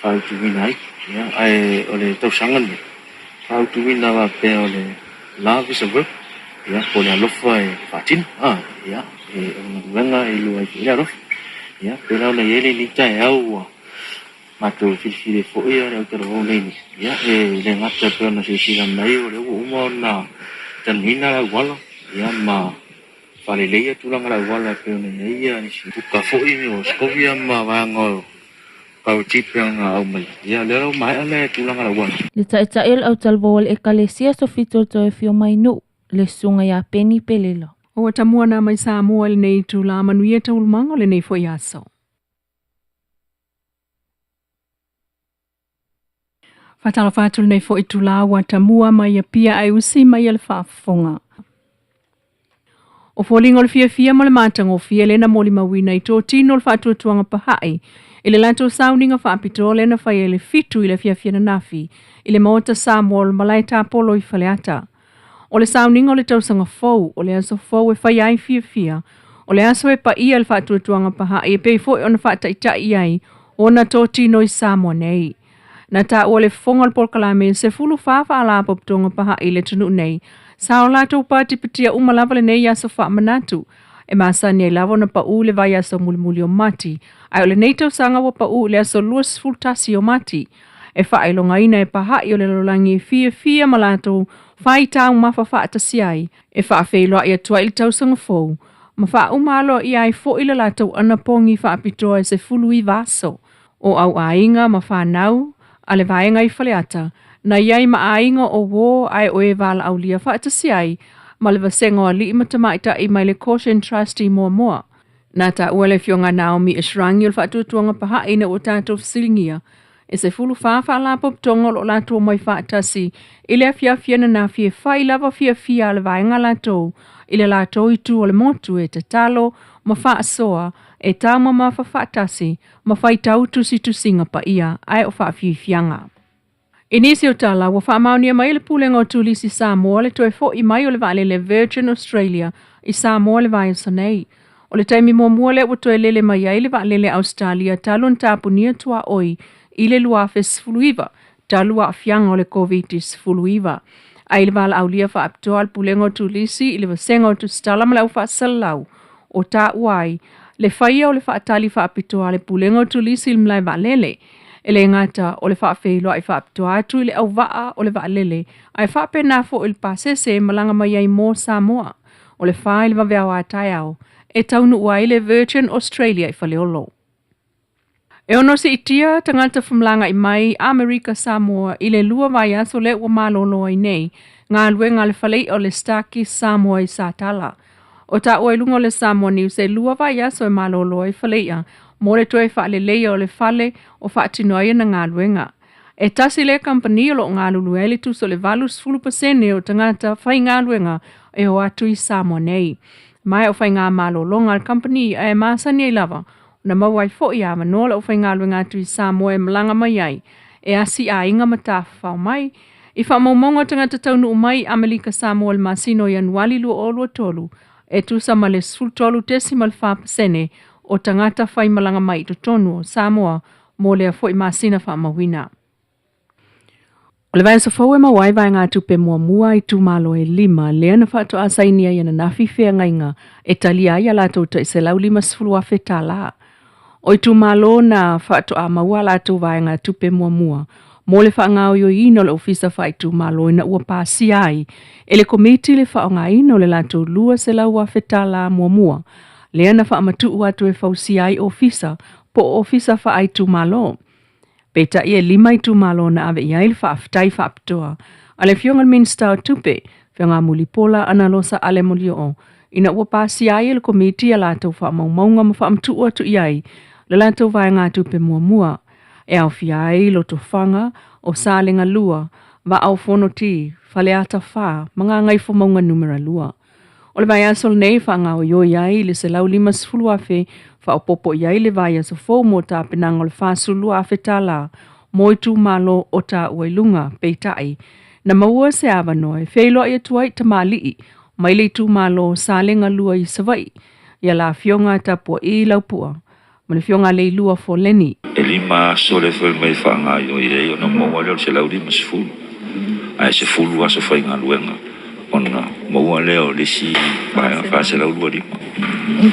faautuina ai. Ia, ae o le tausaga lenei, faautuina faapea o le Love is a Work, ia, po o le alofa e faatino. Ia, e o le galuega e iloa ai foi le alofa. Ia, pei la ona i ai lenei taeao ua matou filifili ai foi le autalavou nei, ia, e le gata pei ona silasila mai o lea ua uma ona tanuina le auala, ia, ma faaleleia tulaga o le auala e pei ona i ai ia nisi puka foi o Segovia ma vaega o Kauti pei ona aumai, ia, lea la ua maea le tulaga o le auala. Le Taitai o le Autalavou a le Ekalesia Aso Fito Toe Afio Mai Nuu, le Susuga ia Peni Pelela. Ua tamua nā mai Samoa i lenei itulā manuia taualumaga o lenei foi aso. Faatalofa atu lenei foi itulā ua tamua mai Apia ae usi mai le faafofoga. O foliga o le fiafia ma le matagofie lea na molimauina i totino o le faatuatuaga pahae i le latou sauniga faapitoa lea na faia i le 7 i le afiafi ananafi i le Maota Samoa o le Malae Tapolo i Faleata. O le sauniga o le tausaga fou, o le aso fou e faia ai fiafia, o le aso e paia le faatuatuaga pahae e pei foi ona faataitai ai ona totino i Samoa nei. Na taua le fofoga o le polokalame e 14 faalapotopotoga pahae i le atunuu nei, sa o latou patipatia uma lava lenei aso faamanatu. E masani ai lava ona pau le vaiaso mulimuli o Mati, ae o lenei tausaga ua pau i le aso 21 o Mati. E faailogaina e pahae o le lalolagi e fiafia ma latou faitaumafa faatasi ai, e faafeiloai atu ai i le tausaga fou, ma faauma aloaia ai foi le latou anapogi faapitoa e 19 aso. O auaiga ma fanau a le vaega i Faleata na iai ma aiga o uō ae o e valaaulia faatasi ai ma le vasega o alii ma tamaitai mai le Caution Trust i Moamoa. Na taua le Afioga Naomi Israngi o le faatuatuaga pahaʻi ina ua tatou fesiligia e 14 faalapotopotoga o loo latou omai faatasi i le afiafi ananafi e fai lava fiafia a le vaega latou i le latou itu o le motu e tatalo ma faasoa e taumamafa faatasi ma faitau tusitusiga paia ae o faafiafiaga. I nisi o tala ua faamaonia mai le Pulega o Turisi Samoa le toe fo'i mai o le vaalele Virgin Australia i Samoa le vaiaso nei. O le taimi muamua lea ua toe lele mai ai le vaalele Australia talu ona tapunia tuaoi i le 2019 talu aafiaga o le COVID-19. Ae i le valaaulia faapitoa a le Pulega o Turisi i le vasega o Tusitala ma le au faasalalau o taua ai le faia o le faatali faapitoa a le Pulega o Turisi i le malae vaalele e le gata o le faafeiloai faapitoa atu i le auvaa o le vaalele ae faapena foi le pasese e malaga mai ai mo Samoa. O le 4 i le vaveao a taeao e taunuu ai le Virgin Australia i Faleolo. E ono siitia tagata famalaga'i mai Amerika Samoa i le 2 vaiaso lea ua malolo ai nei galuega a le falei'a o le Starkey Samoa i Satala. O taua i luga o le Samoa News e 2 vaiaso e malolo ai falei'a mo le toe faaleleia o le fale o faatino ai ana galuega. E tasi lea kamupani o loo galulue ai le tusa o le 80% o tagata faigaluega e o atu i Samoa nei. Ma o faiga malologa a le kamupani ae masani ai lava ona maua ai fo'i avanoa le aufaigaluega atu i Samoa e malaga mai ai e asi aiga ma tafafao mai. I faamaumauga o tagata taunuu mai Amelika Samoa i le masina o Ianuali 2023 e tusa ma le 13.4% o tagata faimalaga mai i totonu o Samoa mo lea fo'i masina faamauina. O le vaiaso fou e maua ai vaegatupe muamua i itumalo e 5 lea na faatoa sainia ai ananafi feagaiga e talia ai a latou tai $150,000 tālā. O itumalo na faatoa maua a latou vaegatupe muamua mo le faagaoioiina o le ofisa faaitumalo ina ua pasia ai e le komiti le faaaogaina o le latou $200,000 tālā muamua lea na faamatuu atu e fausia ai ofisa po o ofisa faaitumalo. Peitai e 5 itumalo na ave i ai le faafetai faapitoa a le Afioga i le Minisita o Tupe, Afioga Mulipola Analosa Ale Molioo, ina ua pasia ai e le komiti a latou faamaumauga ma faamatuu atu i ai le latou vaegatupe muamua e aofia ai Lotofaga o Salega 2, Vaa o Fonoti, Faleata 4 ma Gagaifomauga numera 2. O le vaiaso lenei faagaoioi ai i le $150,000 faaopoopo i ai le vaiaso fou mo tapenaga o le $42,000 tālā mo itumalo o taua i luga. Peitai na maua se avanoa e feiloai atu ai tamalii mai le itumalo Salega 2 i Savaii ia la Afioga Tapua'i Laupua ma le Afioga Leilua Foleni. E 5 aso le fai mai faagaoioi ai ona maua lea o le 150 ae 10 aso faigaluega ona maua lea o le isi vaega 425.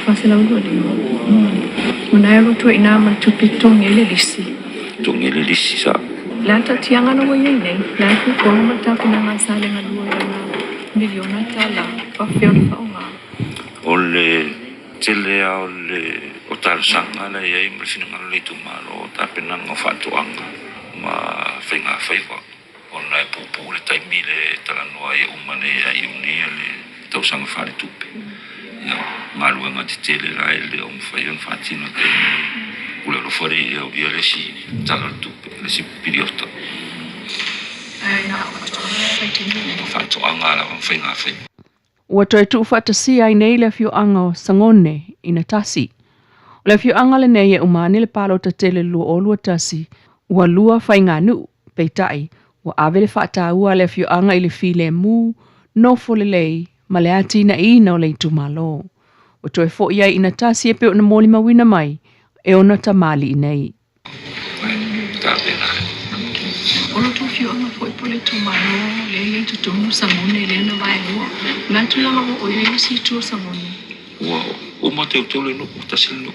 425. Ona e loto i nā ma tupe togi le lisi. Togi le lisi sa. Le ata tianga na wai nei, le atu koa ma tapenaga Salega 2 i lana miliona tālā, faapea ona faaaoga. O le tele a o le o talosaga la i ai ma le finagalo o le itumalo o tapenaga o faatoaga ma faigafaiva ona e puupuu le taimi le talanoa ai e uma nei ia Iuni le tausaga faaletupe. Ia, galuega tetele la e le o mafai ona faatino i taimi nei. Pule alofa le ia aulia le isi tala o le tupe, le isi piliota. Faatoaga lava ma faigafaiva. Ua toe tuufaatasia ai nei le afioaga o Sagone i Natasi. O le afioaga lenei e uma ane le palota tele 2021 ua 2 faiganuu, peitai ua ave le faataua a le afioaga i le filemu, nofo lelei ma le atinaeina o le itumalo. Ua toe fo'i ai i Natasi e pei ona molimauina mai e ona tamalii nei. O lo outou afioaga foi po o le itumalo lea e i ai totonu o Sagone lea na vaelua. O le a tulaga ua oo i ai le isi itu o Sagone? Ua uma teuteu le nuu, tasi le nuu.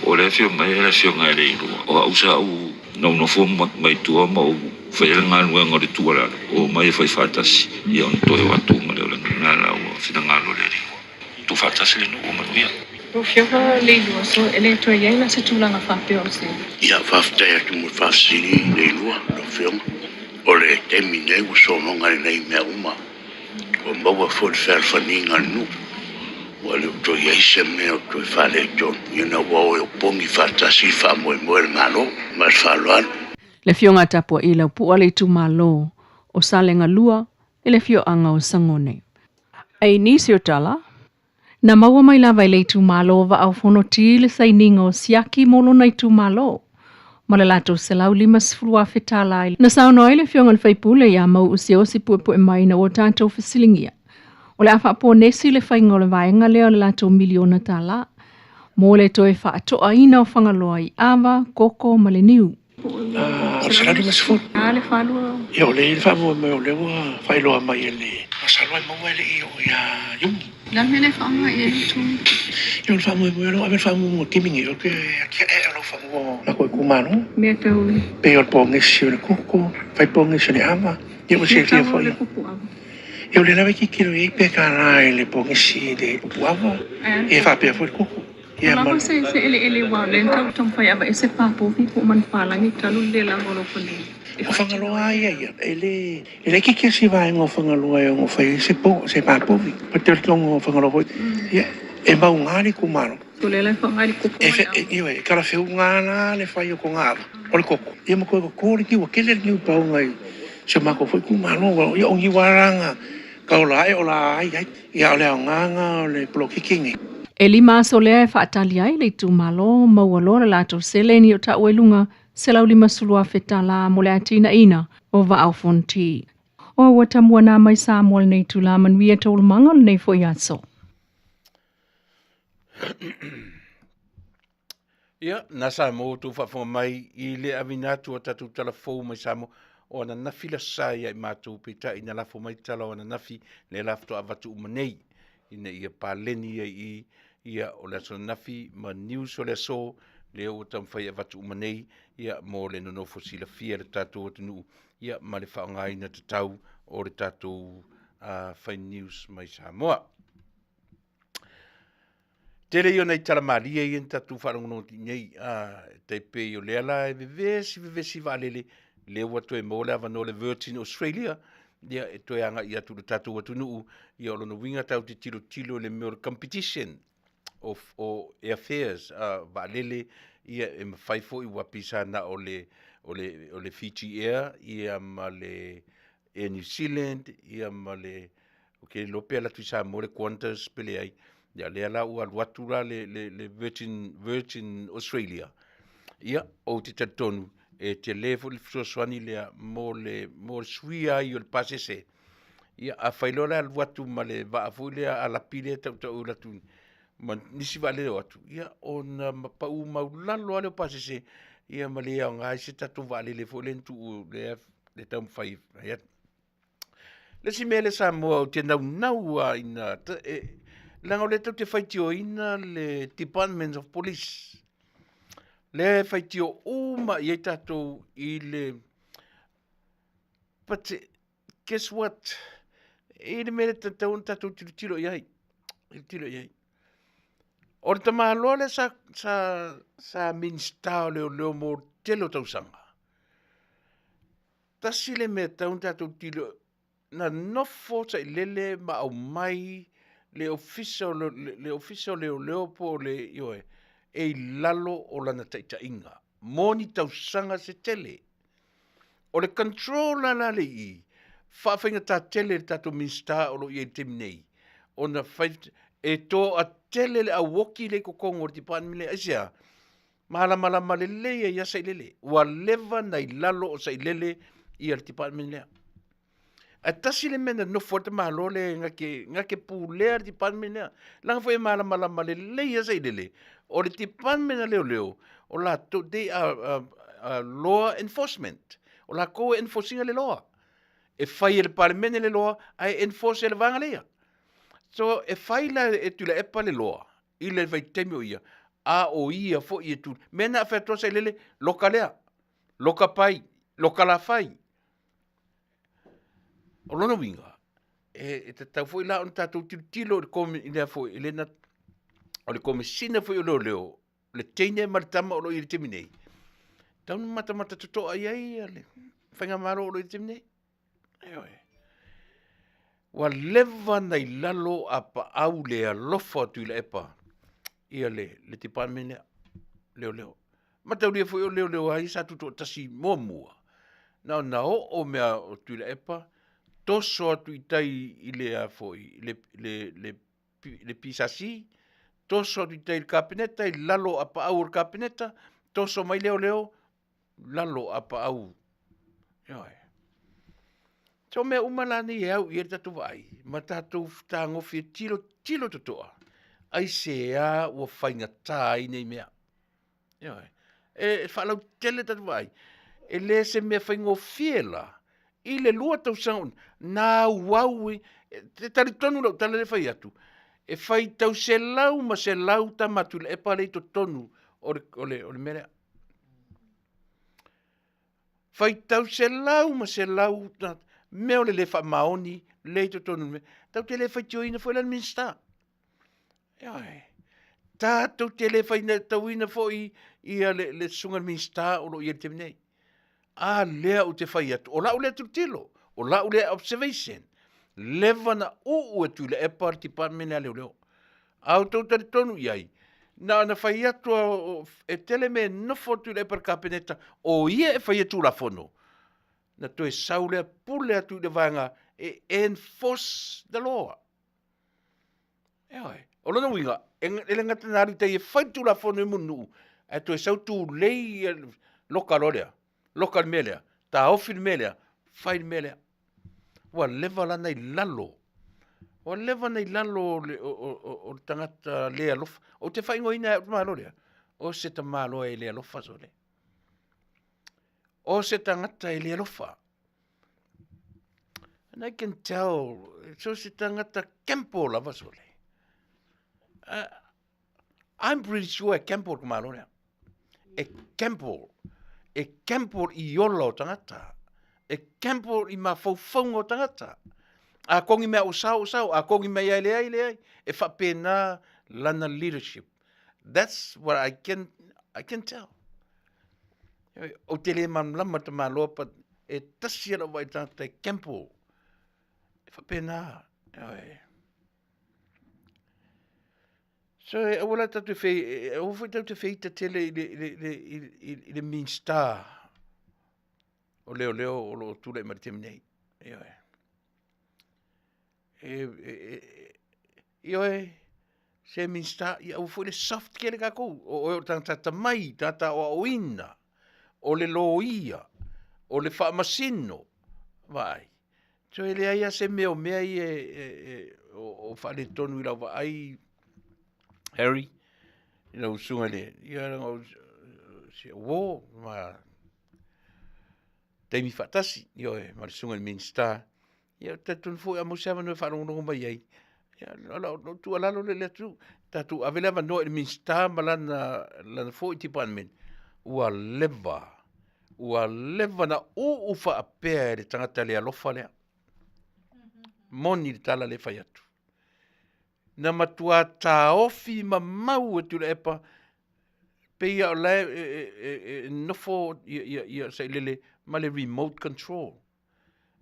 O le afio mai e le afioga e Leilua. O au sa ou naunofo mai tua ma ou faia le galuega o le tuualalo, o mai e fai faatasi, ia ona toe o atu ma le o le nuu. Na la ua finagalo le alii ua tuufaatasi le nuu ua manuia. Lau Afioga Leilua, so e le toe i ai la se tulaga faapea o se. Ia, faafetai atu mo le faafesili Leilua, lau Afioga. O le taimi nei ua sologa lelei mea uma. Ua maua foi le fealofaniga a le nuu. Ua le o toe i ai se mea o toe faaletonu, ina ua o e opogi faatasi le faamoemoe o le Malo. Ma le faaaloalo. Le Afioga a Tapua'i Laupua le itumalo o Salega 2 i le afioaga o Sagone. I nisi o tala, na maua mai lava i le itumalo o Vaa o Fonoti le sainiga o Siaki mo lona itumalo ma le latou $150,000 tala. Na saunoa ai le Afioga i le Faipule ia Mau'u Siaosi Puepuemai ina ua tatou fesiligia o le a faaponesi le faiga o le vaega lea o le latou miliona tala mo le toe faatoaina o Fagaloa i ava, koko ma le niu. O le 150. A le falua. Ia, o le faamoemoe o lea ua faailoa mai e le masalo e maua e le i oo ia Iuni. Le mea le faaaoga i ai le tu. Ia, o le faamoemoe o lea ua ave le faamuamua i le taimi nei o le atiae o lau fanua o lako itumalo. Mea tau. Pei o le pogesi o le koko, fai pogesi o le ava. Ia ua silafia foi. Ia o lea lava e tilotilo i ai pe $1 i le pogesi i le upu ava, ia faapea foi le koko. Ia lava se se eleele ua lea na taumafai e aveese papovi po o manupapalagi talu le lava o lou fanua. O Fagaloa lava ia ia, e le e laitiiti lava si vaega o Fagaloa e ono fai ai se po se papovi. O le talitonu o Fagaloa foi, ia e mauga le itumalo. So lea la e faaaoga i le koko ma le ava. Ioe, e talafeuga la le fai o toga ava, o le koko. Ia ma toe toto le niu, ua tele le niu paoga i si o matou foi itumalo. Ia o niu lava la na taola ae o la ai ai. Ia o le aoga lena o le polokiki lenei. E lima aso lea e faatali ai le itumalo maua loa le latou seleni o taua i luga $150,000 mo le atinaeina o Vaa o Fonoti. O ua tamua nā mai Samoa lenei itula manuia taualumaga o lenei foi aso. Ia, na Samoa ua outou faafofoga mai i le aveina atu o tatou tala fou mai Samoa o ananafi le aso sa ia i matou, peitai na lafo mai tala o ananafi, lea la faatoa avatu uma nei, ina ia paleni ai i ia o le aso ananafi ma news o le aso, lea ua taumafai e avatu uma nei, ia mo le nonofo silafia e le tatou atunuu, ia ma le faaaogaina tatau o le tatou fai news mai Samoa. Tele ia o nai tala malie ia na tatou faalogologo nei, a tai pei o lea la e vevesi vevesi vaalele, lea ua toe maua le avanoa le Virgin Australia, ia e toe agai atu i le tatou atunuu, ia o lona uiga tatou te tilotilo i le mea o le competition of o airfares, vaalele, ia e mafai foi ua pei sa na o le o le o le Fiji Air ia ma le Air New Zealand ia ma le Ou te iloa pe alu atu i Samoa le Qantas pe leai. Ia lea la ua alu atu la le, le, le Virgin, Virgin Australia. Ia, ou te talitonu, e tele foi le fesoasoani lea mo le, mo le suia ai o le pasese. Ia, afai loa le alu atu ma le vaa foi lea a lapi lea tautau alu atu ma nisi vaalele o atu, ia, ona pau maulalo lava lea o pasese, ia ma le aoga ai se tatou vaalele foi lea na tuu lea e taumafai e atu. Le isi mea lea Samoa ou te naunau lava ina, e, leaga o lea tou te faitioina le Department of Police. Lea e faitio uma i ai tatou i le, but guess what? E i le mea lea tatau ona tatou tilotilo i ai, tilotilo i ai. O le tamaloa lea sa, sa, sa Minisita o Leoleo mo le tele o tausaga. Tasi le mea e tatau ona tatou tilotilo, na nofo sailele ma aumai le Ofisa o le Ofisa o Leoleo po o le, ioe, e i lalo o lana taitaiga mo ni tausaga se tele. O le control la la le i i, faafaigata tele i le tatou Minisita o lo o i ai i le taimi nei, ona fai, e toatele le au oki lea i totonu o le department lea. Aisea? Malamalama lelei ai ia Sailele. Ua leva na i lalo o Sailele ia le department lea. Ae tasi le mea na nofo ai le tamaloa lea na te, na te pulea le department lea. Leaga foi e malamalama lelei ia Sailele, o le department a leoleo, o latou, they are law enforcement. O latou e enforce ina le law. E fai e le Palemene le law, ae enforce e le vaega lea. So, e fai la e Tuilaepa le law, i le vaitaimi o ia, a o ia foi e tuli. Mea na fai atu Sailele, loka lea, loka pai, loka la fai. O lona uiga, e, e tatau foi la ona tatou tilotilo i le komi, i lea foi, i le na, O le Komesina foi o Leoleo, le teine ma le tama o lo o i le taimi nei, tau na matamata totoa i ai ia le faigamalo o lo o i le taimi nei. Ioe. Ua leva na i lalo a paau le alofa o Tuilaepa ia le, le department lea, leoleo. Mataulia foi o leoleo ai sa tutoatasi muamua, na ona oo mea o Tuilaepa, toso atu i tai i le a foi, le, le, le, le PSC, toso atu i tai i le Kapeneta, i lalo o apaau o le Kapeneta, toso mai leoleo, lalo o apaau. Ioe. So mea uma la nei e au i ai le tatou vaai, ma tatou fetagofi e tilotilo totoa, aisea ua faigata ai nei mea. Ioe. E faalautele tatou vaai, e le se mea faigofie la, i le 2 tausaga na auau e talitonu lau tala lea e fai atu, e faitau selau ma selau tama a Tuilaepa lea i totonu o le mea lea. Faitau selau ma selau mea o le le faamaoni lea i totonu o le mea. Tatou te le faitioina foi la le Minisita. Ioe. Tatou te le faitauina foi ia le, le susuga i le Minisita o lo o i ai i le taimi nei. A lea ou te fai atu, o lau lea tilotilo, o lau lea observation, leva na uu e Tuilaepa le department lea a leoleo. A outou talitonu i ai, na ona fai atu e tele mea e nofo atu i le Kapeneta, o ia e faia Tulafono, na toe sau lea pule atu i le vaega e enforce the law. Ioe. O lona uiga, e le gata na alu i tai e fai le Tulafono i Mulinuu, ae toe sau tulei loka loa lea, loka le mea lea, taofi le mea lea, fai le mea lea. Ua leva la na i lalo, ua leva na i lalo o le, o, o, o le tagata le alofa. Ou te faaigoaina e au le tamaloa lea, o se tamaloa e le alofa sole. O se tagata e le alofa. And I can tell, so se tagata kempo lava sole. I'm pretty sure e gamble ka malo lea. E gamble. E gamble i ola o tagata. E gamble i mafaufauga o tagata. A kongi mea o sao, o sao. A kongi mea ia leai, leai. E faapena lana leadership. That's what I can tell. Ou te le malamalama ta maloa, but e tasi ala wai tagata e gamble. E faapena. Ioe. So e aua la tatou te e aua foi tatou te feita tele i le, i le, i le, i le, i le Minista o leoleo o lo o tulai mai le taimi nei. Ioe. E, e, e, ioe, se Minista, ia aua foi le soft kele kākou. O oe o le tagata atamai, tagata aoaoina, o le loia, o le faamasino, vaai. So e leai lava se mea o mea ia e, e, o, o faaletonu i lau vaai, Harry, i lau usuga i le, ia, o, si uo, ma taimi faatasi, ioe, ma le susuga i le Minisita. Ia, talitonu foi a maua se avanoa e faalogologo mai ai, ia, o lau tuualalo lea i le atunuu, tatou ave le avanoa i le Minisita ma lana, lana foi department, ua leva Ua leva na uu faapea e le tagata le alofa lea. Moni le tala le fai atu. Na matua taofi mamau e Tuilaepa pei o la e, e, e, e nofo ia, ia, ia Sailele ma le remote control.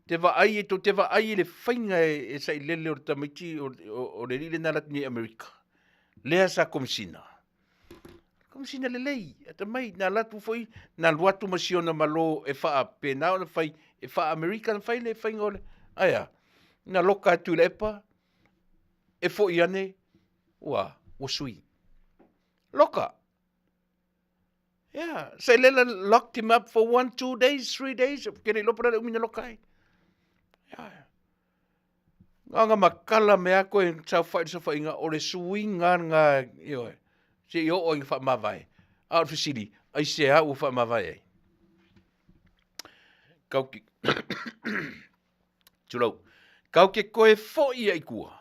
Te vaai e tou te vaai i le faiga e, e Sailele o le tamaiti o, o, o le alii lena e alu atu nei i Amerika. Lea sa komisina. Komisina lelei, atamai, na alu atu foi, na alu atu ma si ona malo e faapena ona fai, e faa-Amerika na fai le faiga o le, ae a, na loka e Tuilaepa, e foi ane, ua, ua sui. Loka. Yeah, Sailele locked him up for 1, 2 days, 3 days, ke le iloa po o le a le umi na loka ai. Yeah. Nga makala me a koe saofai i le saofaiga, o le suiga lena, ioe, seia oo ina faamavae. A o le fesili, aisea ua faamavae ai? Kau ke, tulou, kau ke koe foi ia i tua,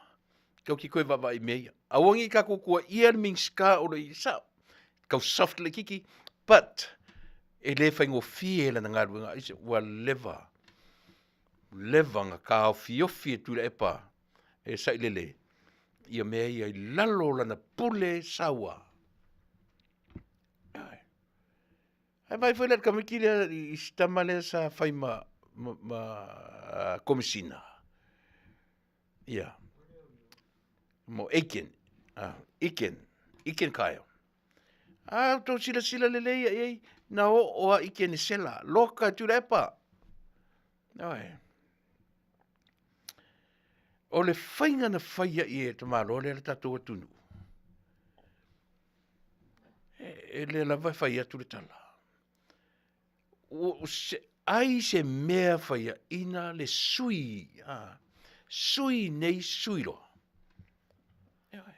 kau ke koe vaavaai i mea ia. Aua nei tatou tuuaia le Minista o lo o i sao, kau soft le kiki, but e le faigofie lana galuega, aise ua leva leva na taofiofi e Tuilaepa e sailele. ia mea ia i lalo o lana pule saua. Ae vaai foi la i le tamaiti lea i si tama lea sa fai ma, ma, ma komisina. Ia. Mo Aiken. Iken. Iken Kyle. A outou silasila lelei ia i ai, na oo a i Kenesela, loka e Tuilaepa. Ioe. O le faiga na fai ai e tamaloa lea le tatou atunuu, e le lava e fai atu le tala. Ua se, ai se mea faiaina le sui, a, sui nei sui loa. Ioe.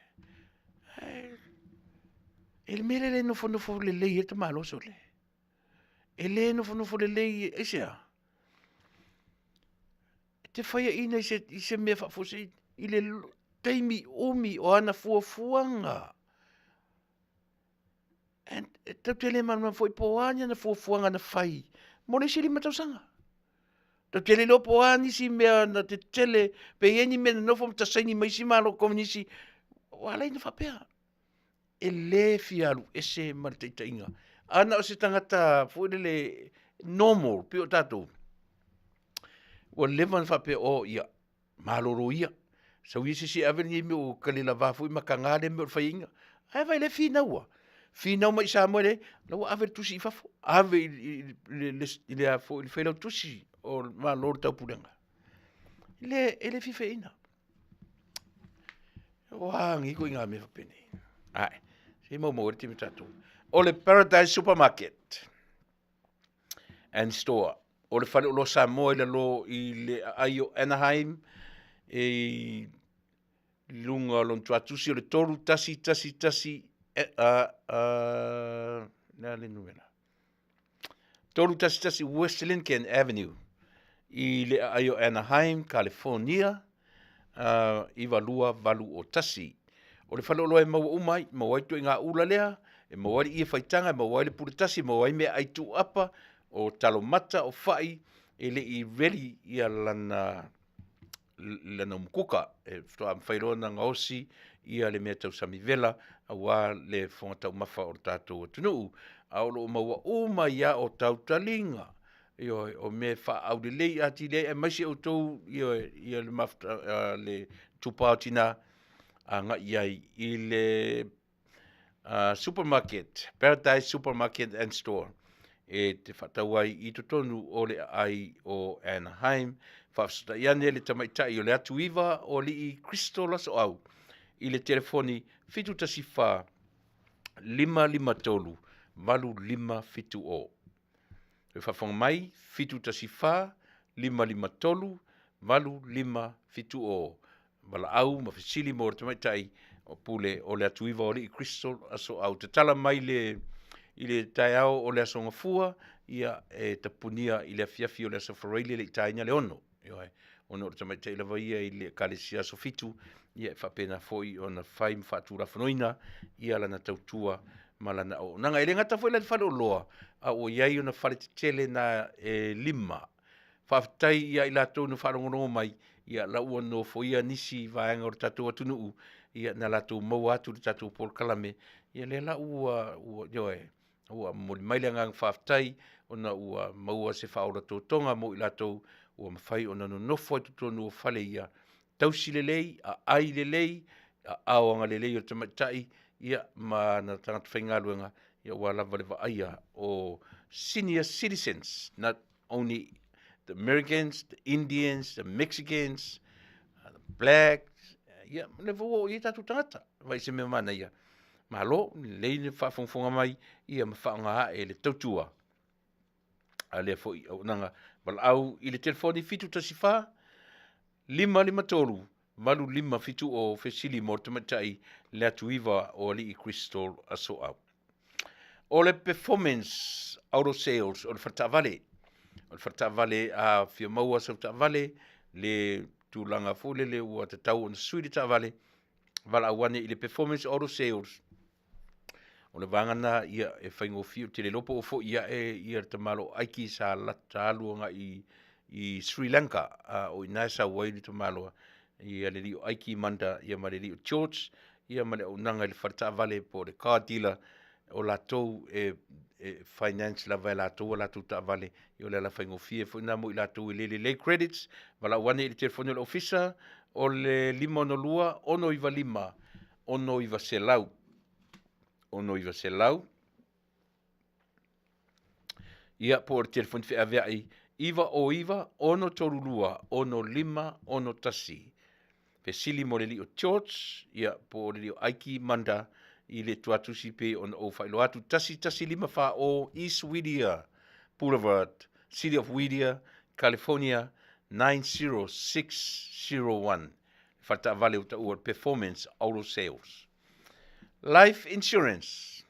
E le mea lea le nofonofo lelei ai le tamaloa sole. E le nofonofo lelei, aisea? E te faiaina i se, i se mea faafuasei i le taimi umi o ana fuafuaga. And e tatou te le malamalama foi po o a ni ana fuafuaga na fai mo le isi 5 tausaga. Tatou te le iloa po o a nisi mea na tetele, pe i ai ni mea na nofo ma tasaini mai isi Malo Komunisi, ua ala ai ona faapea. E le fia alu ese ma le taitaiga. A na o se tagata foi lele normal pei o tatou, ua leva ona faapea, oh ia, malolo ia, sau ia se isi e ave lenei mea ua kalelava foi ma taga lea mea o le faiaina. Ae vaai o lea e finau lava, finau mai i Samoa e leai, o la ua ave le tusi i fafo, ave i le Failautusi o le Malo o le Taupulega. E le fia faiaina. Ua a nei ituaiga mea faapenei. Ae, se i maumau ai le taimi o tatou. O le Paradise Supermarket and Store, o le faleoloa Samoa i lalo i le aai o Anaheim, e i luga o lona tuatusi o le 3111, le a le numera? 311 West Lincoln Avenue i le aai o Anaheim, California, 92801. O le faleoloa e maua uma ai, maua ai ituaiga ula lea, e maua ai le ie faitaga, e maua ai le pule tasi, e maua ai meaai tuuapa, o talo mata, o fai, e le i ready ia lana lana umukuka e faatoa mafai loa ona gaosi ia le mea tau samivela aua le fofoga taumafa o le tatou atunuu. A o lo o maua uma ai lava o tautaliga, ioe, o mea e faaaulelei atili ai, aemaise outou, ioe, ia le mafuta, le itupa o tina agai i ai i le Supermarket, Paradise Supermarket and Store e te faatau ai i totonu o le aai o Anaheim. Faafesootai ane le tamaitai o le atu iva o Alii Crystal Asoau i le telefoni 714 553 8570. E faafofoga mai, 714 553 8570. Valaau ma fesili mo le tamaitai o pule o le atu iva o Alii Crystal Asoau. Tatala mai le i le taeao o le Aso Gafua, ia e tapunia i le afiafi o le Aso Faraile le i taina le 6. Ioe, ona o le tamaitai lava ia i le Ekalesia Aso Fitu, ia e faapena foi ona fai ma faatulafonoina ia lana tautua ma lana auaunaga. E le gata foi la i le faleoloa, a ua i ai ona fale tetele na e 5. Faafetai ia i latou na faalogologo mai, ia la ua nofoia nisi vaega o le tatou atunuu, ia na latou maua atu le tatou polokalame, ia lea la ua, ua, ioe, ua momoli mai le agaga faafetai ona ua maua se faaola totoga mo i latou ua mafai ona nonofo ai totonu o fale ia, tausi lelei, aai lelei, aao agalelei o le tamaitai, ia ma ana tagata faigaluega, ia aua lava le vaaia o senior citizens, not only the Americans, the Indians, the Mexicans, the blacks, ia, le foi ua oo i ai tatou tagata, vaai i se mea manaia. Malo, lelei le faafogafoga mai, ia ma faaaoga ae le tautua a lea foi auaunaga. Valaau i le telefoni 714 553 8570 fesili mo le tamaitai le atu iva o Alii Crystal Asoau. O le Performance Auto Sales o le faletaavale. O le faletaavale a fia maua sau taavale, le tulaga foi lele ua tatau ona sui le taavale, valaau ane i le Performance Auto Sales. O le vaega lena ia e faigofie, ou te le iloa po o foi ae ia le tamaloa Aiki sa lata alu agai i Sri Lanka, a o i ina e sau ai le tamaloa. ia le alii o Aiki Manda ia ma le alii o George ia ma le auaunaga i le fale taavale po o le car dealer o latou e e finance lava e latou a latou taavale, ia o le ala faigofie foi lena mo i latou e le lelei credits, valaau ane i le telefoni o le ofisa o le 562 695 6900 6900 ia po o le telefoni feaveai 909 632 6561. Fesili mo le alii o George, ia po o le alii o Aiki Manda i le tuatusi pei ona ou faailoa atu 11540 East Whittier Boulevard, City of Whittier, California 90601. Faletaavale ua taua Performance Auto Sales. Life Insurance.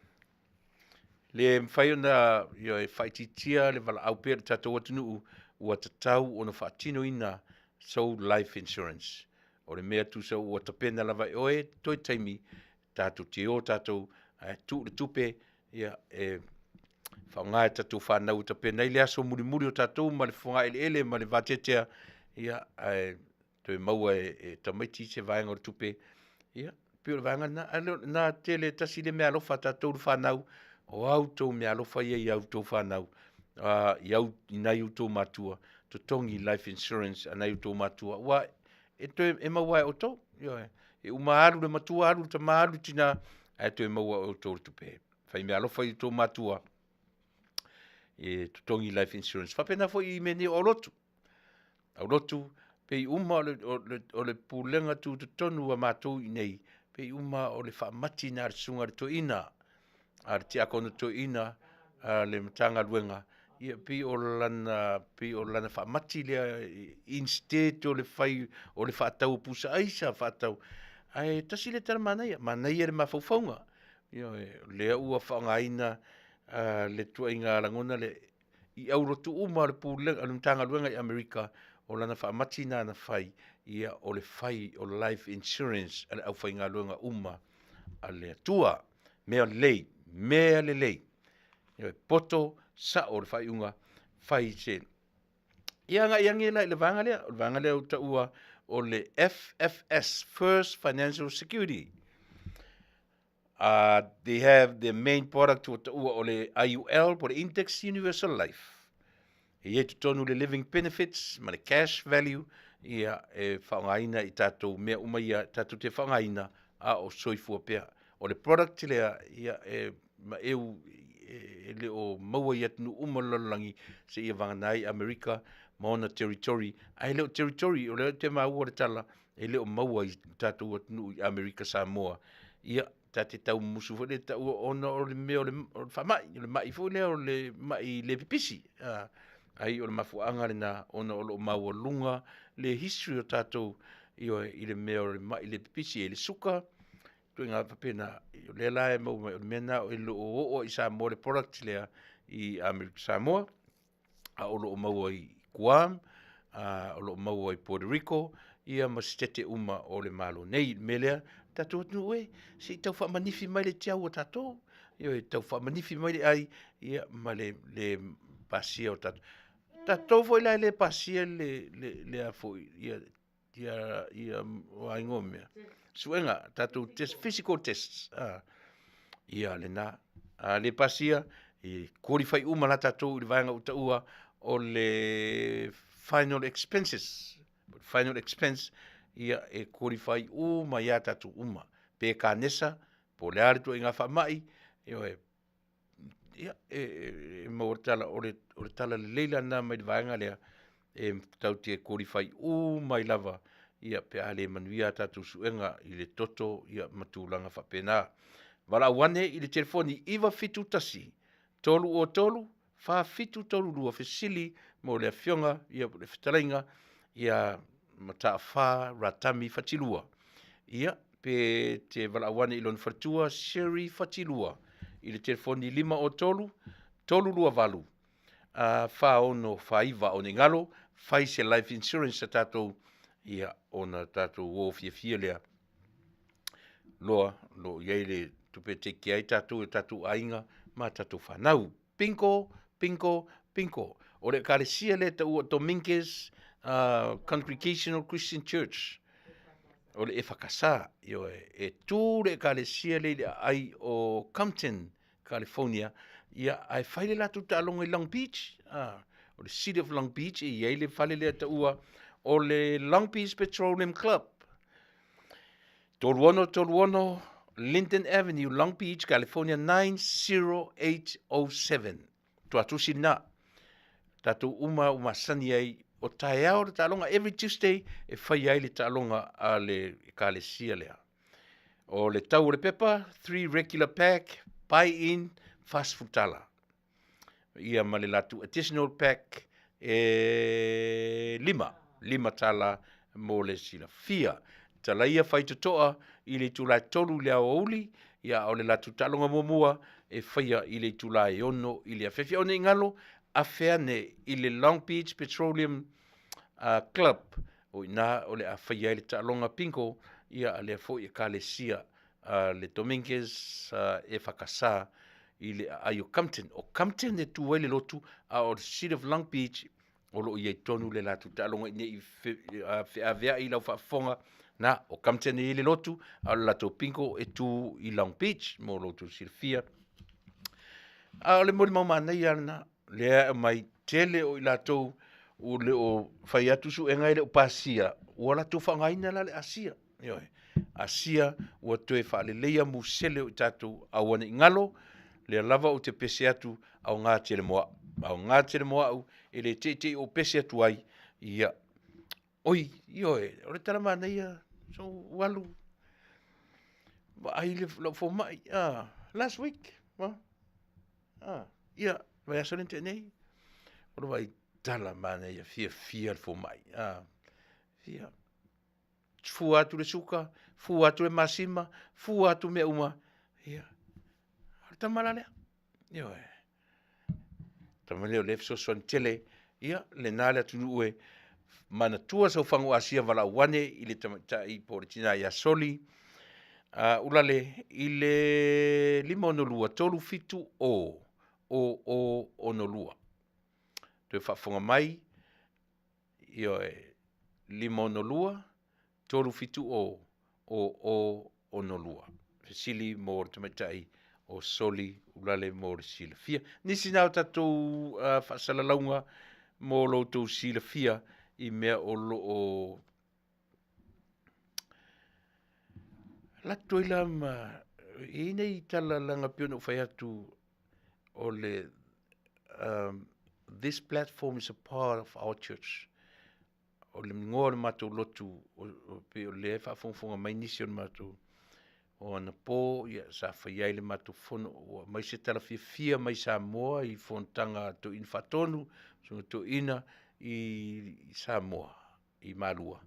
Le mafai ona ia, e faaitiitia le valaau pea i le tatou atunuu ua tatau ona faatinoina sou life insurance. O le mea tusa ua tapena lava e oe toe taimi tatou te o tatou ae tuu le tupe ia e faaaoga e tatou fanau e tapena ai le aso mulimuli o tatou ma le fogaeleele ma le vateatea ia ae toe maua e, e tamaiti se vaega o le tupe ia pei o le vaega lena ae na tele tasi le meaalofa a tatou le fanau o a outou meaalofa ia i a outou fanau i au i nai outou matua totogi life insurance a nai outou matua ua e toe e maua e outou ioe e uma alu le matua alu le tama alu le tina ae toe maua e outou le tupe fai meaalofa i outou matua e totogi life insurance faapena foi i mea nei o aulotu aulotu pei uma o le, o le, o le pulega tutotonu a matou i nei pei uma o le faamati na a le susuga i le toeaina a le tiakono toeaina a le Matagaluega ia pei o lana pei o lana faamati lea instead o le fai o le faatau o pusa aisa faatau ae tasi le tala manaia manaia le mafaufauga ioe lea ua faaaogaina le tuaiga lagona le i aulotu uma o le pulega o le Matagaluega i Amerika o lana faamati na na fai ia o le fai o life insurance a le aufaigaluega uma a le Atua. Mea lelei, mea lelei. Ioe, poto sa'o le faaiuga fai se ia agai ane la i le vaega lea, o le vaega lea ua taua o le FFS, First Financial Security. They have their main product ua taua o le IUL po o le Index Universal Life. E i ai totonu le living benefits ma le cash value ia e faaaogaina i tatou mea uma ia tatou te faaaogaina a o soifua pea. O le product lea ia e maeu e le o maua i atunuu uma o le lalolagi seia vagana ai Amerika ma ona territory, ae le o territory, o lea ou te maua le tala e le o maua i tatou atunuu i Amerika Samoa. Ia, ta te tau musu foi le taua ona o le mea o le, o le faamai, o le mai foi lea o le mai le pipisi. Ai o le mafuaaga lena ona o lo o maualuga le history o tatou ioe i le mea o le mai le pipisi e le suka, ituaiga faapena. O lea la e maua mai, o le mea lena e le o oo i Samoa le product lea i Amerika Samoa, a o lo o maua i Guam, a o lo o maua i Puerto Rico, ia ma sitete uma o le Malo nei. I le mea lea, tatou atunuu e, se i tau faamanifi mai le tiau o tatou, ioe, tau faamanifi mai le ai, ia ma le, le pasia o tatou. Tatou foi la e le pasia le, le, le a foi, ia, ia, ia, o a igoa mea, suega, tatou test, physical tests, a, ia lena. A le pasia, e qualify uma la tatou i le vaega ua taua o le final expenses. Final expense, ia e qualify uma ia tatou uma. Pe kanesa, po o le a le tuaiga faamai, ioe, ia, e maua le tala, o le, o le tala lelei la lena mai le vaega lea, e tatou te qualify uma ai lava, ia, pe a le manuia a tatou suega i le toto, ia, ma tulaga faapena. Valaau ane i le telefoni 971 303 4732 fesili mo le afioga, ia, le fetalaiga, ia Mataafa Ratami Fatilua. Ia, pe te valaau ane i lona faletua Sherry Fatilua i le telefoni 503 328 4649 o ne i galo, fai se life insurance a tatou, ia, ona tatou o fiafia lea. Loa, lo o i ai le tupe e take ai tatou e tatou aiga ma tatou fanau. Bingo, bingo, bingo. O le ekalesia lea e taua Dominguez Congregational Christian Church. o le EFKS, ioe, e tu le ekalesia lea i le aai o Compton, California, ia, ae fai le latou taaloga i Long Beach, a, o le City of Long Beach e i ai le fale lea taua o le Long Beach Petroleum Club. 3636 Linden Avenue, Long Beach, California 90807. Tuatusi lena. Tatou uma ua masani ai o taeao le taaloga every Tuesday e fai ai le taaloga a le ekalesia lea. O le tau o le pepa, 3 regular pack, buy in, 40 tala. Ia ma le latou additional pack e 5, 5 tala mo le silafia. Talaia fai totoa i le itula e 3 i le aoauli, ia o le latou taaloga muamua e faia i le itula e 6 i le afiafi. Aua ne i galo, afe ane i le Long Beach Petroleum Club, o i ina o le a faia ai le taaloga bingo, ia a lea foi ekalesia a le Dominguez EFKS i le aai o Compton. O Compton e tu ai le lotu, a o le City of Long Beach o lo o i ai tonu le latou taaloga ina ne i feaveai i lau faafofoga, na, o Compton e i ai le lotu, a o le latou bingo e tu i Long Beach, mo lo outou silafia. A o le molimau manaia lena, lea e aumai tele o i latou ua le o fai atu suega e le o pasia, ua latou faaaogaina la le asia. Ioe. Asia ua toe faaleleia musele o i tatou aua ne i galo, lea lava ou te pese atu aoga tele mo au. Aoga tele mo au, e le teitei ou pese atu ai, ia, oi, ioe, o le tala manaia, so ua alu, vaai le lau fomai, last week, ia, vaiaso lea na tea nei, o le vaai tala manaia, fiafia le fomai, fia, fua atu le suka, fua atu le masima, fua atu mea uma, ia, o le tama la lea, ioe. Tama lea o lea e fesoasoani tele, ia, lena le atunuu e manatua saufaga Asia valaau ane i le tamaitai po o le tina ia Soli, ulale i le 562 370 0062. Toe faafofoga mai, ioe, 562 370 0062. Fesili mo le tamaitai o Soli Ulale mo le silafia. Nisi na o tatou faasalalauga mo lo outou silafia i mea o lo o alu atu ai la ma e i ai nei tala leaga pei ona ou fai atu o le this platform is a part of our church. O le igoa o le matou lotu pei o lea e faafogafoga mai nisi o le matou o anapo, ia, sa fai ai le matou fono, ua aumai se tala fiafia mai Samoa i fonotaga a Toeaina Faatonu, Susuga Toeaina i Samoa, i Malua.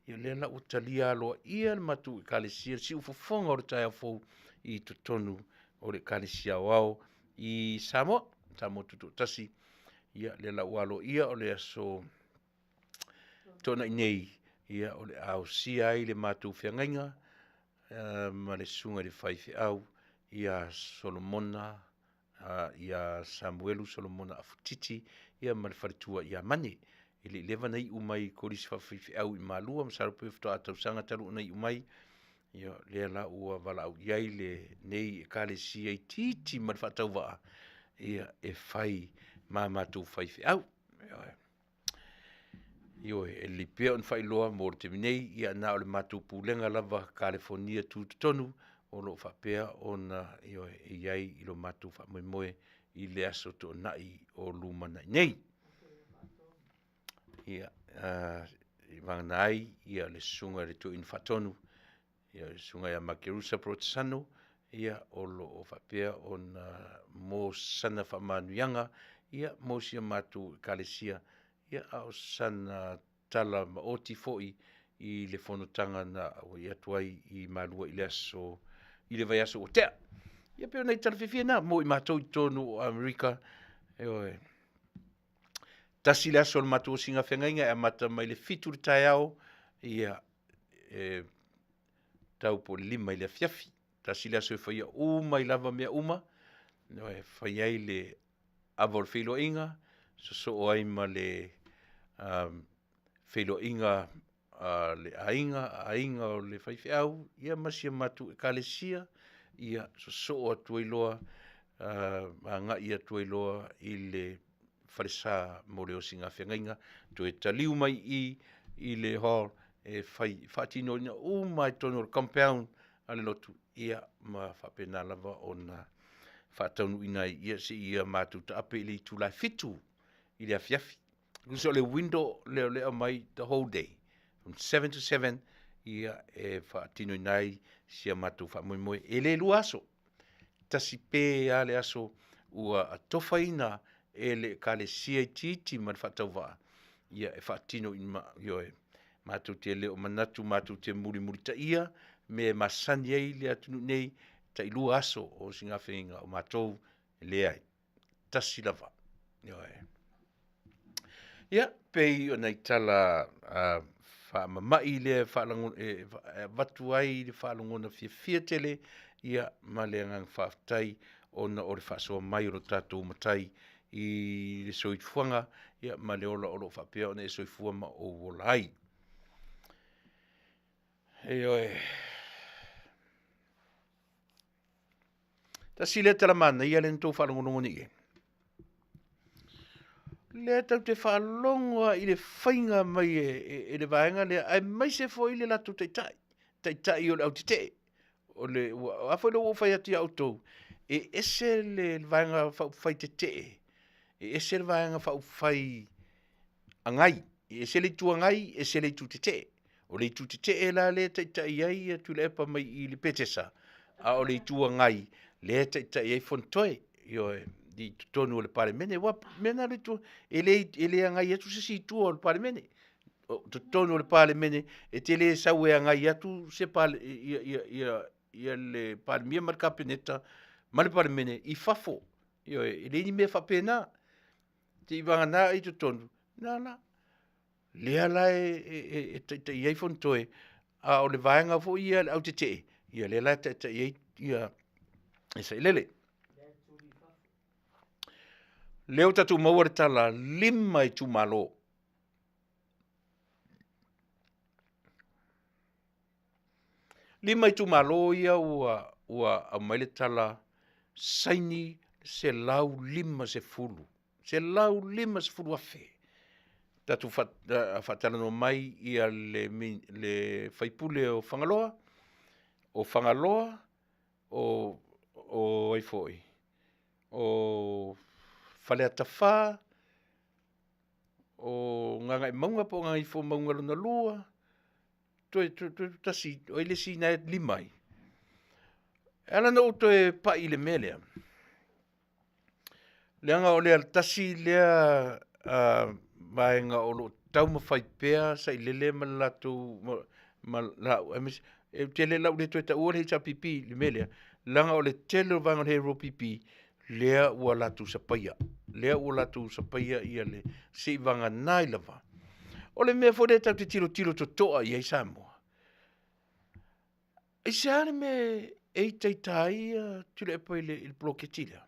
Ia lea la ua talia aloaia le matou ekalesia, le siufofoga o le taeao fou i totonu o le ekalesia aoao i Samoa, Samoa Tutoatasi. Ia lea la ua aloaia o le aso Toonai nei, ia o le a ausia ai le matou feagaiga ma le susuga i le faifeau ia Solomona, ia Samuelu Solomona Afutiti, ia ma le faletua ia Mane. E le i leva ona iu mai i kolisi faafaifeau i Malua, masalo pe faatoa tausaga talu ona iu mai. Ia, lea la ua valaau i ai lenei ekalesia itiiti ma le faatauvaa, ia, e fai ma matou faifeau. Ioe. Ioe, e lelei pea ona faailoa mo le taimi nei, ia na o le matou pulega lava Kalefonia tutotonu o lo o faapea ona, ioe, e i ai i lo matou faamoemoe i le aso Toonai o lumanai nei. Ia, i vagana ai ia le susuga i le Toeaina Faatonu, ia le susuga ia Makerusa Porotesano, ia o lo o faapea ona mo sana faamanuiaga, ia mo si a matou ekalesia, ia a o sana tala maoti foi i le fonotaga na auai atu ai i Malua i le aso i le vaiaso ua tea. Ia pei o nai tala fiafia na mo i matou i totonu o Amerika. Ioe. Tasi le aso o le matou osiga feagaiga e amata mai le 7 i le taeao, ia e tau po o le 5 i le afiafi. Tasi le aso e faia uma ai lava mea uma, e fai ai le ava o le feiloaiga, sosoo ai ma le feiloaiga a le aiga, aiga o le faifeau, ia ma si a matou ekalesia, ia sosoo atu ai loa, agai atu ai loa i le falesa mo le osiga feagaiga, toe taliu mai i i i le hall e fai faatinoina uma i totonu o le compound a le lotu, ia ma faapena lava ona faataunuuina ai ia seia matou taape i le itula e 7 i le afiafi. Tusa o le window lea o lea aumai the whole day from 7 to 7 ia e faatinoina ai si a matou faamoemoe. E le 2 aso, tasi pe lava le aso ua atofaina e le Ekalesia itiiti ma le faatauvaa ia e faatino i ma, ioe, matou te le o manatu matou te mulimulitaia mea e masani ai le atunuu nei, tailua aso o osigafeagaiga o matou, e leai, tasi lava. Ioe. Ia, pei o nai tala faamama'i lea e faalago, e avatu ai le faalogona fiafia tele, ia ma le agaga faafetai ona o le faasoa mai o lo tatou Matai i le soifuaga ia ma le ola o lo o faapea ona e soifua ma ou ola ai. Ioe. Tasi lea tala manaia lea na tou faalogologo nei i ai. Lea tatou te faalogo lava i le faiga mai e, e, e le vaega lea, aemaise foi le latou taitai, taitai o le autetee. O le, ua, a foi lea ua ou fai atu ia outou, e ese le vaega faaupufai tetee, e ese le vaega faaupufai agai, e ese le Itu Agai, ese le Itu Tetee. O le Itu Tetee la lea e taitai ai ia Tuilaepa mai i le Petesa, a o le Itu Agai lea e taitai ai Fonotoe, ioe, i totonu o le Palemene. Aua o mea na o le Itu, e le, e le agai atu se isi i tua o le Palemene. O totonu o le Palemene, e te le sau e agai atu se pale, ia, ia, ia, ia le Palemia ma le Kapeneta ma le Palemene i fafo. Ioe, e leai ni mea faapena. Te i vagana i totonu, na la, lea la e, e, e, e taitai ai Fonotoe, a o le vaega foi ia le autetee, ia lea la e taitai ai ia e Sailele. Lea ua tatou maua le tala 5 itumalo. 5 itumalo ia ua, ua aumai le tala saini 150, 150,000. Tatou faatalanoa mai ia le, le faipule o Fagaloa, o Fagaloa, o, o ai foi, o Faleata 4, o Gagaemauga po o Gagaifomauga lona 2, toe, toe, toe tasi, o ai le isi na e 5 ai. E ala ona ou toe pai i le mea lea, leaga o le tasi lea vaega o lo o taumafai pea Sailele ma le latou, ma, ma lau, aemaise, ou te le, lau le toe taua le HRPP i le mea lea, leaga o le tele o vaega o le HRPP, lea ua latou sapaia, lea ua latou sapaia ia le, seivagana ai lava. O le mea foi lea tatou te tilotilo totoa i ai Samoa, aisea le mea e itaita ai ia Tuilaepa i le, i le poloketi lea?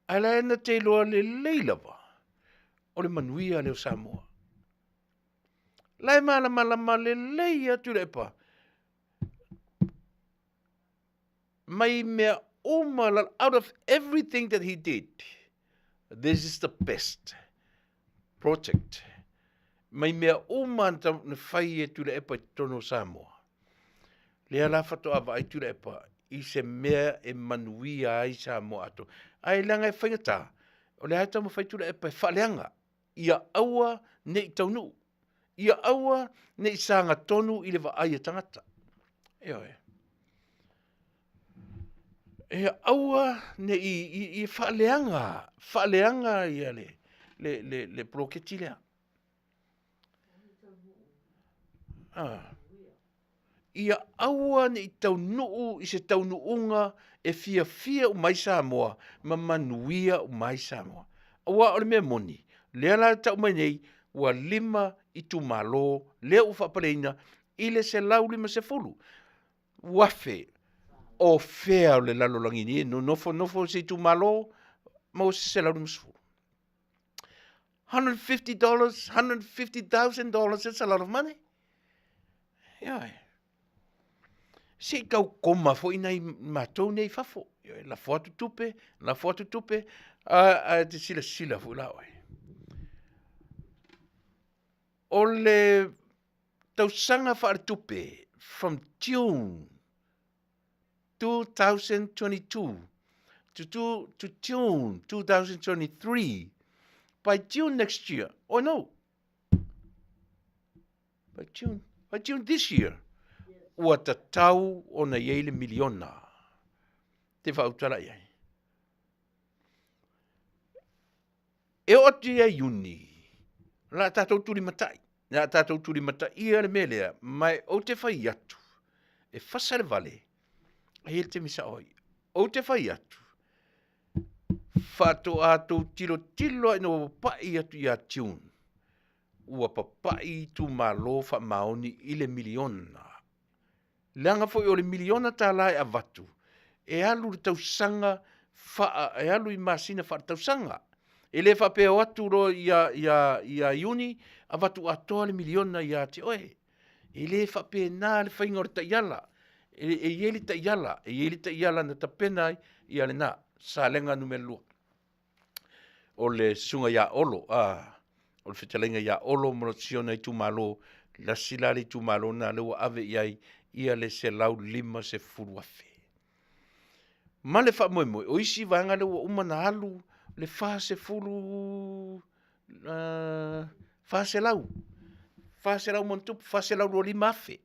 Ae la e na te iloa lelei lava, o le manuia lea o Samoa. La e malamalama lelei ia Tuilaepa, mai mea uma, out of everything that he did, this is the best project. Mai mea uma na fai e Tuilaepa i totonu o Samoa. Lea la faatoa vaai Tuilaepa i se mea e manuia ai Samoa atoa. Ae leaga e faigata, o lea e taumafai Tuilaepa e faaleaga ia aua ne i taunuu, ia aua ne i sagatonu i le vaai a tagata. Ioe. Ia aua ne i, i, i faaleaga, faaleaga ia le, le, le, le poloketi lea. Ah. Ia aua ne i taunuu i se taunuuga e fiafia uma ai Samoa ma manuia uma ai Samoa. Aua o le mea moni, lea la e tau mai nei, ua 5 itumalo lea ua faapaleina i le 150 afe o fea o le lalolagi nei e nofonofo se itumalo maua se 150. $150, $150,000, that's a lot of money. Ioe. Se i tau koma foi nai matou nei fafo. Ioe, lafo atu tupe, lafo atu tupe, a, a te silasila foi la oe. O le tausaga faaletupe from June 2022 to, to, to June 2023, by June next year, oh no, by June, by June this year, ua tatau ona i ai le miliona. Te whautala i ai. E oo atu ia Iuni, o le a tatou tulimatai, o le a tatou tulimataia le mea lea, ma ou te fai atu, e fasa le vale, e i ai le taimi sao ai. Ou te fai atu, faatoa tou tilotilo lava ina ua papai atu ia June, ua papai itumalo faamaoni i le miliona. Leaga foi o le miliona tala e avatu, e alu i le tausaga faa, e alu i masina faaletausaga. E le faapea o atu loa ia, ia, ia Iuni, avatu atoa le miliona ia te oe. E le faapena le faiga o le taiala. E, e i ai le taiala, e i ai le taiala na tapena ai ia lena, Salega numera 2. O le susuga ia Olo, a, o le fetalaiga ia Olo ma si ona itumalo, lasi la le itumalo na lea ua ave i ai ia le 150,000. Ma le faamoemoe, o isi vaega lea ua uma na alu le 40, 400, 400 ma ona tupu, 425,000.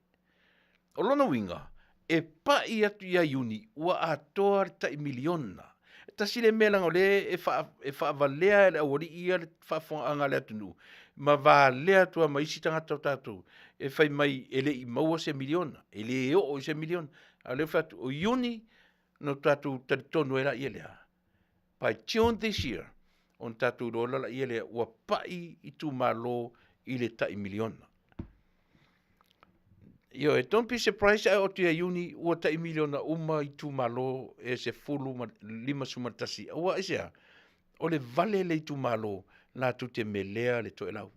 O lona uiga, e pai atu ia Iuni ua atoa le tai miliona. E tasi lea mea leaga o lea e, faa, e faavalea e le aualii ia le faafofogaaga a le atunuu ma valea atu lava ma isi tagata o tatou e fai mai e le i maua se miliona, e le oo i se miliona. A o lea ua fai atu, o Iuni na tatou talitonu ai laia lea, by June this year, ona tatou iloa laia lea ua pai itumalo i le tai miliona. Ioe, don't be surprised ae oo atu ia Iuni ua tai miliona uma itumalo e 51. Aua aisea? O le vale le itumalo latou te melea le toelau.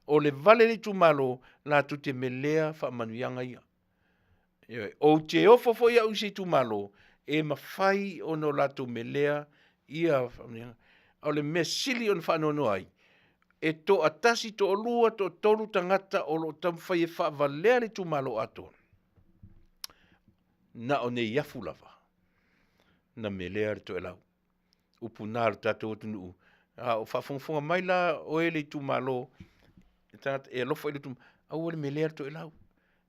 O le vale le itumalo latou te melea faamanuiaga ia. Ioe, ou te ofo foi au i se itumalo e mafai ona o latou melea ia faamanuiaga. A o le mea sili ona faanoanoa ai, e toatasi, toalua, toatolu tagata o lo o taumafai e faavalea le itumalo atoa. Na o Neiafu lava na melea le toelau. Upu na a le tatou atunuu. A o faafogafoga mai la oe le itumalo, e tagata e alofa i le itumalo, aua le melea le toelau.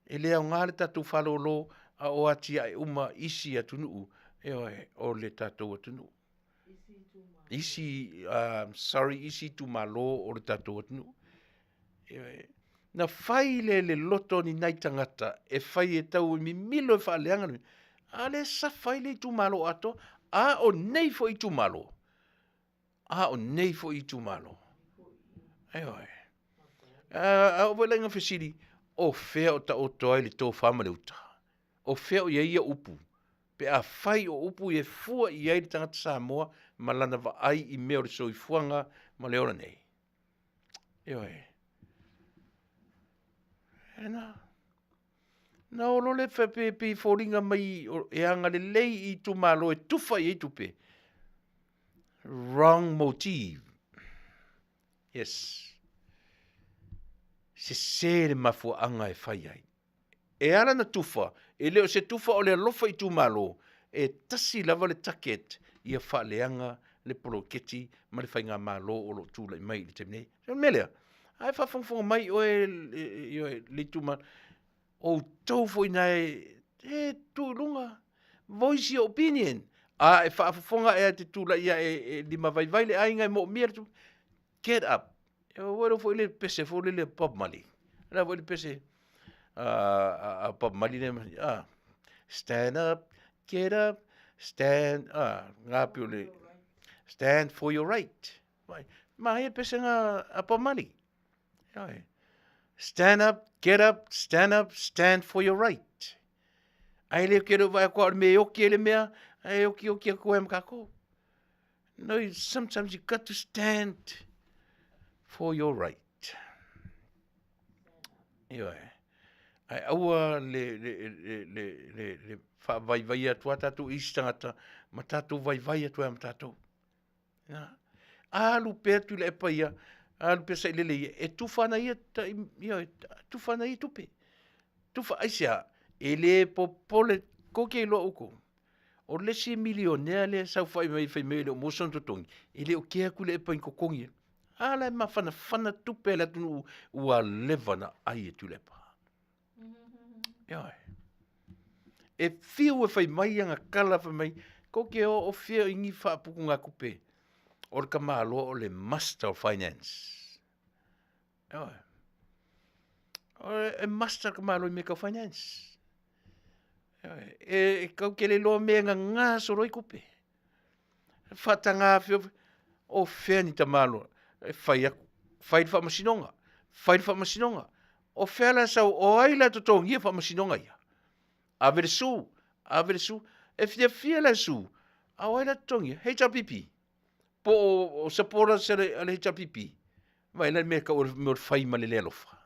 E le aoga le tatou faalolo a o atiae uma isi atunuu, ioe, o le tatou atunuu. Isi, sorry, isi itumalo o le tatou atunuu. Ioe. Na fai le, le loto o ni nai tagata e fai e tau mimilo e faaleaga le, a le safa ai le itumalo atoa, a o nei foi itumalo, a o nei foi itumalo. Ioe. A oo foi la ina fesili, o fea o taoto ai le tofa ma le uta? O fea o i ai ia upu? Pe afai o upu ia e fua i ai le tagata Samoa ma lana vaai i mea o le soifuaga ma le ola nei. Ioe. E na, na olo le pe, pe foliga mai e agalelei i itumalo e tufa i ai tupe. Wrong motive. Yes. Sese le mafuaaga e fai ai. E ala na tufa, e le o se tufa o le alofa itumalo, e tasi lava le target ia faaleaga le poloketi ma le faigamalo o lo o tulai mai i le taimi nei. O le mea lea, a e faafogafoga mai oe le itumalo, o outou foi na e, e tu i luga, voice your opinion. A e faafofoga ea te tulai ia e, e limavaivai le aiga e moomia le tupe, get up. E ua foi le pese foi le Bob Marley. La foi le pese a, a Bob Marley le ah, stand up, get up, stand, ah, ngā pio le, stand for your right. Mai, ma he pese ngā a Bob Marley. Ai. Stand up, get up, stand up, stand for your right. Ai le ke vai ko me oki ele mea, ai oki oki ko em kako. No, sometimes you got to stand. For your right. Ioe. Ae aua le, le, le, le, le, le faavaivai atu a tatou isi tagata ma tatou vaivai atu ai ma tatou. Na. Alu pea Tuilaepa ia, alu pea Sailele ia, e tufa ana ia, ia, tufa ana ia tupe. Tufa, aisea, e le popole, kou te iloa outou. O le isi milionea lea e saofai mai fai mai e le o maua sona totogi, e le o kea Tuilaepa i ni totogi. A la e mafanafana tupe a le atunuu ua leva ona ai e Tuilaepa. Ioe. E fiu e fai mai ana tala fai mai, kou te o o fia i ni faaputugatupe, o le tamaloa o le Master of Finance. Ioe. O e master le tamaloa i mea tau finance. Ioe. E, e kau te le iloa mea e gagā solo ai tupe. Faataga fea, o fea ni tamaloa, e fai aku, fai le faamasinoga, fai le faamasinoga. O fea la sau, o ai la totogia faamasinoga ia? Ave le su, ave le su. E fiafia la su, a o ai la totogia? HRPP. Po o, o supporters a le, a le HRPP. Vai la mea kau o le mea o le fai ma le le alofa.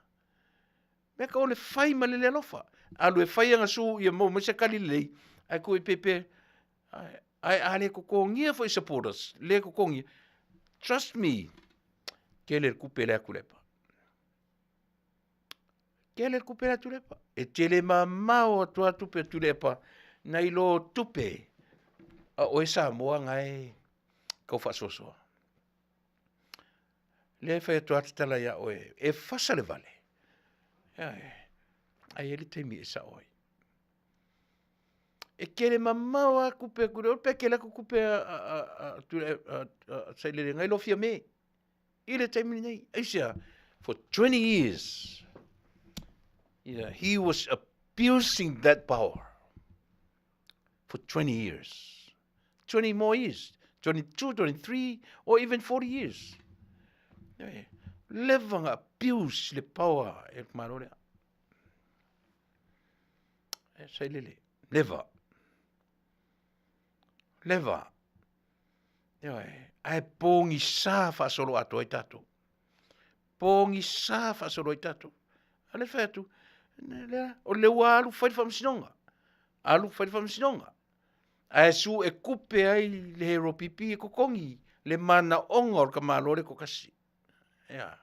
Mea kau o le fai ma le le alofa. Alu e fai ana su ia maua mai se kali lelei, ae ku e pepe, Ae a le totogia foi supporters, le totogia, trust me, tele le tupe lea Tuilaepa. Tele le tupe lea Tuilaepa. E tele mamao atu a tupe a Tuilaepa nai lo tupe a oe Samoa na e tau faasoasoa. Lea e fai atu a tatala ia oe, e fasa le vale. Ae, ai e le taimi e sao ai. E tele mamao a kupe ku le pe kele ku kupe a a a tu a sailele ngai lo fia me. I le taimi nei, aisea, for 20 years, yeah, he was abusing that power for 20 years. 20 more years, 22, 23, or even 40 years. Leva nga abuse le power e malo lea. E sailele. Leva. Leva. Ioe. Ae pogisa faasolo atoa ai tatou. Pogisa faasolo ai tatou. A le fai atu, lea, o le ua alu fai le faamasinoga. Alu fai le faamasinoga. Ae su e kupe ai le hero pipi e totogi le manaoga o le tamaloa le toatasi. Yeah.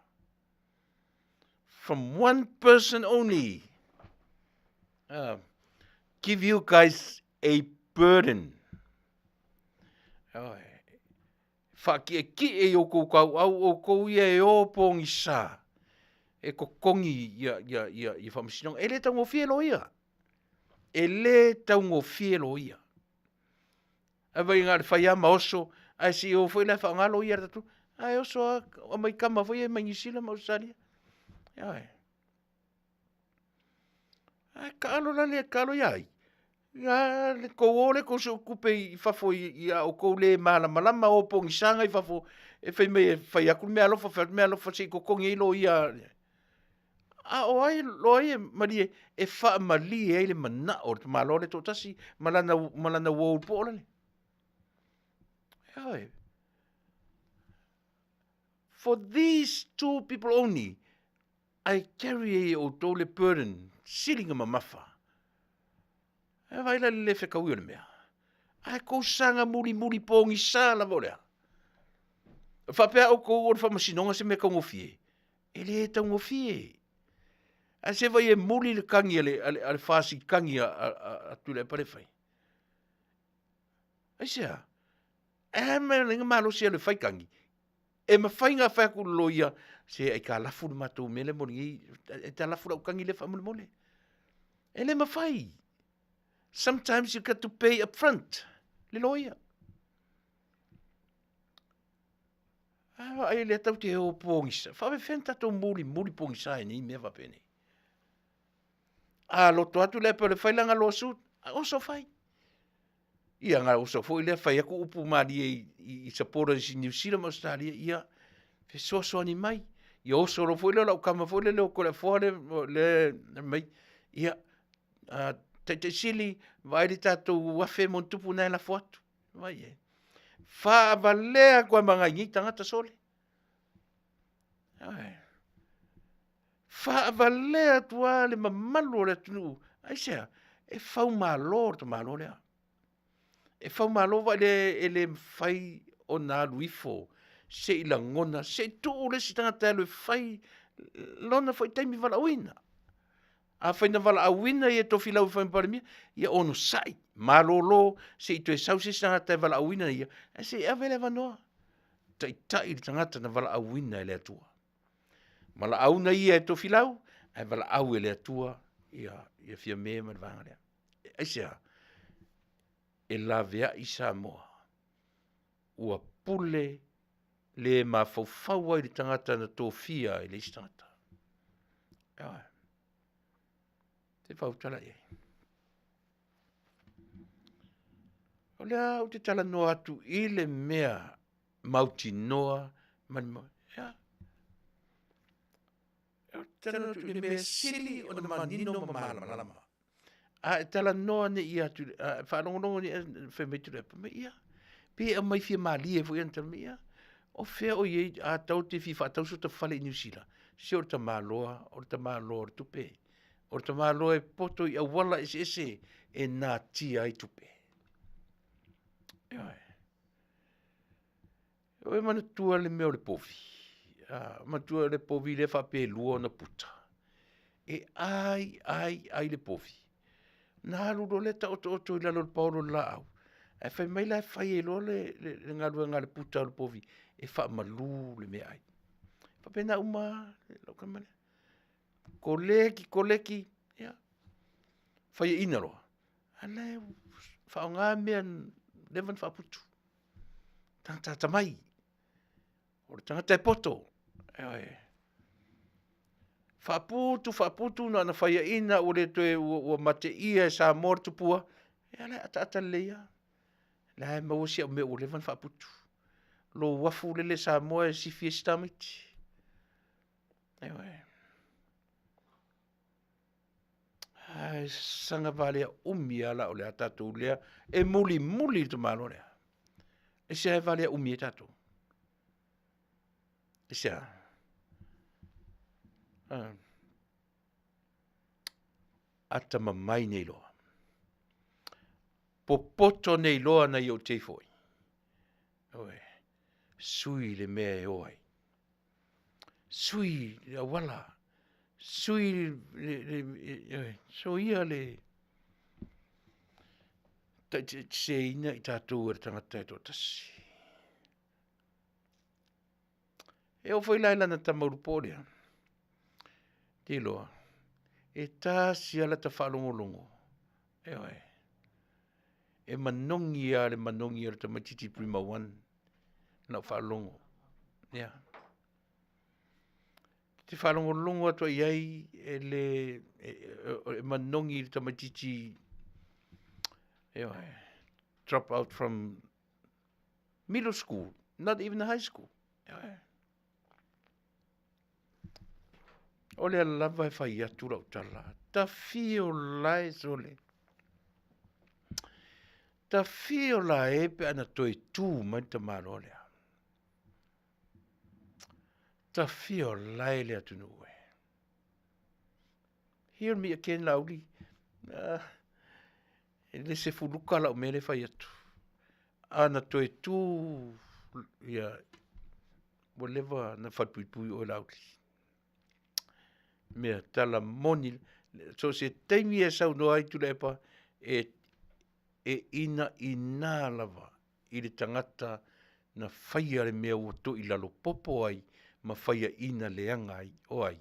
From one person only. Give you guys a burden. Oh, whaaki'eki'e i o kou kau'au oukou ia e o pogisa e totogi ia, ia, ia, ia faamasinoga. E le taugofie loia. E le taugofie loia. Ae vai na o le fai lava ma oso, ae se i o foi la e faaaoga loia a le tatou, ae oso lava aumai kama foi ia mai Niu Sila ma Ausetalia. Ioe. Ae taalo la le taalo ia ai? Ia le tou o lea tou sue tupe i fafo i a outou le malamalama o pogisaga i fafo e fai mai e fai atu le meaalofa, fai atu le meaalofa se i totogi ai loia. A o ai o ai e malie e faamalie ai le manao o le tamaloa le toatasi ma lana ma lana uo po o lale. Ioe. For these two people only, I carry ai e outou le burden, siliga mamafa. E vai la le le whekaui o le mea. Ae kou saga mulimuli pogisa lava o le a? Faapea outou o le faamasinoga se mea taugofie? E le taugofie. Ae se vai e muli le kagi a le, a le, a le fasi kagi a, a, a, a Tuilaepa le fai. Aisea? E a mea lenga malosi a le fai kagi. E mafai ona fai atu i le loia, se ai ta lafu le matou mea lea mo lenei, ai ta lafu lau kagi lea faamolemole. E le mafai. Sometimes you got to pay up front le loia. A vaai lea tau te o pogisa. Faafefea ona tatou mulimuli pogisa ai nei mea faapenei. A loto atu lea pe o le fai lana lawsuit, a oso fai. Ia nga oso foi lea fai atu upu malie i, i, i supporters i New Zealand ma Australia, ia fesoasoani mai. Ia oso lo foi lea lau kama foi lea o Koleafoa le, le mai, ia uh, Taitaisili, vaai le tatou afe mo tupu na e lafo atu. Vai e. Faavalea koe ma ngai nei tagata sole. Ioe. Faavalea atu lava le mamalu o le atunuu. Aisea? E faumalo le tamaloa lea. E faumalo vai le e le mafai ona alu ifo se i lagona, se i tuu le isi tagata e alu e fai lona foi taimi valaauina. Afai na valaauina ia e Tofilau e fai ma Palemia, ia onosai, malolo se i toe sau se isi tagata e valaauina ia, ae se i ave le avanoa. Taitai le tagata na valaauina e le Atua. Valaauina ia e Tofilau, ae valaau e le Atua ia, ia Fiame ma le vaega lea. Aisea? E laveai Samoa. Ua pule le mafaufau ai le tagata na tofia e le isi tagata. Ioe. Se fautala i ai. O lea ou te talanoa atu i le mea mautinoa ma le mau. Ia. Ou te talanoa atu i le mea sili ona manino ma malamalama. A e talanoa nei ia atu, a e faalogologo nei fai mai Tuilaepa, mai ia, pe aumai fia malie foi ana tala mai ia. O fea o i ai, a tau te fia faatau so ta fale i Niu Sila, se o le tamaloa, o le tamaloa o le tupe. O le tamaloa e poto i auala eseese e natia ai tupe. Ioe. O e manatua le mea o le povi. A, manatua le povi lea faapea e lua ona puta. E ai, ai, ai le povi. Na alu loa lea taotooto i lalo o le paolo o le laau. Ae fai mai la e fai ai loa le, le, le galuega a le puta o le povi e faamalu le meaai. Faapena uma lou tama lea. Koleki, koleki, ia, faiaina loa. A la e faaaoga mea leva ona faaputu. Tagata atamai. O le tagata e poto. Ioe. Faaputu, faaputu na ona faiaina ua le toe ua, ua mateia e Samoa le tupua. Ia la e ataata lelei lava. La e maua si au mea ua leva ona faaputu. Lou uafu lele Samoa e sifi ai si tamaiti. Ioe. Ae saga valea umi lava la o le a tatou lea e mulimuli le tamaloa lea. E se ae valea umi ai tatou. E se a? Ah. Atamamai nei loa. Popoto nei loa nai ou te foi. Oe, sui le mea e o ai. Sui le auala, sui le, le, le, soia le taitaiseseina i tatou e le tagata e toatasi. E oo foi la i lana tama ulupo lea, te iloa, e tasi lava lata faalogologo, ioe, e manogi lava le manogi o le tamaitiiti Prima One lau faalogo. Ia. Te faalogologo atu ai ai e le e, e manogi i le tamaitiiti ioe, drop out from middle school, not even high school. Ioe. O lea lava e fai atu lau tala, tafio lae sole. Tafio lae pe ana toe tū mai le tamaloa lea. Tafio lae le atunuu e. Hear me again, Laauli. E le se fuluka lau mea le fai atu. Ana toe tū, ia, ua leva na falepuipui oe Laauli. Mea tala moni, so se taimi e saunoa ai Tuilaepa, e, e inaina lava i le tagata na faia le mea ua toilalo popo ai ma faiaina leaga ai. O ai?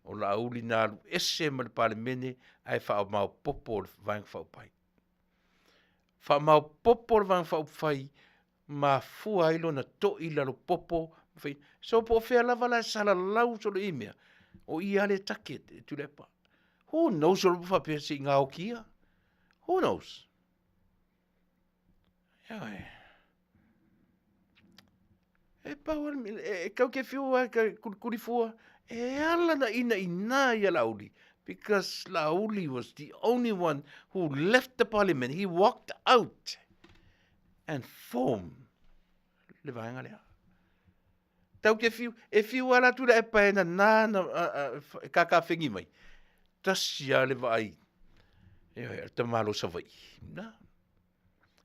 O Laauli na alu ese ma le Palemene ae faamaopoopo le Vaega Faaupufai. Faamaopoopo le Vaega Faaupufai, mafua ai lona toilalo popo. So po o fea lava la e salalau solo i mea, o ia lea e take e Tuilaepa. Who knows o faapea se i gaoki ia? Who knows? Ioe. E pau e, e kau ke fiu ai ka kulikuli fua, e ala na ina ina ia Laauli. Because Laauli was the only one who left the parliament. He walked out and formed le vaega lea. Tau te fiu, e fiu ala atu le epa e nana na e kakafegi mai. Tasi a le vaai. E oi, le tamalo Savaii. Na.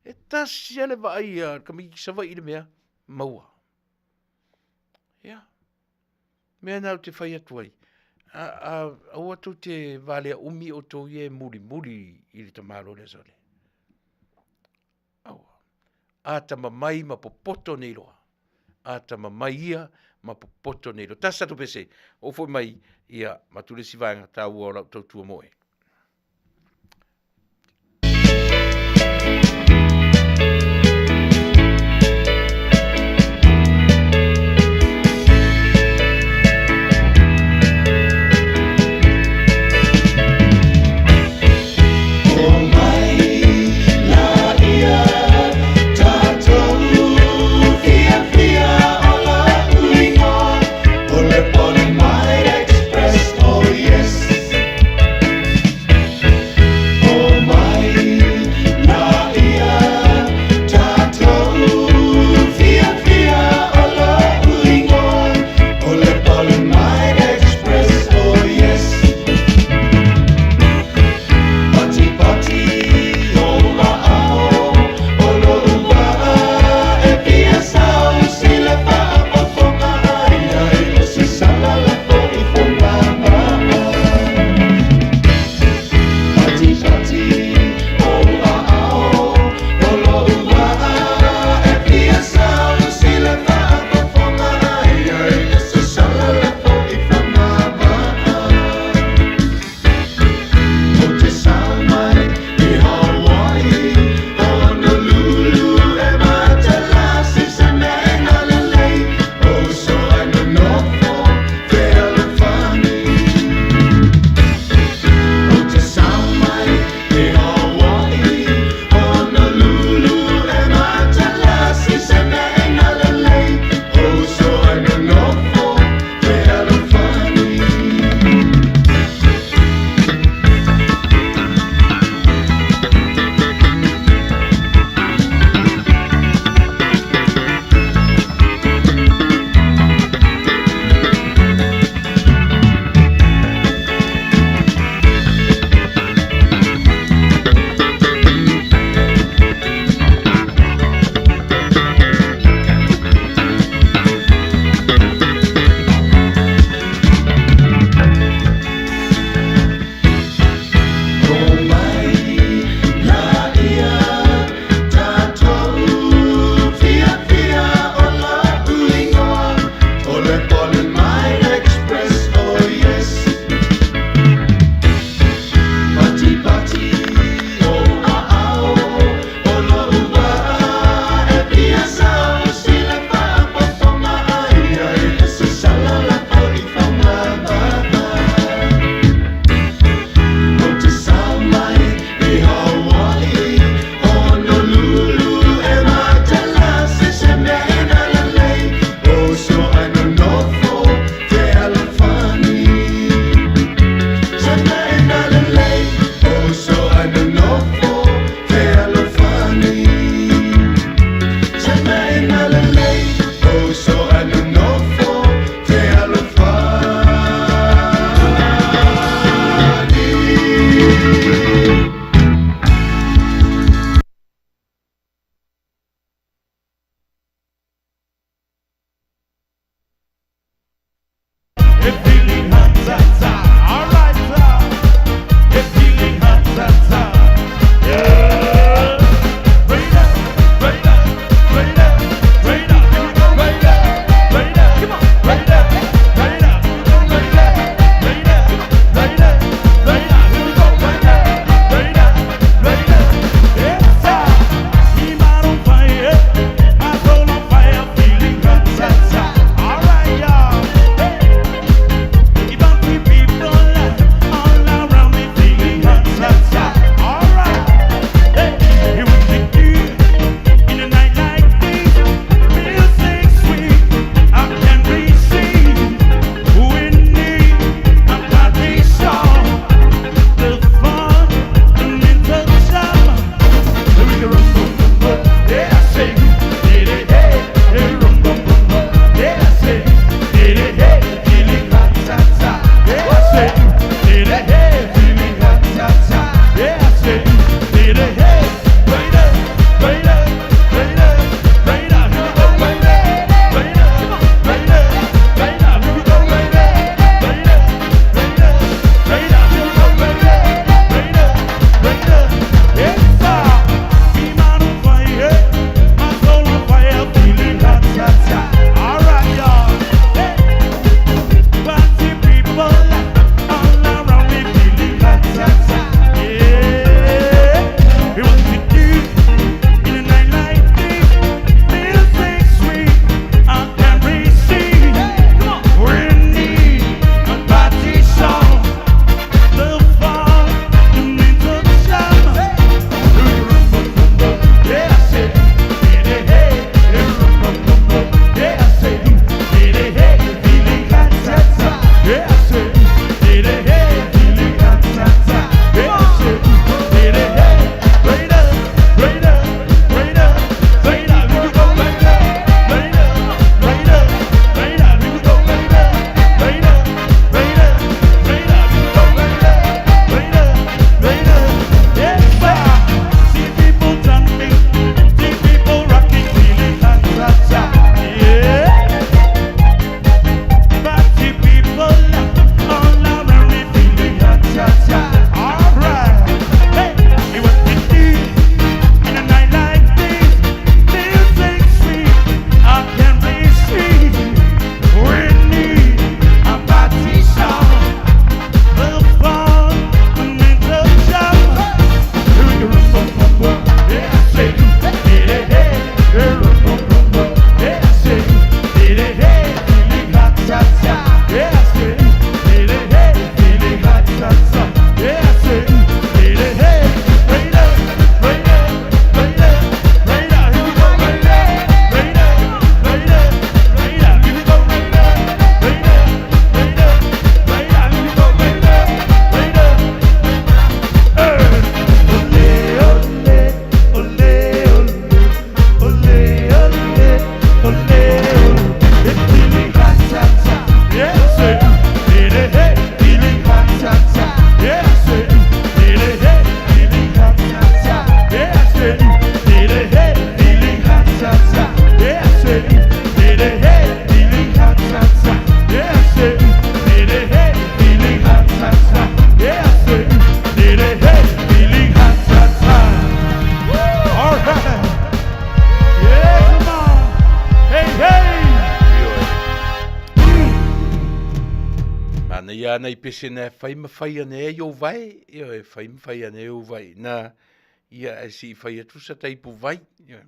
E tasi a le vaai a tamaiti Savaii i le mea, maua. Ia. Mea na ou te fai atu ai, a, a, aua tou te valea umi outou ia e mulimuli i le tamalo lea sole. Aua. A tamamai ma popoto nei loa. A tamamai ia ma popoto nei loa. Tasi tatou pese, ou foi mai, ia, matu le isi vaega taua o lau tautua moe. Ia nai pese na e fai ma fai ane ai ou vae, ioe, fai ma fai ane ai ou vae i ina, ia ae se i fai atu sa ta ipu vai, ioe.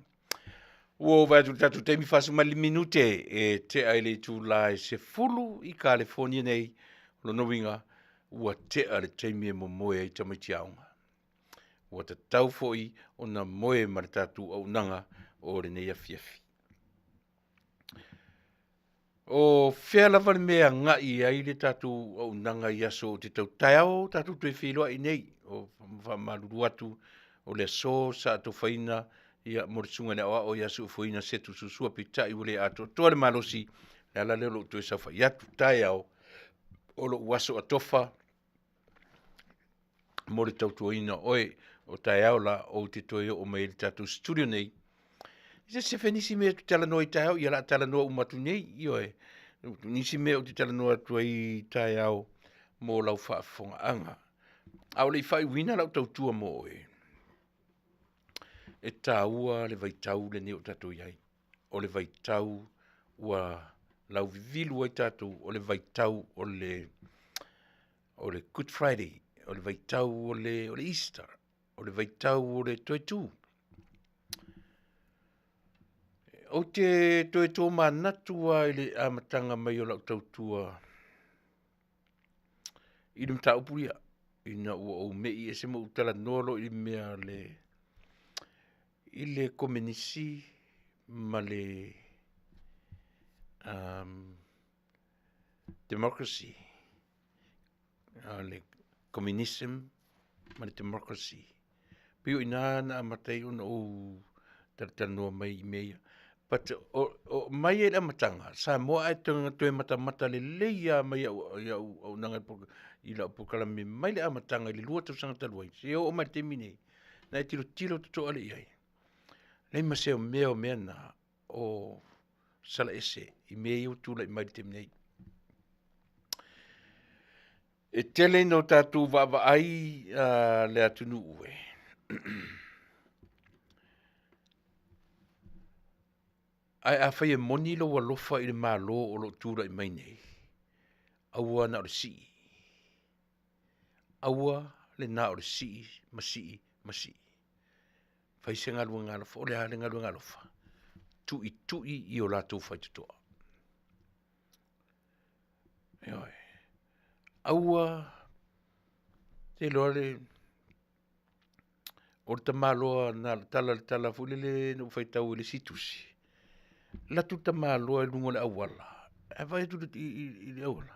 Ua ou vaai atu i le tatou taimi 45 minute e tea i le itula e 10 i California nei, o lona uiga ua tea le taimi e momoe ai tamaiti aoga. Ua tatau foi ona moe ma le tatou auaunaga o lenei afiafi. O fea lava le mea e agai i ai le tatou auaunaga i aso o te tau taeao tatou toe feiloai nei. O faamalulu atu o le aso sa atofaina ia mo le Susuga i le Aoao ia Seufoina Setu Sua, peitai ua le atoatoa le malosi, le ala lea o lou toe saofai atu. Taeao o lou aso atofa mo le tautuaina o oe. O taeao la ou te toe oo mai ai i le tatou studio nei. Se sefe nisi mea e te talanoa i taeao, ia o le a talanoa uma atu nei, ioe. Nisi mea ou te talanoa atu ai i taeao mo lau faafofogaaga. A o le i faaiuina lau tautua mo oe, e taua le vaitau lenei o tatou i ai. O le vaitau ua lauvivilu ai tatou, o le vaitau o le Good Friday, o le vaitau o le Easter, o le vaitau o le toe tu. Ou te toe tomanatu lava i le amataga mai o lau tautua i le mataupu lea, ina ua ou mei ese ma ou talanoa loa i le mea i le Komenisi ma le Democracy, le Communism ma le Democracy. Pei o i ina na amata ai ona ou talatalanoa mai i mea ia. But o mai lava i le amataga, Samoa ae toe matamata lelei lava mai i au auaunaga i lau polokalame mai le amataga i le 2 tausaga talu ai seia oo mai i le taimi lenei, na e tilotilo totoa lelei i ai, leai ma se mea o mea na o sala ese i mea ia ua tulai mai i le taimi nei. E tele ina o tatou vaavaai le atunuu e, ae afai e moni lou alofa i le Malo o lo o tulai mai nei, aua na o le sii, aua le na o le sii ma sii ma sii. Fai se galuega alofa, o le a le galuega alofa? Tuitui i o latou faitotoa. Ioe. Aua te iloa le o le tamaloa na o le tala le tala foi lele na ou faitau ai i le isi tusi, alu atu le tamaloa i luga o le auala, ae vaai atu i le auala,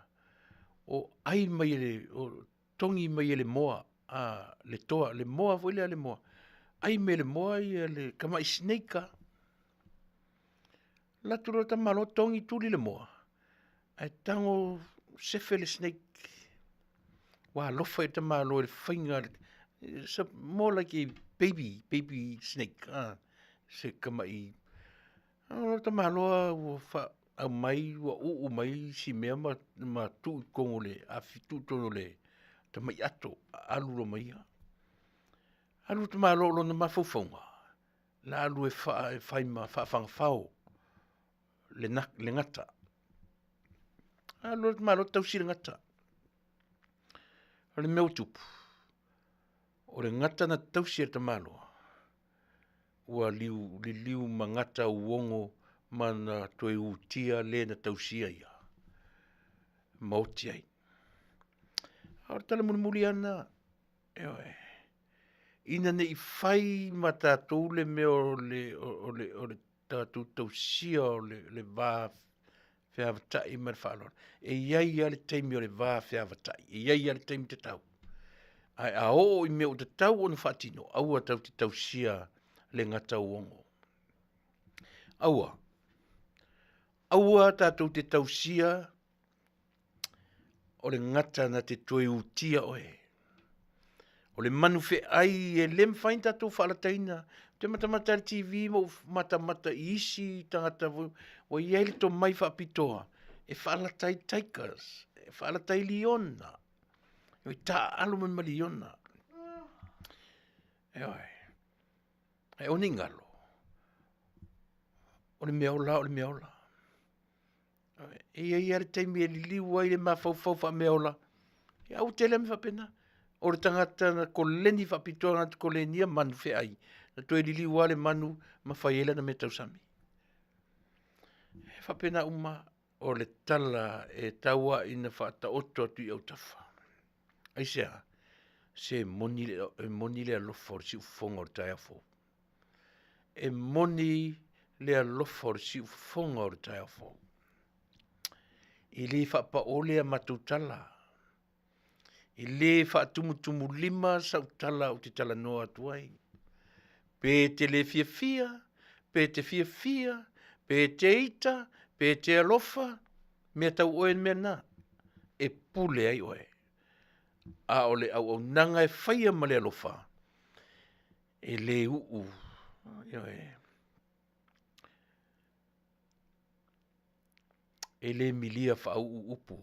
o ai mai e le, o togi mai e le moa le toa, le moa foi lea a le moa, ai mai e le moa le tamai snake lava. Alu atu loa le tamaloa togi tuli le moa, ae tago sefe le snake. Ua alofa i le tamaloa i le faiga, it's more like a baby, baby snake se tamai, o le tamaloa ua aumai ua uu mai si mea ma tuu i totonu o le afi, tuu i totonu o le tamai ato, alu loa ma ia. Alu le tamaloa o lona mafaufauga, o le a alu e fai ma faafagafao le gata. Alu loa le tamaloa tausi le gata. O le mea ua tupu, o le gata na tausi e le tamaloa, ua liliu ma gata uogo ma na toe utia le na tausia ia ma oti ai. A o le tala mulimuli lava lena, ioe, ina ne i fai ma tatou le mea o le tatou tausia o le va feavatai ma le faaaloalo. E i ai lava le taimi o le va feavatai, e i ai lava le taimi tatau. Ae a oo i mea ua tatau ona faatino, aua tatou te tausia le gata uogo. Aua, aua tatou te tausia o le gata na te toe utia oe. O le manu feai e le mafai ona tatou faalataina. Ou te matamata i le TV ma ou matamata i isi tagata foi ua i ai le tomai faapitoa e faalata ai tigers, e faalata ai liona, e taaalo mai ma liona. Ioe. Ae aua ne i galo, o le mea ola o le mea ola. E i ai lava le taimi e liliu ai le mafaufau faameaola. Ia ua tele mea faapena. O le tagata na koleni faapitoa na te kolenia manu feai, na toe liliu lava le manu ma fai ai lana mea tausami. E faapena uma o le tala e tau lava ina faataoto atu i autafa. Aisea? Se moni le, e moni le alofa o le siufofoga o le taeao fou. E moni le alofa o le siufofoga o le taeao fou. E le faapaole a matou tala. E le faatumutumulima sau tala ou te talanoa atu ai. Pe te le fiafia, pe te fiafia, pe te ita, pe te alofa, mea tau oe le mea lena, e pule ai oe. A o le auaunaga e faia ma le alofa, e le uu, ioe, e le milia faauu upu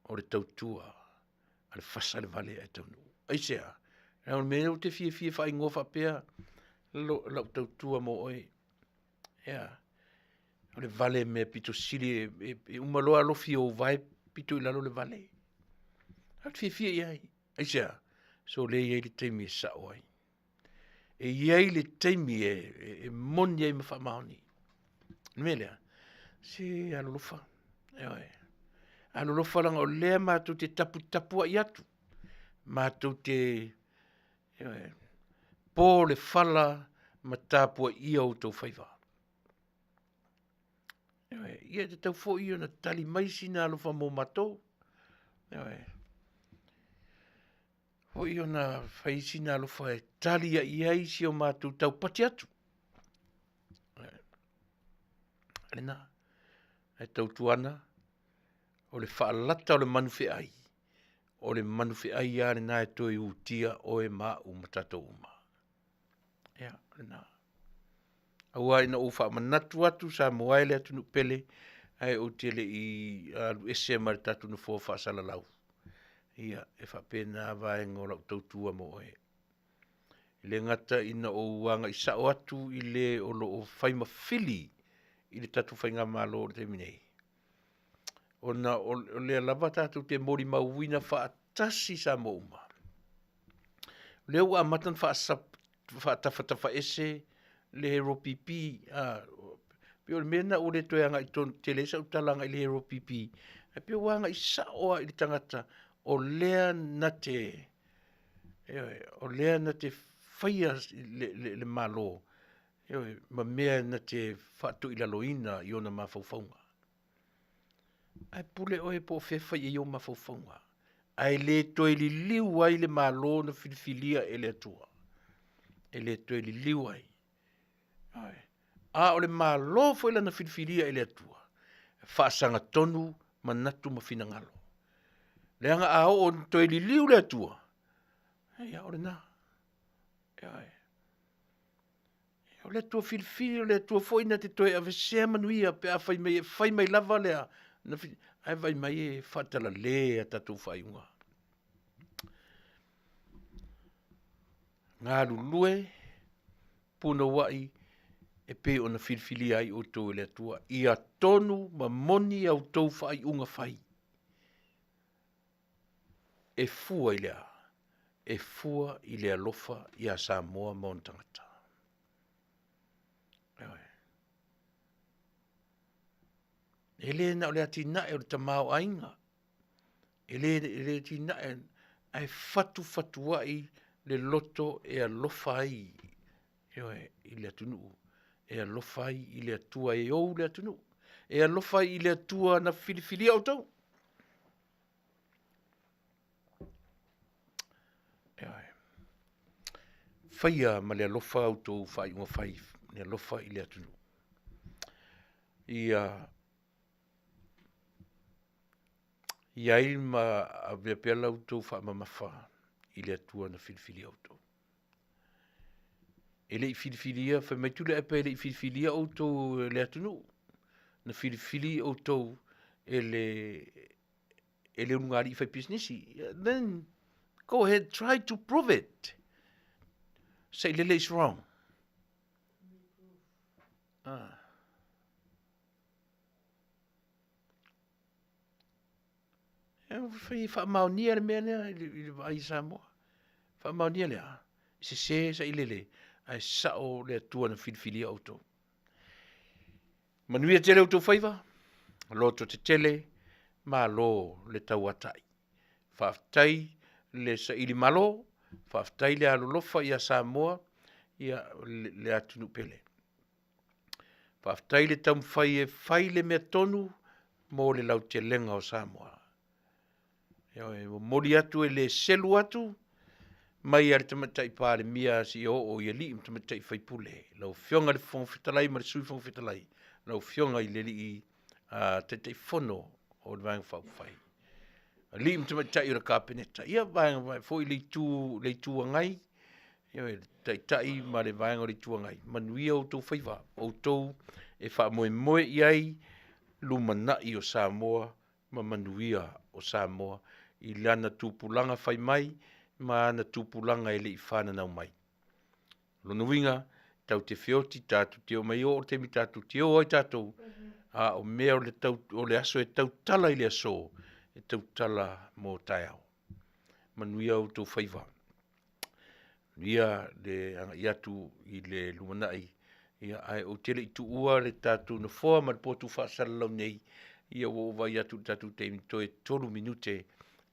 o le tautua a le fasa le vale ae taunuu. Aisea? Leaga o le mea lea ou te fiafia e faaigoa faapea lau tautua mo oe. Ea, o le vale mea pito sili e, e uma loa alofi ou vae pito i lalo le vale. Ou te fiafia i ai. Aisea? So lea e i ai le taimi e sao ai. E i ai le taimi e, e, e moni ai ma faamaoni. Le mea lea, se alolofa. Ioe. Alolofa leaga o lea matou te taputapuai atu. Matou te ioe, po le fala ma tapuaia outou faiva. Ioe, ia e tatau foi ona tali mai sina alofa mo matou. Ioe. Foi ona fai sina alofa e tali ai ai si o matou taupati atu. Lena, e tautuana, o le faalata o le manufeai, o le manufeai lava lena e toe utia oe ma au ma tatou uma. Ia, lena. Aua ina ou faamanatu atu Samoa e le atunuu pele, ae ou te le i alu ese ma le tatou nofoa faasalalau. Ia, e faapena vaega o lau tautua mo oe. E le gata ina ou agai sao atu i le o lo o fai ma fili i le tatou faigamalo i le taimi nei, ona o lea lava tatou te molimauina faatasi Samoa uma. O lea ua amata ona faatafatafaese le Hero PP. A, pei o le mea lena ua le toe agai tonu tele ai sau tala agai i le Hero PP, ae pei ua agai sao lava i le tagata o lea na te, ioe, o lea na te faia le, le, le Malo, ioe, ma mea na te faatoilaloina i ona mafaufauga. Ae pule oe po o fea e fai ai ou mafaufauga. Ae le toe liliu ai le Malo na filifilia e le Atua. E le toe liliu ai. A o le Malo foi lana filifilia e le Atua, e faasagatonu manatu ma finagalo. Leaga a oo ina toe liliu le Atua, ia o lena. Ioe. O le Atua filifili, o le Atua foi na te toe avesea manuia pe a fai mai e fai mai lava lea, na fi, ae vaai mai e faatalale a tatou faaiuga. Galulue punouai e pei ona filifilia ai outou e le Atua, ia tonu ma moni a outou faaiuga fai. E fua i le a? E fua i le alofa ia Samoa ma ona tagata. Ioe. E le na o le atinae o le tamaoaiga, e le, e le atinae, ae fatufatuai le loto e alofa ai, ioe, i le atunuu, e alofa ai i le Atua e ou le atunuu, e alofa ai i le Atua na filifilia outou. Ioe. Faia ma le alofa outou faaiuga fai, le alofa i le atunuu. Ia i ai ma avea pea la outou faamamafa i le Atua na filifilia outou. E le i filifilia, fai mai Tuilaepa e le i filifilia outou e le atunuu, na filifili outou e le e le ulugalii fai pisinisi. Then go ahead, try to prove it. Sailele is wrong. Ah. E fai faamaonia le mea lea i le vaai i Samoa. Faamaonia le a? Sese sailele, ae sao le Atua na filifilia outou. Manuia tele outou faiva, loto tetele, malo le tauatai. Faafetai le saili malo, faafetai le alolofa ia Samoa, ia le atunuu pele. Faafetai le taumafai e fai le mea tonu mo le lautelega o Samoa. E momoli atu e le selu atu mai a le Tamaitai Palemia seia oo i alii ma tamaitai faipule, lau Afioga i le Fofoga Fetalai ma le Sui Fofoga Fetalai, lau Afioga i le Alii Taitaifono o le Vaega Faaupufai, alii ma tamaitai o le Kapeneta, ia vaega foi le Itu, le Itu Agai, ia le Taitai ma le Vaega o le Itu Agai, manuia outou faiva, outou e faamoemoe i ai lumanai o Samoa ma manuia o Samoa i lana tupulaga fai mai ma ana tupulaga e le i fananau mai. O lona uiga, tatou te feoti, tatou te omai oo i le taimi tatou te o ai tatou, a o mea o le, tau, o le aso e tautala i le aso, e tautala mo taeao. Manuia outou faiva. Manuia le agai atu i le lumanai, ia, ae ou te le i tuua le tatou nofoa ma le potu faasalalau nei, ia ua ou vaai atu i le tatou taimi, toe 3 minute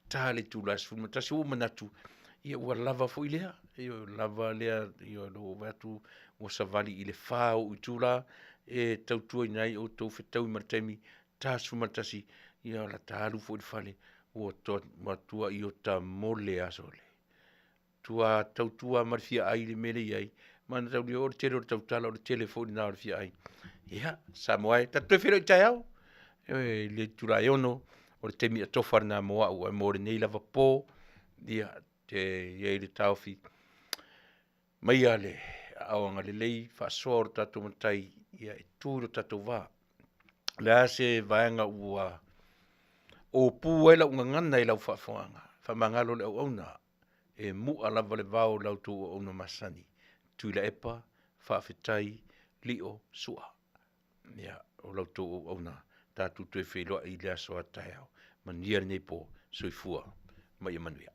ta le itula e 11, ua ou manatu, ia ua lava foi lea, ia ua lava lea, ia ua ou vaai atu ua savali i le 4 ou itula e tautuaina ai outou fetaui ma le taimi ta 11, ia o le a ta alu foi i le fale, ua matuai ota mole aso le. Tua tautua ma le fia ai i le mea lea e i ai, ma na tau o le tele o le tautala, o le tele foi lena o le fia ai. Ia, Samoa e, tatou toe feiloai taeao, i le itula e 6, o le taimi atofa lena mo au, ae mo lenei lava po, ia, te i ai le taofi, maia le aao agalelei faasoa o le tatou Matai, ia e tu i lo tatou va. O le a se vaega ua opu ai lau gagana i lau faafofogaaga, faamagalo le auauna, e mua lava le vao i la outou auauna masani. Tuilaepa, faafetai, Lio, Sua. Ia, o la outou auauna, tatou toe feiloai i le aso a taeao. Manuia lenei po, soifua ma ia manuia.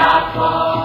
Lafo.